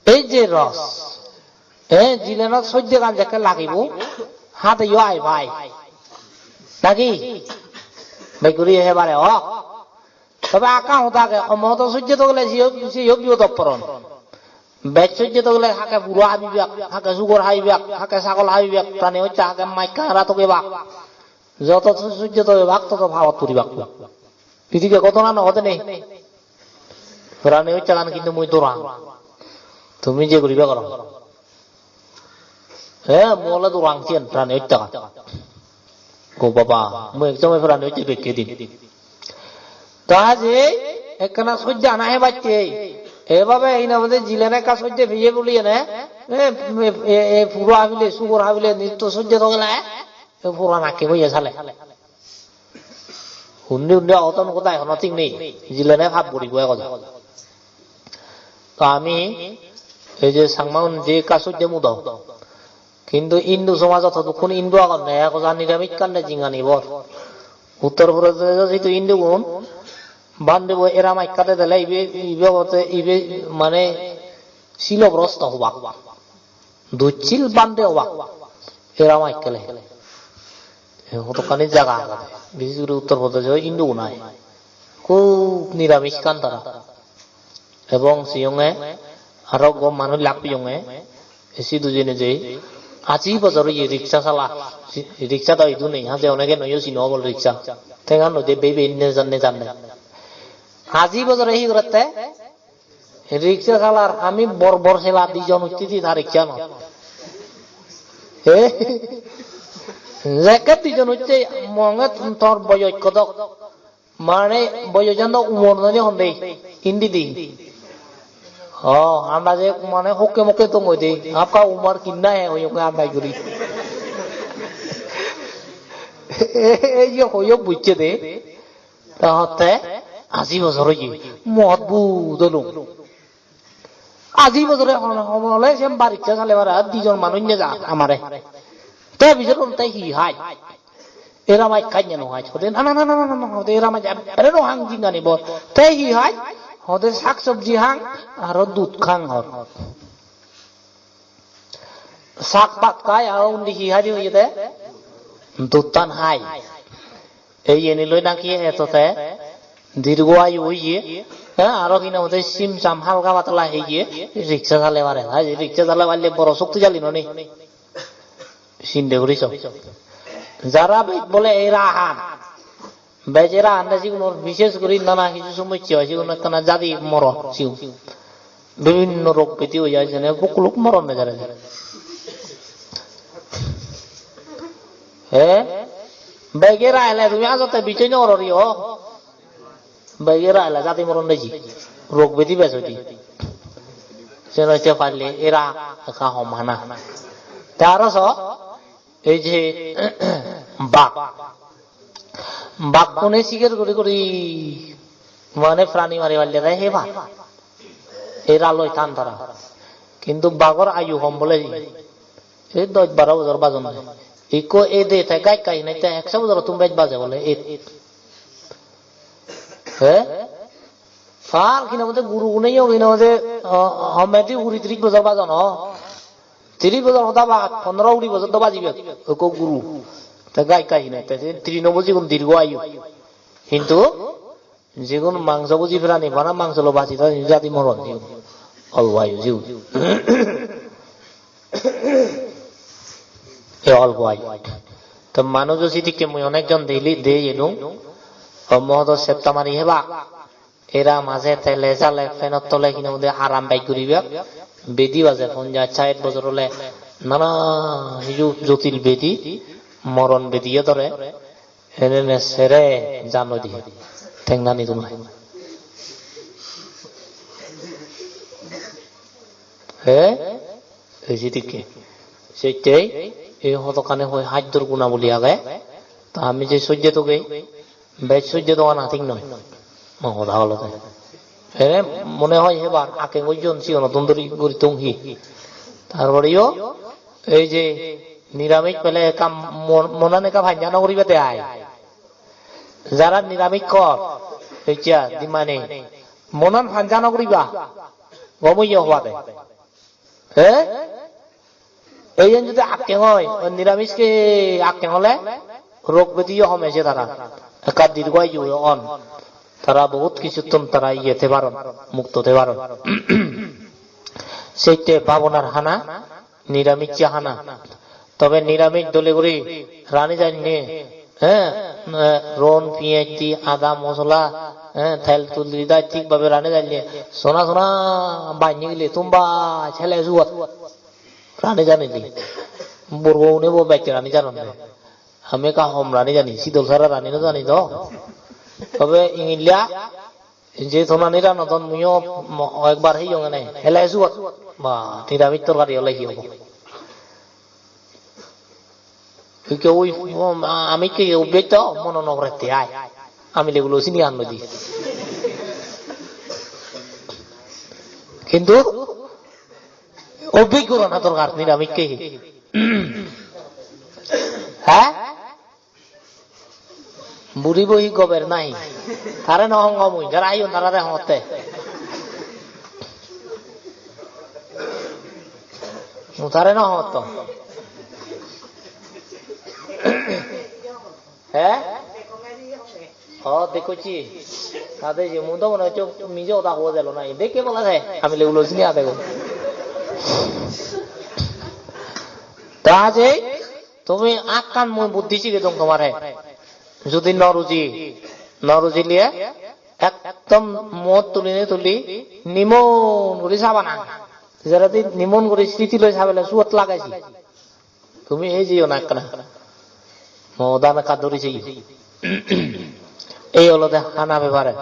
Ei je ros, eh, jilenot sojje gan jekke lagibo, hade yo ai pai. Naki? Bej guri hebare o. Tobe akka hoda age, homodo sojje to gele siyo, siyo biyo dopporon. Bej sojje to gele hake puro habibak, hake sugor habibak, hake sagol habibak, prani hocche hake maj kangra togebak. Joto su-, sujjo to ebak, toto pabot puribak. Idige ghotona no ghode nei. Prani hocchagan hintu mui dorang. Tumi je guriba goro. He, mui ole dorang siyen prani hocchagan. Go baba, mui ek somoy prani hocche dekke din. Ta je ekkana sujja na he bacche. Ebabe hina bode jilene ekka sujje piye buli ene. E, e, e, e, puro habile, sugor habile, nitto sujje to gele. E puran akke boye sale. Undi undi ogoton hodai hono thik nei. Jilene pap guribo egoda. To ami ei je Changmagun je ekka sujje mudo. Hintu Hindu somajot hodokkun Hindu agonne, ego jani niramish kanne jinghani bor. Uttor Pradeshot sidu Hindugun bhante bo era maj kade dele ibe, ibe obotte, ibe mane silobrosto hobak. Dussil bhante obak. Eram ekkele. Hodokkani jaga agede. Bises guri Uttor Pradesh oi Hindu gun ai. Hub niramish kan tara. Ebong siyonge aro gom manuj lak piyonge. Esi dujene je aji bojor oye rickshaw sala. Rickshaw do idu nei. Haje onege noyo sino obol rickshaw. Tengan noi de bebe nejan nejan nei. Aji bojore hi gorette? Rickshaw salar ami bor bor sela dijon utti di ta rickshaw no. He? Jekke dijon utte monge tor boyoj kodok. Mane boyojan do umor nani honde. Indi di. O, anda je mane hokke mokke tongoi de. Apka umar kinna hai hoyok anda guri. Ei je hoyok bucche de. Ta hotte aji bojor oye, mo adbut olung. Aji bojore hon-, hon-, hole sen ba rickshaw sale pare, ar dijon manuj neja amare. Te bichar te hi hai? Era maj haj ne no haj? Hode na, na, hode era maj ekkere no hang jinghani bor. Te hi hai? Hode sak sobji hang, aro dud hang hor. Sak bhat hai, aro undi hi hai di hoye de? Dudtan hai. Ei yeni loi naki eto te dirgo ayu oye, he, aro hi nang hoide sim sam halka patla heye, rickshaw sale pare. Hai, rickshaw sale parle boro shokti jali noni. Sinde guri so. Jara bej bole ei rahan. Bej ei rahan de sigunor bishes guri nana hissu somossya oi, sigun ekkana jadi moron sigun. Bibhinno rog bedi oi jai, jene pukkuluk moron nejare. He? Bege raile tumi ajotte bichoi no gorori o. Bege raile jadi moron neji. Rog bedi bej oi di. Sen hoite palle era ekka hom hana. Te aro so, ei je bak. Bakkune sigar guri guri mane prani mari palle re heba. Era loi than tara. Hintu bagor ayu hom bole. Ei dosh baro bojor bajon de. Ikko ede te gaj kai hinai te ekso bojorottun bej baje bole et. He? Ar hina hoide gurugune yo hina hoide, o, homedi uri tris bojor bajon o. Tris bojor hoda bad, pondro uri bojor do bajibe ikko guru. Te gaj kai hinai te se trinobojigun dirgo ayu. Hintu jigun mangso buji prani, bana mangso loi baji thai jadi moron jigun. Olpo ayu jigun. E olpo ayu. To manujo sidikke mui onekjon deli, dei elung. O modo septa mari hebak. Era maje tele jale fenot tole hine ude aram bej guribak. Bedi baje ponjaj sait bojor ole nana hiju jotil bedi, moron bediye dore. Enene sere jano di. Tengnani dun lai. He? Ei sidikke. Settei ei hodokkani hoi hajdur gunaboli age. Ta ami je sojje toge, bej sojje toga na thik noi. Mo hoda olode. Ene mone hoi hebar akke gojjon sigonottun dori guri tong hi. Tar poreyo ei je niramis pele ekka mon-, monan ekka panja no guribade ai. Jara niramis hor, eccha dimane monan panja no guriba. Gom oye hobade. He? Ei yen jodi akke hoi, oi niramiske akke hole, rog bediyo home je tara. Ekka dirgo ayu on. Tara bohut kisuttun tara iye te paron, mukto te paron. Sette babonar hana, niramiche hana. Tobe niramis dole guri rani janye, eh, eh, ron, piyaj di, ada, mosola, eh, tel tul di dai thik bhabe rani janye. Sona sona banye gile tumba chele suot. Rani jani di. Borgo une bo bej rani janon de. Ami ekka hom rani jani, sidol sara rani no jani do. Tobe ingilla je tonani ranodon muiyo mo-, ekbar heyong ene. Hele suot. Ba, niramis torkari ole hi obo? Ikke ui, um, a-, ami ikke obbej to mono no porette ai. Ami legulo sini an nodi. Kintu obbej gorana dorkar niramikke hi. Ha? Buri bo hi gober nahi? Tare no hongor mui, jara ayon tarare hongotte. Mui tare no hongottong. He? O, dekkochi. Tade je mui do mone hocche mije hoda hobor delo nahi. Dekke bola se, ami legulo sini adego. Ta je, tumi akkan mui buddhi sige dong tomare. Judi no ruji, no rujile, ekdom muot tuline tuli, nimon guri sabana. Jeredi nimon guri sriti loi sabele suot lage si. Tumi ei jeyo na ekkana. Modan ekka duri jeyo. Ei olode hana bepare.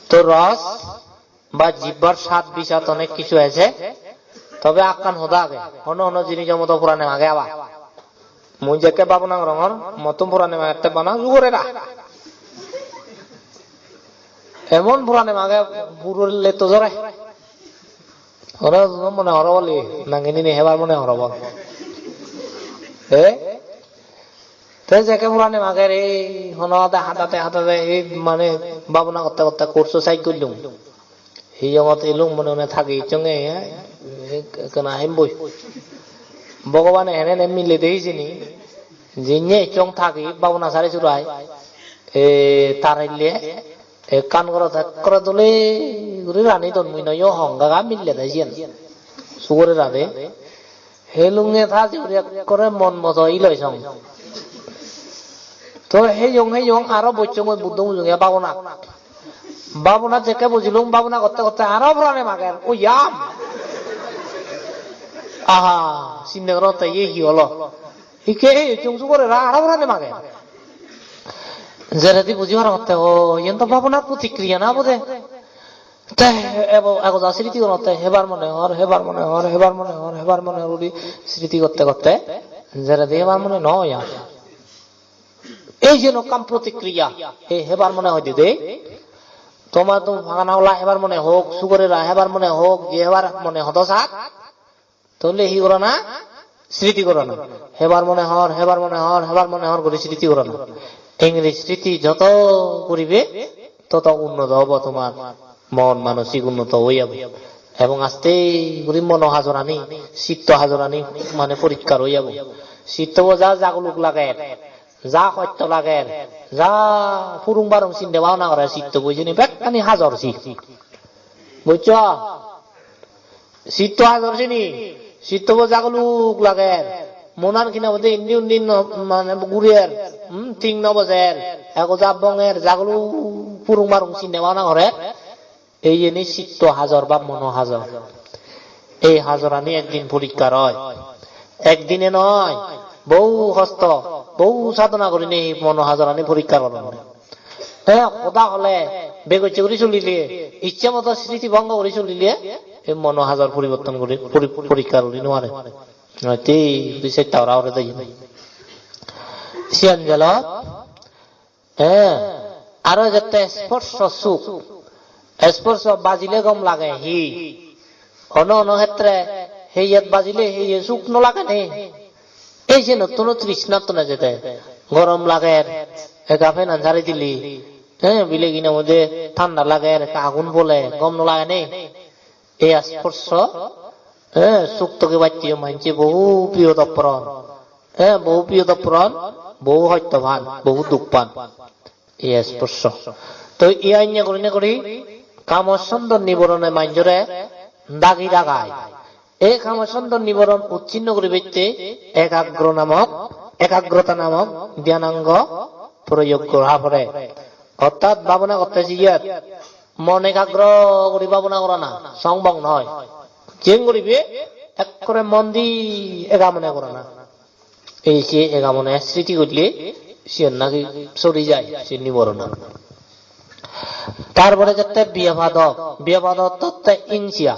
To ros ba jibbar sad bisat onek kichu age. Tobe akkan hoda age. Hono hono jinijo moto purane mage aba. Mui jekke babona gorongor, mottun purane magette bana jugore ra. Emon purane mage puro letto jore. Ora mone horo boli, nangini ni hebar mone horo bol. Eh? Te jekke purane mager ei hono hade hadade hadade ei mane babona gotte gotte course-o side gollung. Hiyongot elung mone mone thagi icchonge, eh, ekkena hemboi. Bhogobane hene hene mile de hijeni. Jinne icchong thagi babona sari surai. E tarille ekkan gorot ekkore dole guri rani don mui noyo hong gaga mille de siyen. Sugore rade. Helunge thaji guri ekkore mon moto iloi song. To heyong heyong aro bojjongoi Buddho mujunge babona. Babona jekke bujilung, babona gotte gotte aro purane mager. O yam! Aha, sinde gorotte ye hi olo? Ikke heyong sugore ra aro purane mager. Jeredi buji parongotte, o, iyen to babonar protikriya na obode. Te ebo, ego ja sriti gonotte, hebar mone hor, hebar mone hor, hebar mone hor, hebar mone hor guri sriti gotte gotte, jeredi hebar mone no oi ar. Ei je nokkan protikriya, ei hebar mone hoide de, tomar to pagana ola hebar mone hok, sugorera hebar mone hok, je hebar mone hodo sak, tole hi gorana? Sriti gorana. Hebar mone hor, hebar mone hor, hebar mone hor guri sriti gorana. Engri sriti joto guribe, toto unnoto obo tomar mon manosik unnoto oi jabo. Ebong aste guri mono hajorani, sitto hajorani mane poriskar oi jabo. Sittobo ja jaguluk lager, ja hosto lager, ja purung barung sinde bhabona gore sittobo hijeni bekkani hajor si. Bujcho? Sitto hajor sini, sittobo jaguluk lager. Monan hina hoide indi undi no, mane gurier, hmm, thik no bojer. Ego ja bonger, jaguluk purung barung sinde bhabona gorer. Ei jeni sitto hajor ba mono hajor. Ei hajorani ekdin porikkar oi. Ekdine noi, bohu hosto, bohu sadhona gurinei ei mono hajorani porikkar goronde. Te hoda hole, begocche guri solile, icche moto sriti bhongo guri solile, Ei mono hajor poriborton guri, pori-, porikka guri no pare. Te, te sesta gora pore de. Siyan gelo, eh, aro jette sporso suk. Sporso bajile gom lage hi? Ono ono khetre heyet bajile heye suk no lage ne? Ei je nottuno trishnattun ejede. Gorom lager, ekka fan-an sari dili. Eh, bile gine mode thanda lager, ekka agun bole, gom no lage ne? Ei sporso, eh, suk togi bacche manje bohu piyodop poron. Eh, bohu piyodop poron, bohu hosto pan, bohu duk pan. Ei sporso. To iya anya gurine guri, kamo sondo niborone manjore dagi dagai. Ei kamo sondo niboron uchinno guribatte ekagro namok, ekagrota namok dhyanango proyog gora pore. Orthat bhabona gotte siyot mon ekagro guri bhabona gorana, songbong noi. Jen guribe ekkore mon di ega mone gorana. Ei je ega mone sriti golle siyen naki sori jai, se niborona. Tar pore jette biyapado, biyapado totte ingsiya.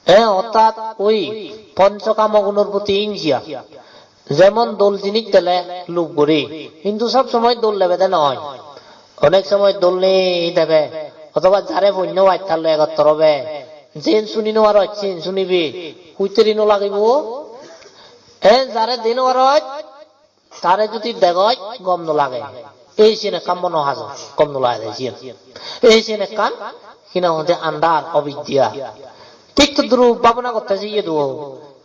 Eh, orthat oi ponchokamo gunor proti ingsiya. Jemon dol jinis dele lub guri, hintu sob somoi dol debede noi. Onek somoi dol nei debe, othoba jare punno baj thallo egottor obe. Jen suni no paroj, siyen sunibe, hutteri no lagibo. Eh, jare de no paroj, tare judi degoj, gom no lage. Ei siyen ekkan mono hajor, gom no lage de siyen. Ei siyen ekkan, hi nang hoide, andar, obidya. Thik todrup bhabona gotte siye do.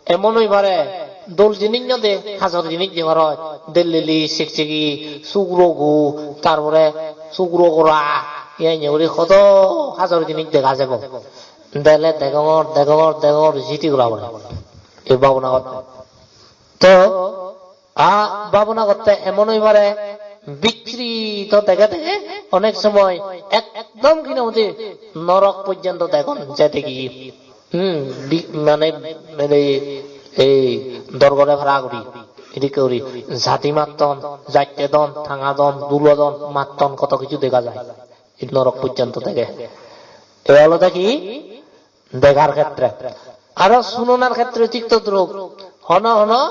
Emon oi pare, dol jinis no de, hajor jinis de paroj. Dellili, seksegi, sugro gu, tar pore sugro gora, iye iye guri hodo hajor jinis dega jebo. Dele degongor, degongor, degongor, jiti gora pore. Ei bhabona gotte. To, a, bhabona gotte emon oi pare, bichri to dege dege, onek somoi ekdom hi nang hoide norok porjonto degon jai degi. Hmm, bi-, mane, mane ei dorgore para guri, edikke guri jati matton, jatte don, tanga don, dulo don, matton, koto kichu dega jai. Ei norok porjonto dege. E olode hi? Degar khetre. Aro sunonar khetre thik todrup. Hono hono,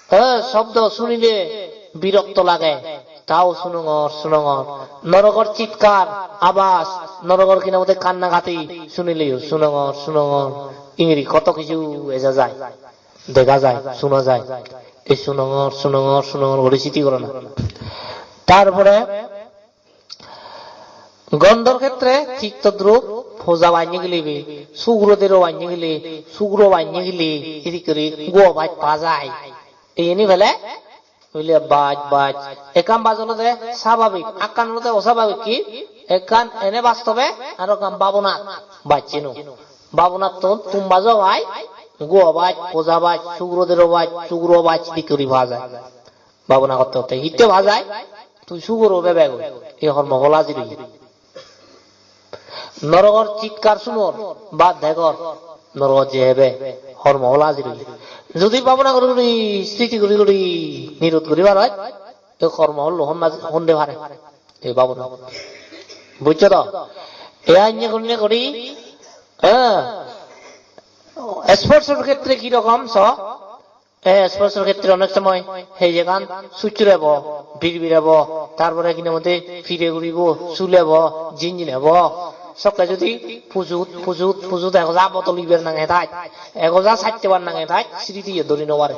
eh, shobdo sunile birokto lage. Tao sunongor, sunongor. Norogor chitkar, abas, norogor hi nang hoide kannagati sunileyo sunongor, sunongor. Ingiri koto kichu eja jai. Dega jai, suna jai. Ei sunongor, sunongor, sunongor guri siti gorana. Tar pore Gondor khetre thik todrup, poja bannye gile be, sugro dero bannye gile, sugro bannye gile, edik guri guo baj pa jai. Eyeni pele, bile baj, baj. Ekkan baj olode sababik, akkan olode osababik hi? Ekkan ene bastobe, aro ekkan babonat bajjeno. Babonattun tum bajo pai, guo baj, poja baj, sugro dero baj, sugro baj, edik guri pa jai. Bhabona gotte gotte hitte pa jai? Tui suguro bebegoi, ei hormo phol ajir oye. Norogor chitkar sunor ba degor, norogor je hebe, hormo phol ajir oye. Judi bhabona guri guri, sriti guri guri, nirot guri paroj, ei hormo phollo honna, honde pare? Ei bhabona. Bujjo to? Ei anye gurinei guri, eh, sports-or khetre ki rokom so? Eh, sports-or khetre onek somoi heyegan succhur ebo, birbir ebo, tar pore hi nang hoide pire guribo, sul ebo, jinjin ebo. Sokke judi pujut, pujut, pujut ego ja bodol iber nange thai, ego ja satte bar nange thai, sritiye dhori no pare.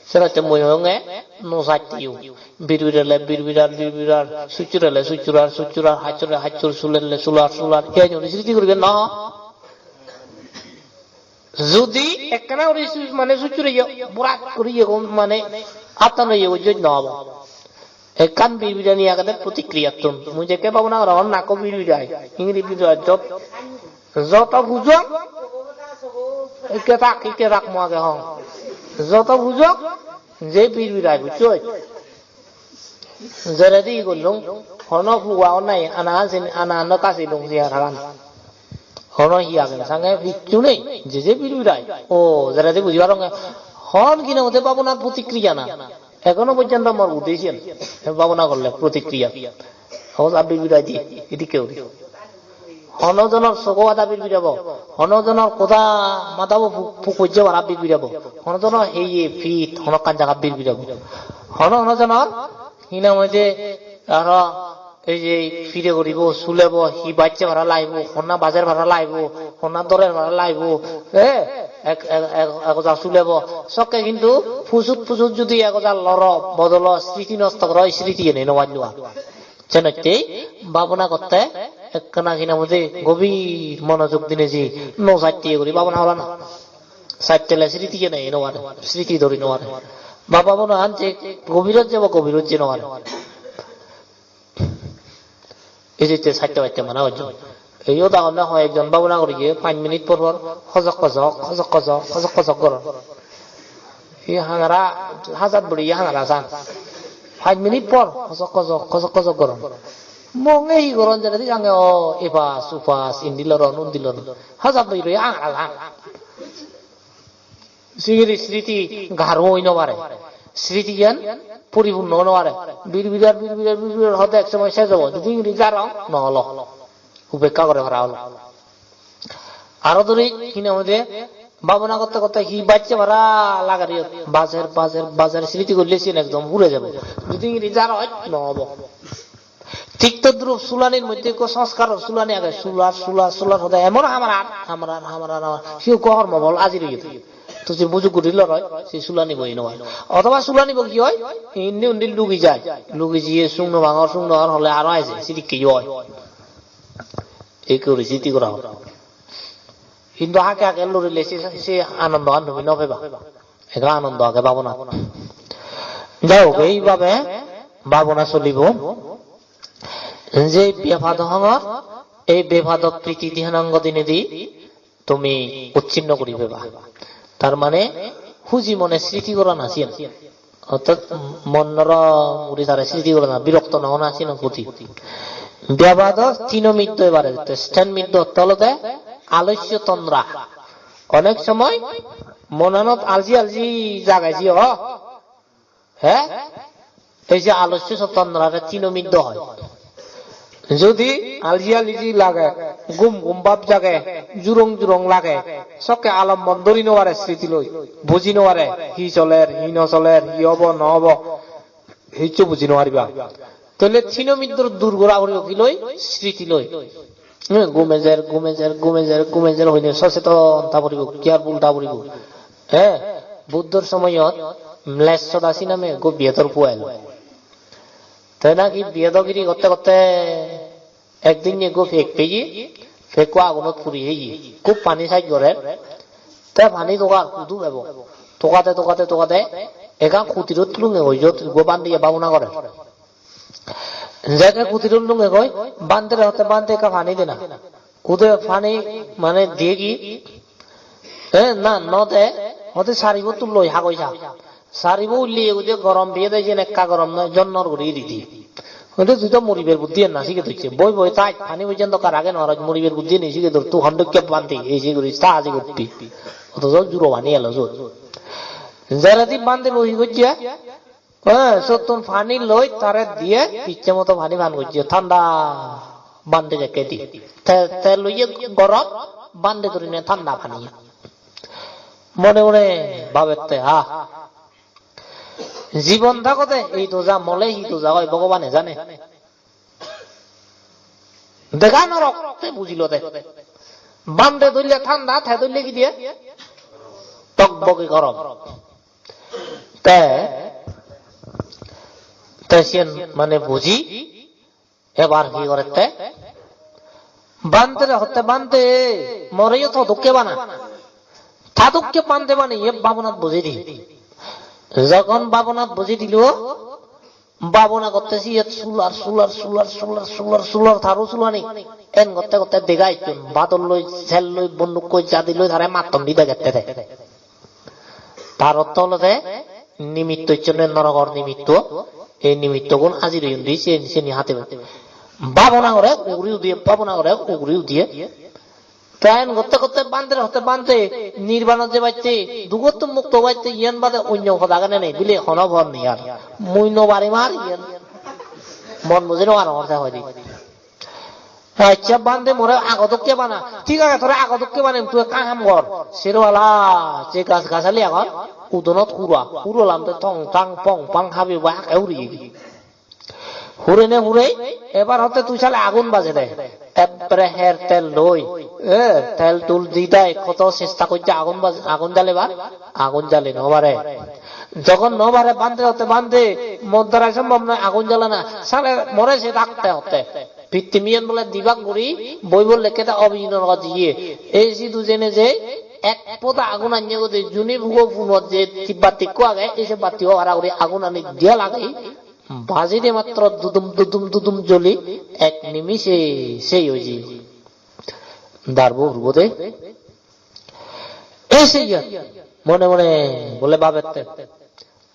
Senotte mui hoyonge no satteyo. Birbir ole birbirar, birbirar, succhur ole succhurar, succhurar, hacchur ole hacchur, sul ole sular, sular. Ei jodi sriti guribe no. Judi ekkana guri su-, mane succhur oye, burat guri iye gun mane attan oye gun joj no obo. Ekkan birbirani agede protikriyattun. Mui jekke bhabona gorongor nakko birbirai. Ingiri birbirai jot-, joto hujok, ikke tak, ikke tak mo age hong. Joto hujok, je birbirai, bujchoi? Jeredi hi gollung, hono pugo agon nahi, ana asin, ana ano kasilung je haragan. Hono hi agen sange hissu nei, je je birbirai. O, jeredi buji paronge, hon hi nang hoide bhabonat protikriya na. Ekhono porjonto mor ude siyen, bhabona gorle protikriya. Hoja birbirai je, edikke guri. Hono jonor sogo ada birbir obo. Hono jonor koda madabo pu-, puk pujje bara birbir obo. Hono jonor heye pit, hono ekkan jaga birbir obo. Hono, hono jonor hi nang hoide aro ei je pire guribo, sulebo, hi bacche para lagibo, honna bajer para lagibo, honna dorer para lagibo, eh, ek, ek, ek, ek oja sulebo. Sokke hintu pujut pujut judi ek oja loro, bodolo, sriti nosto goro, sriti ene no pallo ar. Senottei babona gotte ekkena hi nang hoide gobir monojog dinei je no satte guri babona gorana. Sattele sriti ene no pare, sriti dhori no pare. Ba babona an je gobirot jebo, gobirot je no pare. Ejette satte patte mana hojjon. Eyot agonne hoi ekjon babona guriye, panch minute por por hojok hojok, hojok hojok, hojok hojok goron. Ei hangara, hajat buriye hangara san. Panch minute por hojok hojok, hojok hojok goron. Monge hi goron jane, di jange o, epas upas, indi loron, undi loron. Hajat buriye hangara san. Singiri sriti garo oi no pare. Sritiyan puripurno oi no pare. Birbirar, birbirar, birbirar hode ek somoy sej obo. Judi ingiri jaro, no olo. Upekka gore para olo. Aro duri, hi nang hoide, babona gotte gotte hi bacche para lager iyot. Bajer, bajer, bajer, sriti golle siyen ekdom pure jebo. Judi ingiri jaro, no obo. Thik todrup sulanir moddhe ekko sanskar sulani age, sular, sular, sular hode emon hamrar, hamrar, hamrar, hamrar. Siyo ekko hormo bol ajir oye. To je bujug guri loroi, se sulani bo ino oi. Othoba sulani bo hi oi? Indi undi lugi jai. Lugi jiye sung no pangor, sung no pangor hole aro aise, sidikke yo oi. Ei guri sriti gora hor. Hintu hake hake lorile se, se anondoan tumi no peba. Ega anondo age babonat. Jai hok, eibabe babona solibo. Je bepado hongor, ei bepado priti dhyanango dinedi tumi uchinno guri peba. Tar mane huji mone sriti gorana siyen. Orthat mon norom guri tare sriti gorana, birokto no ona siyen poti. Bepado tino middo ebare, sten middo ortho olode alosyo tondra. Onek somoy monanot alji alji jage jiyo. He? Ei je alosyo tondrare tino middo hoi. Jodi alji alji lage, gum gum bab jage, jurong jurong lage, sokke alom mon dori no pare sriti loi, buji no pare, hi soler, hi no soler, hi obo, no obo, hissu buji no pariba. Tole tino middo dur gora poribo hi loi? Sriti loi. Hmm, gumejer, gumejer, gumejer, gumejer hoine soseton ta poribo, careful ta poribo. He, Buddhor somoyot Mlesh Sodasi name ekko biyedor pua elo. Te naki biyedogiri gotte gotte ekdin ekko pek peye, pekko agunot puri heye. Khub pani saj gorer. Te pani togar hudu pebo. Togade, togade, togade, ekkan kutirot tulunge goi jot ekko bhante ye babona gorer. Jege kutirot lungegoi, bhantere hotte, "Bhante, ekka pani dena." Ude pani mane degi, eh, na, no de, hotte saribo tulloi hagoi sa. Saribo ulle ude gorom biye de, jen ekka gorom noi, jonnor guri di di. Hotte tui do muriber buddhi na sige tucche. Boi boi thaj, pani bojen dokkar age no aro, muriber buddhi ni sige dor, tu hondokke bhante, ei sige guri ta aji goppi. Oto juro pani elo sot. Jere di bhante bo hi gocche? Eh, sottun pani loi tare diye, icche moto pani pan gojje, thanda bhante jekke di. Te, te loye gorom, bhante durine thanda pani. Mone mone babette, ha. Jibon thagode ei doja, mole hi doja oi Bhogobane jane. Dega norok te bujilo de. Bhante dhoille thanda, te dhoille hi diye? Tokbogi gorom. Te, te siyen mane buji, ebar hi gorette? Bhantere hotte, "Bhante, moreyo to dokke bana." Ta dokke bhante baniye bhabonat bojei di. Jokhon bhabonat bojei dilo, bhabona gotte siyot sular, sular, sular, sular, sular, sular, taro sulani. En gotte gotte dega ittun, badol loi, sel loi, bondukkoi, jadi loi tare matton di degette de. Tar ortho olode nimitto icchonde norogor nimitto, ei nimittogun ajir oyon di, sen-, seni hate. Bhabona gore, uguri udiye, bhabona gore, uguri udiye. Te en gotte gotte bhantere hotte, "Bhante, nirbanot jebatte, dugottun mukto obatte, iyen bade onyo pod age ne nei?" Bile, "Hono pod nei ar. Mui no parim ar iyen. Mon buji no parongor," te hoide. Accha bhante, more ago dokke bana. Thik age, tore ago dokke banem, tui ekkan ham gor. Sero pala je gaj gajali agon, udonot hura. Hurolam te tong tang pong pang habi ba age uri. Hure ne hure, ebar hotte tui sale agun baje de. Ekkere her tel loi. E, tel tul di dai, hoto chesta gojje agun baj-, agun jalebar, agun jale no pare. Jokhon no pare bhante hotte, "Bhante, mor darai sombhob noi agun jalana, sale more se dakte hotte." Pittimiyen bole dibak guri boi bol lekke de obinor goj iye. Ei sidu jene je ek poda agun anye gode juni bugo punot je tibbat ikko age, ei se batti o hara guri agun ani diya lage. Bajide matro dudum dudum dudum joli ek nimise sei oi jeye. Darbo hurbo de. Ei sei iyot mone mone bole babette.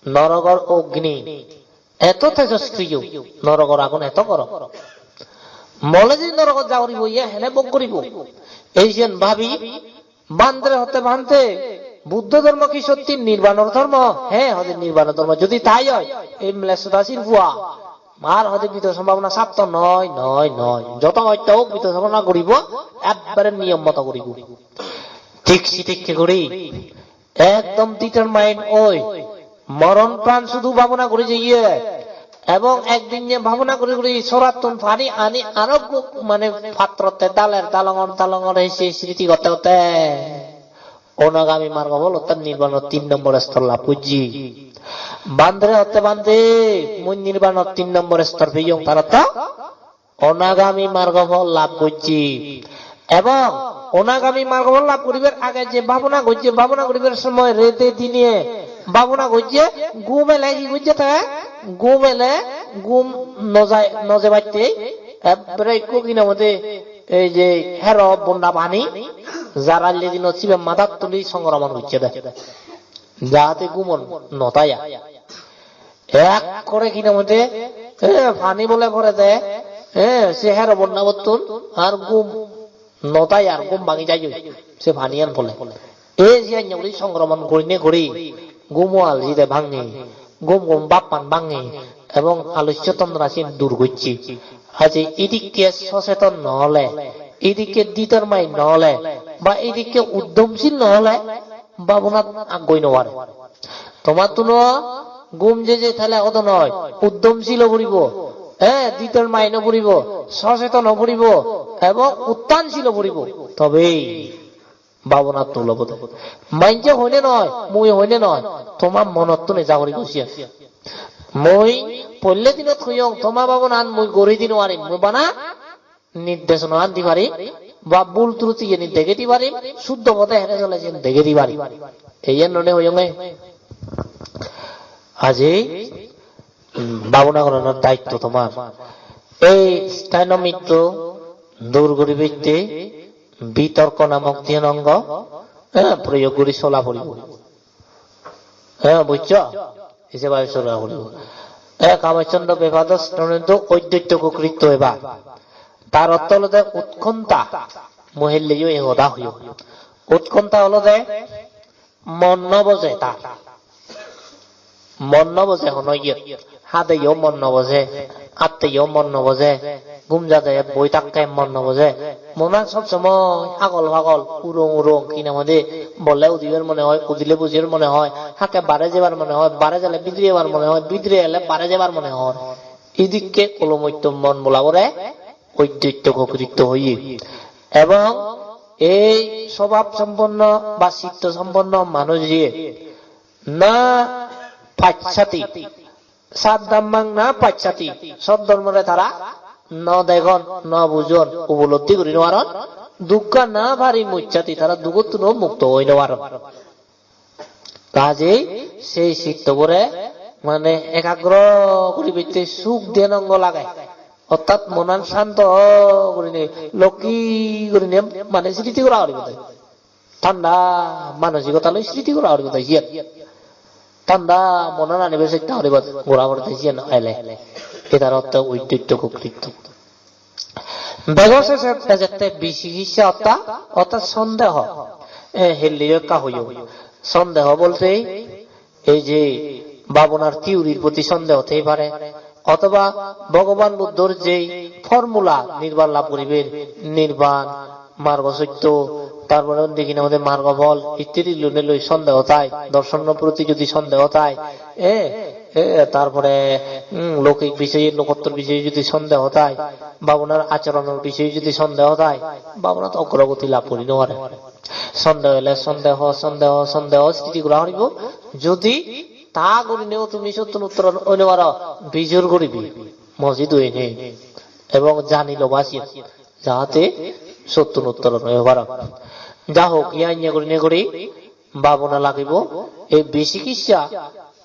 Norogor ogni eto tejospriyo, norogor agun eto gorong. Mole je norogot ja guribo, iye hene bhog guribo? Ei siyen babi, Bhante hotte, "Bhante, Buddho dhormo ki sotti nirbanor dhormo?" "He," hoide, "nirbanor dhormo jodi tai oi, ei mlesoda sirpua ar," hoide, "bito sombhabona satto noi, noi, noi. Joto hotte ok bito sombhabona guribo, ekbare niyom moto guribo." Thik sidikke guri ekdom determine oi, moron pran sudu bhabona guri jeye, ebong ekdinne bhabona guri guri sorattun pani ani aro gu-, mane patrotte daler, dalongor, dalongor, ei se sriti gotte gotte onagami margo phol, orthat nirbanor tin nombor stor lab gojje. Bhantere hotte, "Bhante, mui nirbanor tin nombor stor peyong," tar ortho onagami margo phol lab gojje. Ebong onagami margo phol lab guribar age je bhabona gojje, bhabona guribar somoy rede dine bhabona gojje, gum ele hi gojje te? Gum ele gum no jai, no jebatte, ekkere ekko hi nang hoide, ei je hero bonna pani, jaralle dinot sibe madat tuli songromon gojje de. Jahate gumon no tai ar. Ekkore hi nang hoide, e, pani bole pore de, e, se hero bonnabottun ar gum no tai ar, gum bangi jai oi, se paniyan pole. Ei je anya guri songromon gurine guri, gumo alji de bangi, gum gum bappan bangi, ebong aluccho tondra siyen dur gocche. Aje idikke soseton no ole, idikke determine no ole, ba idikke uddomsil no ole, babonat aggoi no pare. Tomattuno gum je je thele odo noi, uddomsil o puribo, eh, determine o puribo, soseton o puribo, ebong uttansil o puribo. Tobei babonat tul obode. Manje hoine noi, mui hoine noi, toma monottun eja guri gosiyan. Mui polle dinot hoyong, toma babonan mui gori di no parim, mui bana nirdesona an di parim, ba bul truti jeni dege di parim, suddho pothe hene sole jeni dege di parim. Eyan none hoyonge. Aji, mm, babona goronor daitto tomar. Ei sthaino mitto dur guribatte bitorko namok dhyan ongo, eh, proyog guri sola poribo. Heh, bujjo? Ise bhabe sora guribo. Eh, Kamacchando Bepadostanonto oddoitto kokritto eba. Tar ortho olode utkonta. Mui helleyo ei hoda hoyong. Utkonta olode mon no boje tar. Mon no boje hono iyot. Hadeyo mon no boje, atteyo mon no boje, gum jade boi thakke mon no boje. Monan sob somoi agol pagol, urong urong, hi nang hoide, bolle udibar mone hoi, udile bujibar mone hoi, hakke bare jebar mone hoi, bare jele bidire jebar mone hoi, bidire ele bare jebar mone hoi. Idikke olomoitto mon bolabore oddoitto kokritto hoye. Ebong ei sobab somponno ba sitto somponno manuje na pachchati, sat dhammang na pachchati, sot dhormore tara no degon, no bujon, upolobdhi guri no paron, dukkha na parimucchati, tara dugottun o mukto oi no paron. Kajei sei sittobore mane ekagro guribatte suk dhyan ongo lage, orthat monan santo gurinei, lokki gurinei mane sriti gora poribo de. Thanda manosikota loi sriti gora poribo de siyan. Thanda monan anibar chesta goribo, gora poribo de siyan ele. Etar ortho oddoitto kokritto. Bego sese ejette bichikitsa ortha, orthat sondeho. E, helleyo ekka hoyong. Sondeho bolte ei je babonar theory-r proti sondeho thei pare. Othoba Bhogoban Buddhor jei formula nirban lab guriber, nirban, margo sotto, tar pore undi hi nang hoide margo phol, ittedi loi sondeho thai, dorshonor proti jodi sondeho thai, e, e, tar pore, hmm, loukik bisoye, lokottor bisoye jodi sondeho thai, babonar achoronor bisoye jodi sondeho thai, babonat ogrogoti lab guri no pare. Sondeho ele sondeho, sondeho, sondeho sriti gora poribo. Jodi ta gurineo tumi sottun uttoron oi no paro, bijor guribi, mojit oi nei. Ebong jani loba siyen, jahate sottun uttoron oi paro. Ja hok, iye anye gurinei guri babona lagibo. Ei bichikitsa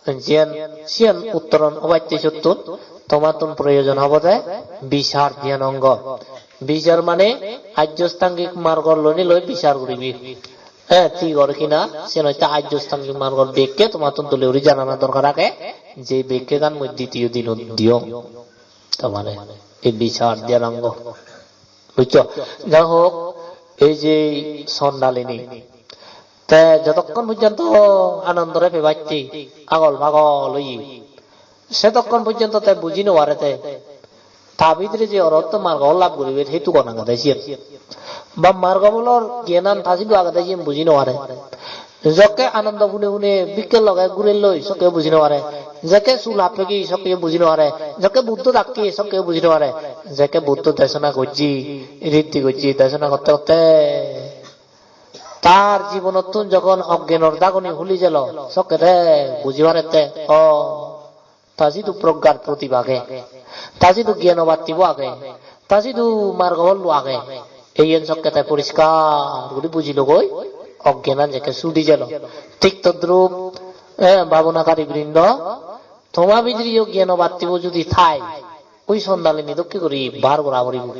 jiyan siyan uttoron obatte sottun tomattun proyojon obode bichar dhyan ongo. Bichar mane Arjo Astangik margo loi niloi bichar guribi. He, thik or hina, siyan hotte Arjo Astangik margor bekke tomattun dole guri janana dorkar age, je bekkegan mui ditiyo dinot diyong. Tar mane, ei bichar dhyan ongo. Bujcho? Ja hok, ei je sondalini. Te jotokkon pojjonto anandore pebatte agol bagol oye, sedokkon pojjonto te buji no pare te. Ta bidire je orotto margo lab guribar hetugan agede siyen. Ba margo pholor gyanan ta sidu agede siyen buji no pare. Jokke anando pune pune bikke loge gurelloi, sokkeyo buji no pare. Jekke sul happegi, sokkeyo buji no pare. Jekke Buddho dakke, sokkeyo buji no pare. Jekke Buddho desona gojje, riddhi gojje, desona gotte gotte tar jibonottun jokhon oggenor dagoni huli jelo, sokke te buji parette, o, ta sidu proggar protip age, ta sidu gyano battibo age, ta sidu margo phollo age. Iyen sokke te poriskar guri bujilogoi, oggenan jekke sudi jelo. Thik todrup, eh, babonakari brindo, toma bidireyo gyano battibo judi thai, ui sondalini dokke guri bar gora poribo.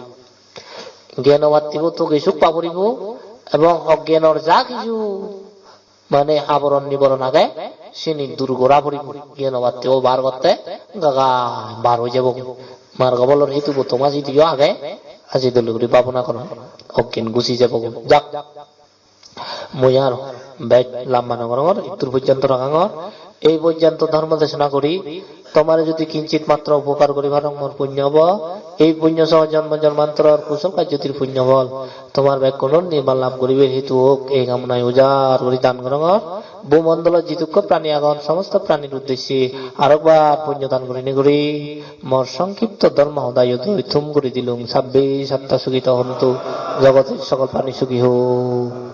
Gyano battibo toge suk pa poribo, ebong oggenor ja hissu mane aboron niboron age, sini dur gora poribo. Gyano battibo bar gotte gaga bar oi jebo. Margo pholor hetubo toma sidiyo age, aji dole guri babona goro, oggen gusi jebo. Jak, mui ar bej lamba no gorongor, ittur pojjonto ragangor. Ei pojjonto dhormo desona guri, tomare jodi kinchit matro upokar guri parong, mor punyo obo. Ei punyo soho jonmo jonmantoror kusol kajjotir punyo phol tomar bekkunor nirban lab guribar hetu ok, ei kamonai ujar guri dan gorongor. Bhumondolot jidukko prani agon, somosto pranir uddecche arokbar punyo dan gurinei guri mor songkipto dhormo hoda iyot oi thum guri dilung. Sabbe satta sukhito hontu, jogotor sokol prani sukhi hok.